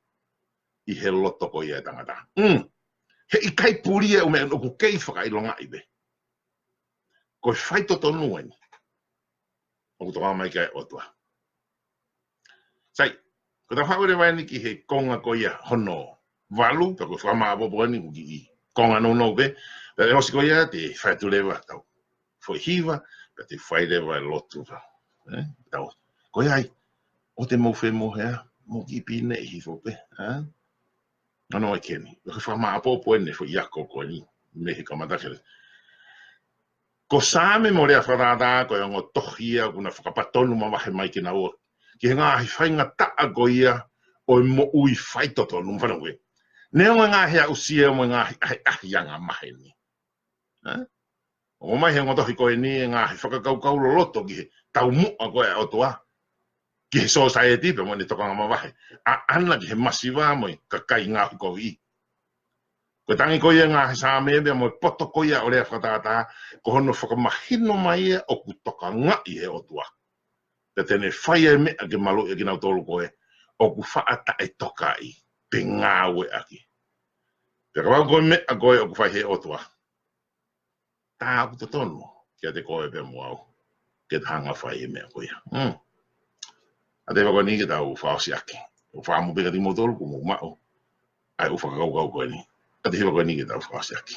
ʻI he loto ko ia e tangata. Mm. He ʻikai puli e ʻū meʻa ʻoku kei fakaʻilongaʻi pē. Ko e faitotonu eni. ʻOku tokanga mai ki ai e ʻOtua. Sai, ko ʻetau haʻu leva eni ki he konga ko ia hono valu, pea ko e fakamāʻopoʻopo eni ʻoku kiʻi konga nounou pē, pea ʻosi ko ia te fai atu leva ʻetau foʻi hiva, pea te fai leva e lotu pea. ʻE? Tau. Ko ia ai, ʻoua te mou femohea, mou kiʻi pīneʻi hifo pē, ʻa? Nano ai keni. Ko e fakamāʻopoʻopo eni e foʻi ako ko eni, mei he kamata ki he Ko Saame mo Lea Fakatātā ko e ongo tohi ia ʻoku na fakapatonu mavahe mai kinaua ki he ngaahi faingataʻa ko ia ʻo e moʻui faitotonu, mou fanongo ki ai. Neongo e ngaahi aʻusia mo e ngaahi ʻahiʻahiʻanga maheni. Ē? ʻOku ʻomai he ongo tohi ko eni e ngaahi fakakaukau loloto ki he taumuʻa ko ē ʻa e ʻOtua ki he society pea mo ʻene tokanga mavahe ʻaʻana ki he masiva mo e kakai ngaohikoviʻi. Ko e tangi ko ia e ngaahi Saame pea mo e poto ko ia ʻo Lea Fakatātā, ko hono fakamahino mai ia ʻoku tokangaʻi he ʻOtua. Pea te ne fai e meʻa ke maluʻi ʻa kinautolu ko ē ʻoku faʻa taʻetokaʻi pe ngāueʻaki. Pea kapau ko e meʻa ko ē ʻoku fai he ʻOtua, tā ʻoku totonu kiate koe pea mo au ke ta hanga fai e meʻa ko ia. Hmm. ʻA ia ko eni ke tau fakaʻosiʻaki. ʻOku ou fakamolemole kiate kimoutolu kuo mou maʻu ʻa e ʻū fakakaukau ko eni. ʻA ia ko eni ke tau fakaʻosiʻaki.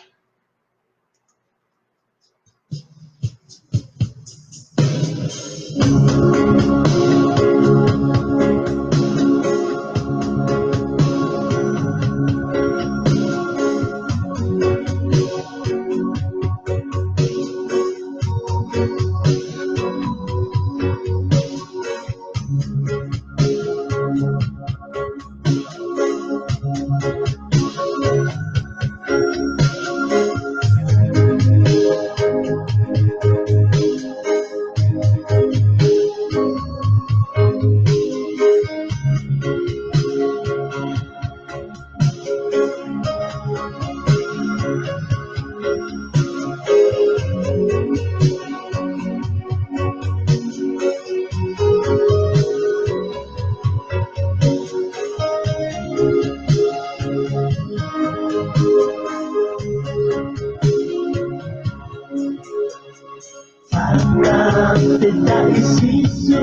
Fakafetaʻi Sīsū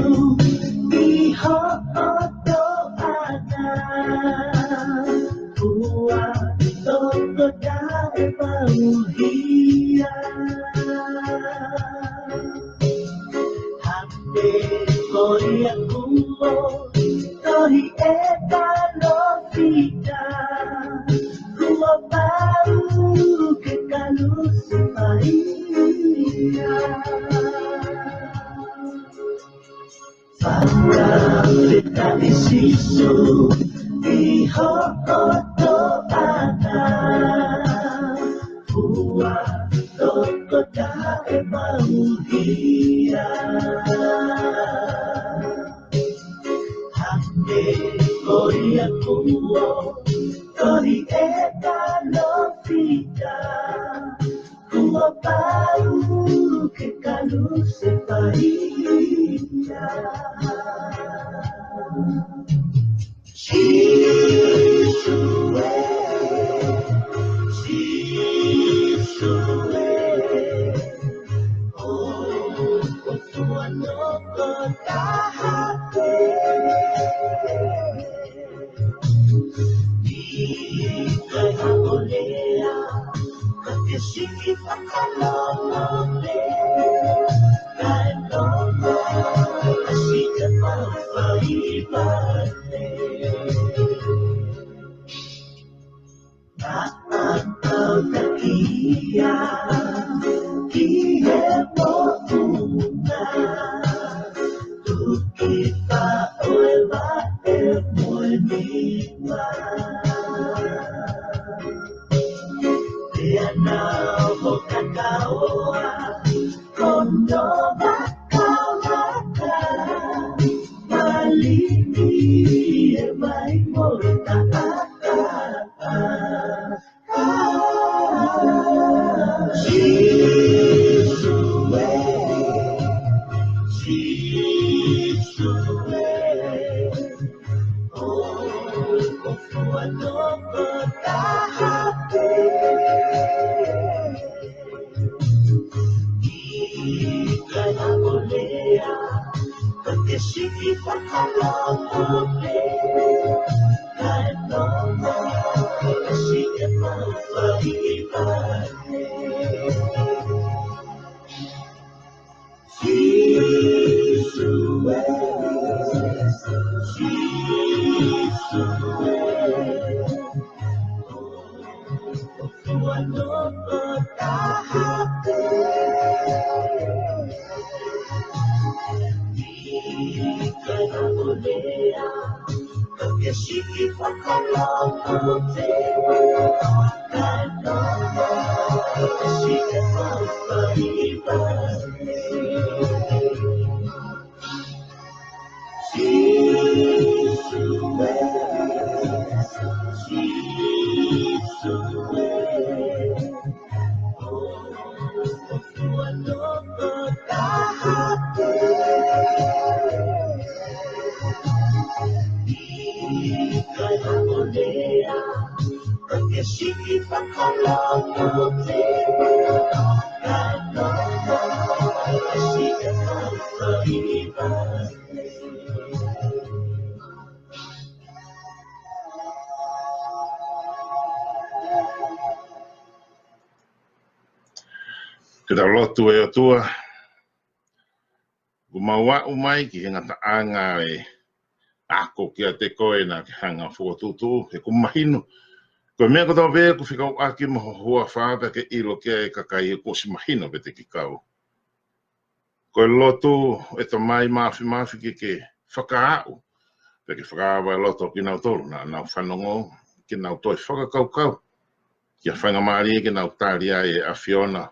ʻi hoʻo toʻata. Kuo toko taha e pau ia. Hangē ko ia kuo tohi ʻe palōfita, kuo pau ke kalusefai ia. Fakafetaʻi Sīsū ʻi hoʻo toʻata. Kuo toko taha e pau ia. Hangē ko ia kuo tohi ʻe palōfita, kuo pau ke kalusefai ia. Sīsū e, Sīsū e, ʻoku ʻikai ha taha pē. ʻIkai haʻo lea, ka ke siki fakalongolongo pē. Kae toka, ʻasi ke pau fai vale. Naʻa tau takia ki he moʻunga, tuki faʻo e vaʻe mo e niua. Pea nau mo kakaoa, kono vakavaka, malini e mai mo e taʻataʻa. Sīsū e, Sīsū e, ʻoku ʻikai ha toko taha pē. ʻIkai haʻo lea, ka ke siki fakalongolongo pē. Kae toka, ʻasi ke pau fai vale. Sīsū e, Sīsū e, ʻoku ʻikai ha toko taha pē. ʻIkai haʻo lea, ka ke siki fakalongolongo pē. Kae toka, ʻasi ke pau fai vale. Sīsū e, Sīsū e, ʻoku ʻikai ha toko taha pē. ʻIkai haʻo lea, ka ke siki fakalongolongo pē. Kae toka, ʻasi ke pau fai vale. Ke tau lotu. ʻE ʻOtua, Kuo mau aʻu mai ki he ngataʻanga e ako kiate koe naʻa ke hanga ʻo fokotuʻutuʻu, he ʻoku mahino. Ko e meʻa kotoa pē ʻoku fekauʻaki mo ho huafa pea ke ʻilo ki ai e kakai, kuo ʻosi mahino pē te ke kau. Ko e lotu ʻe Tamai Māfimafi ke ke fakaaʻu, pea ke fakaava e loto kinautolu naʻa nau fanongo, ke nau toe fakakaukau ki he faingamālie ke nau tali ai e ʻAfiona,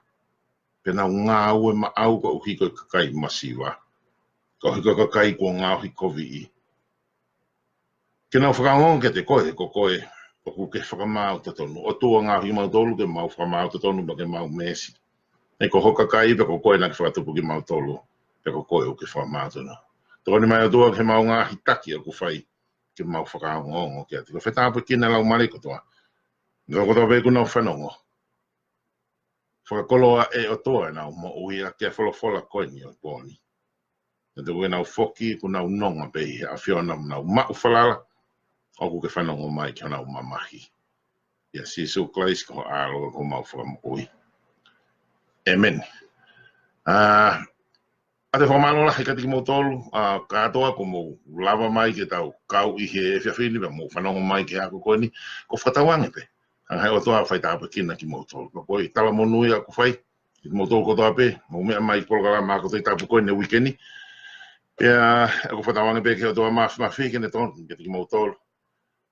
pea nau ngāue maʻau koeʻuhi ko e kakai masiva, koeʻuhi ko e kakai kuo ngaohi koviʻi. Ke nau fakaongoongo kiate koe, he ko koe ʻoku ke fakamaau totonu. ʻOtua, ngaohi kimautolu ke mau fakamaau totonu, pea ke mau meesi. He ko ho kakai pē ko koe naʻa ke fakatupu kimautolu, pea ko koe ʻoku ke fakamaau totonu. Tokoni mai ʻOtua ki he mau ngaahi taki ʻoku fai, ke mau fakaongoongo kiate koe. Fai tāpuekina e laumālie kotoa, naʻa kotoa pē ʻoku nau fanongo. Fakakoloa ʻe ʻOtua ʻenau moʻui ʻaki e folofola ko eni ʻo e pō ni. Naʻa tuku ke nau foki, ʻoku nau nonga pē ʻi he ʻAfiona, nau maʻu falala ʻoku ke fanongo mai ki honau mamahi. ʻIa Sīsū Kalaisi ko ho ʻAlo, ko homau Fakamoʻui. ʻĒmeni. ʻA, ʻoatu e fakamālō lahi kiate kimoutolu, ʻa, kātoa kuo mou lava mai ke tau kau ʻi he efiafi ni, pea mou fanongo mai ki he ako ko eni, ʻoku ou fakatauange pē ʻe he ʻOtua ʻe fai tāpuekina kimoutolu. Pea ko e talamonū ia ʻoku ou fai kiate kimoutolu kotoa pē, mou meʻa mai ki he polokalama ako Tohi Tapu ko eni he uike ni. Pea ʻoku ou fakatauange pē ki he ʻOtua Māfimafi ke ne tokoni kiate kimoutolu,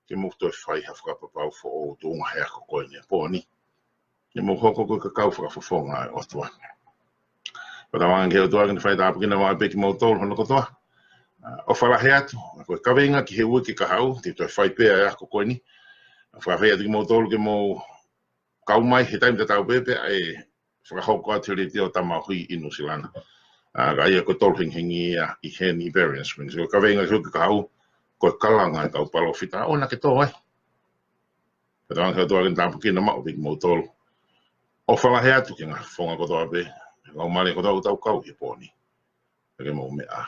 ke mou toe fai ha fakapapau foʻou tuʻunga he ako ko eni he pō ni, ke mou hoko ko e kakai fakafofonga ʻo e ʻOtua. Fakatauange ki he ʻOtua ke ne fai tāpuekina maʻu pē kimoutolu hono kotoa. ʻA, ʻofa lahi atu, ko e kaveinga ki he uike kahaʻu, te u toe fai pē ʻa e ako ko eni. Fakafetaʻi atu kimoutolu ke mou kau mai he taimi tatau pē, pea ʻe fakahoko atu he Letiō Tamaohi ʻi Nuʻu Sila na. ʻA, ka ia ko e tolu hengihengi ia ʻi heni ʻi Berrien Springs. Ko e kaveinga ki he uike kahaʻu, ko e kalanga ʻa e kau palōfita, ʻoua naʻa ke tō ai. Fakatauange ki he ʻOtua ke ne tāpuekina maʻu pē kimoutolu. ʻOfa lahi atu ki he ngaahi fofonga kotoa pē, laumālie kotoa ʻoku tau kau ʻi he pō ni. Pea ke mou meʻa ā.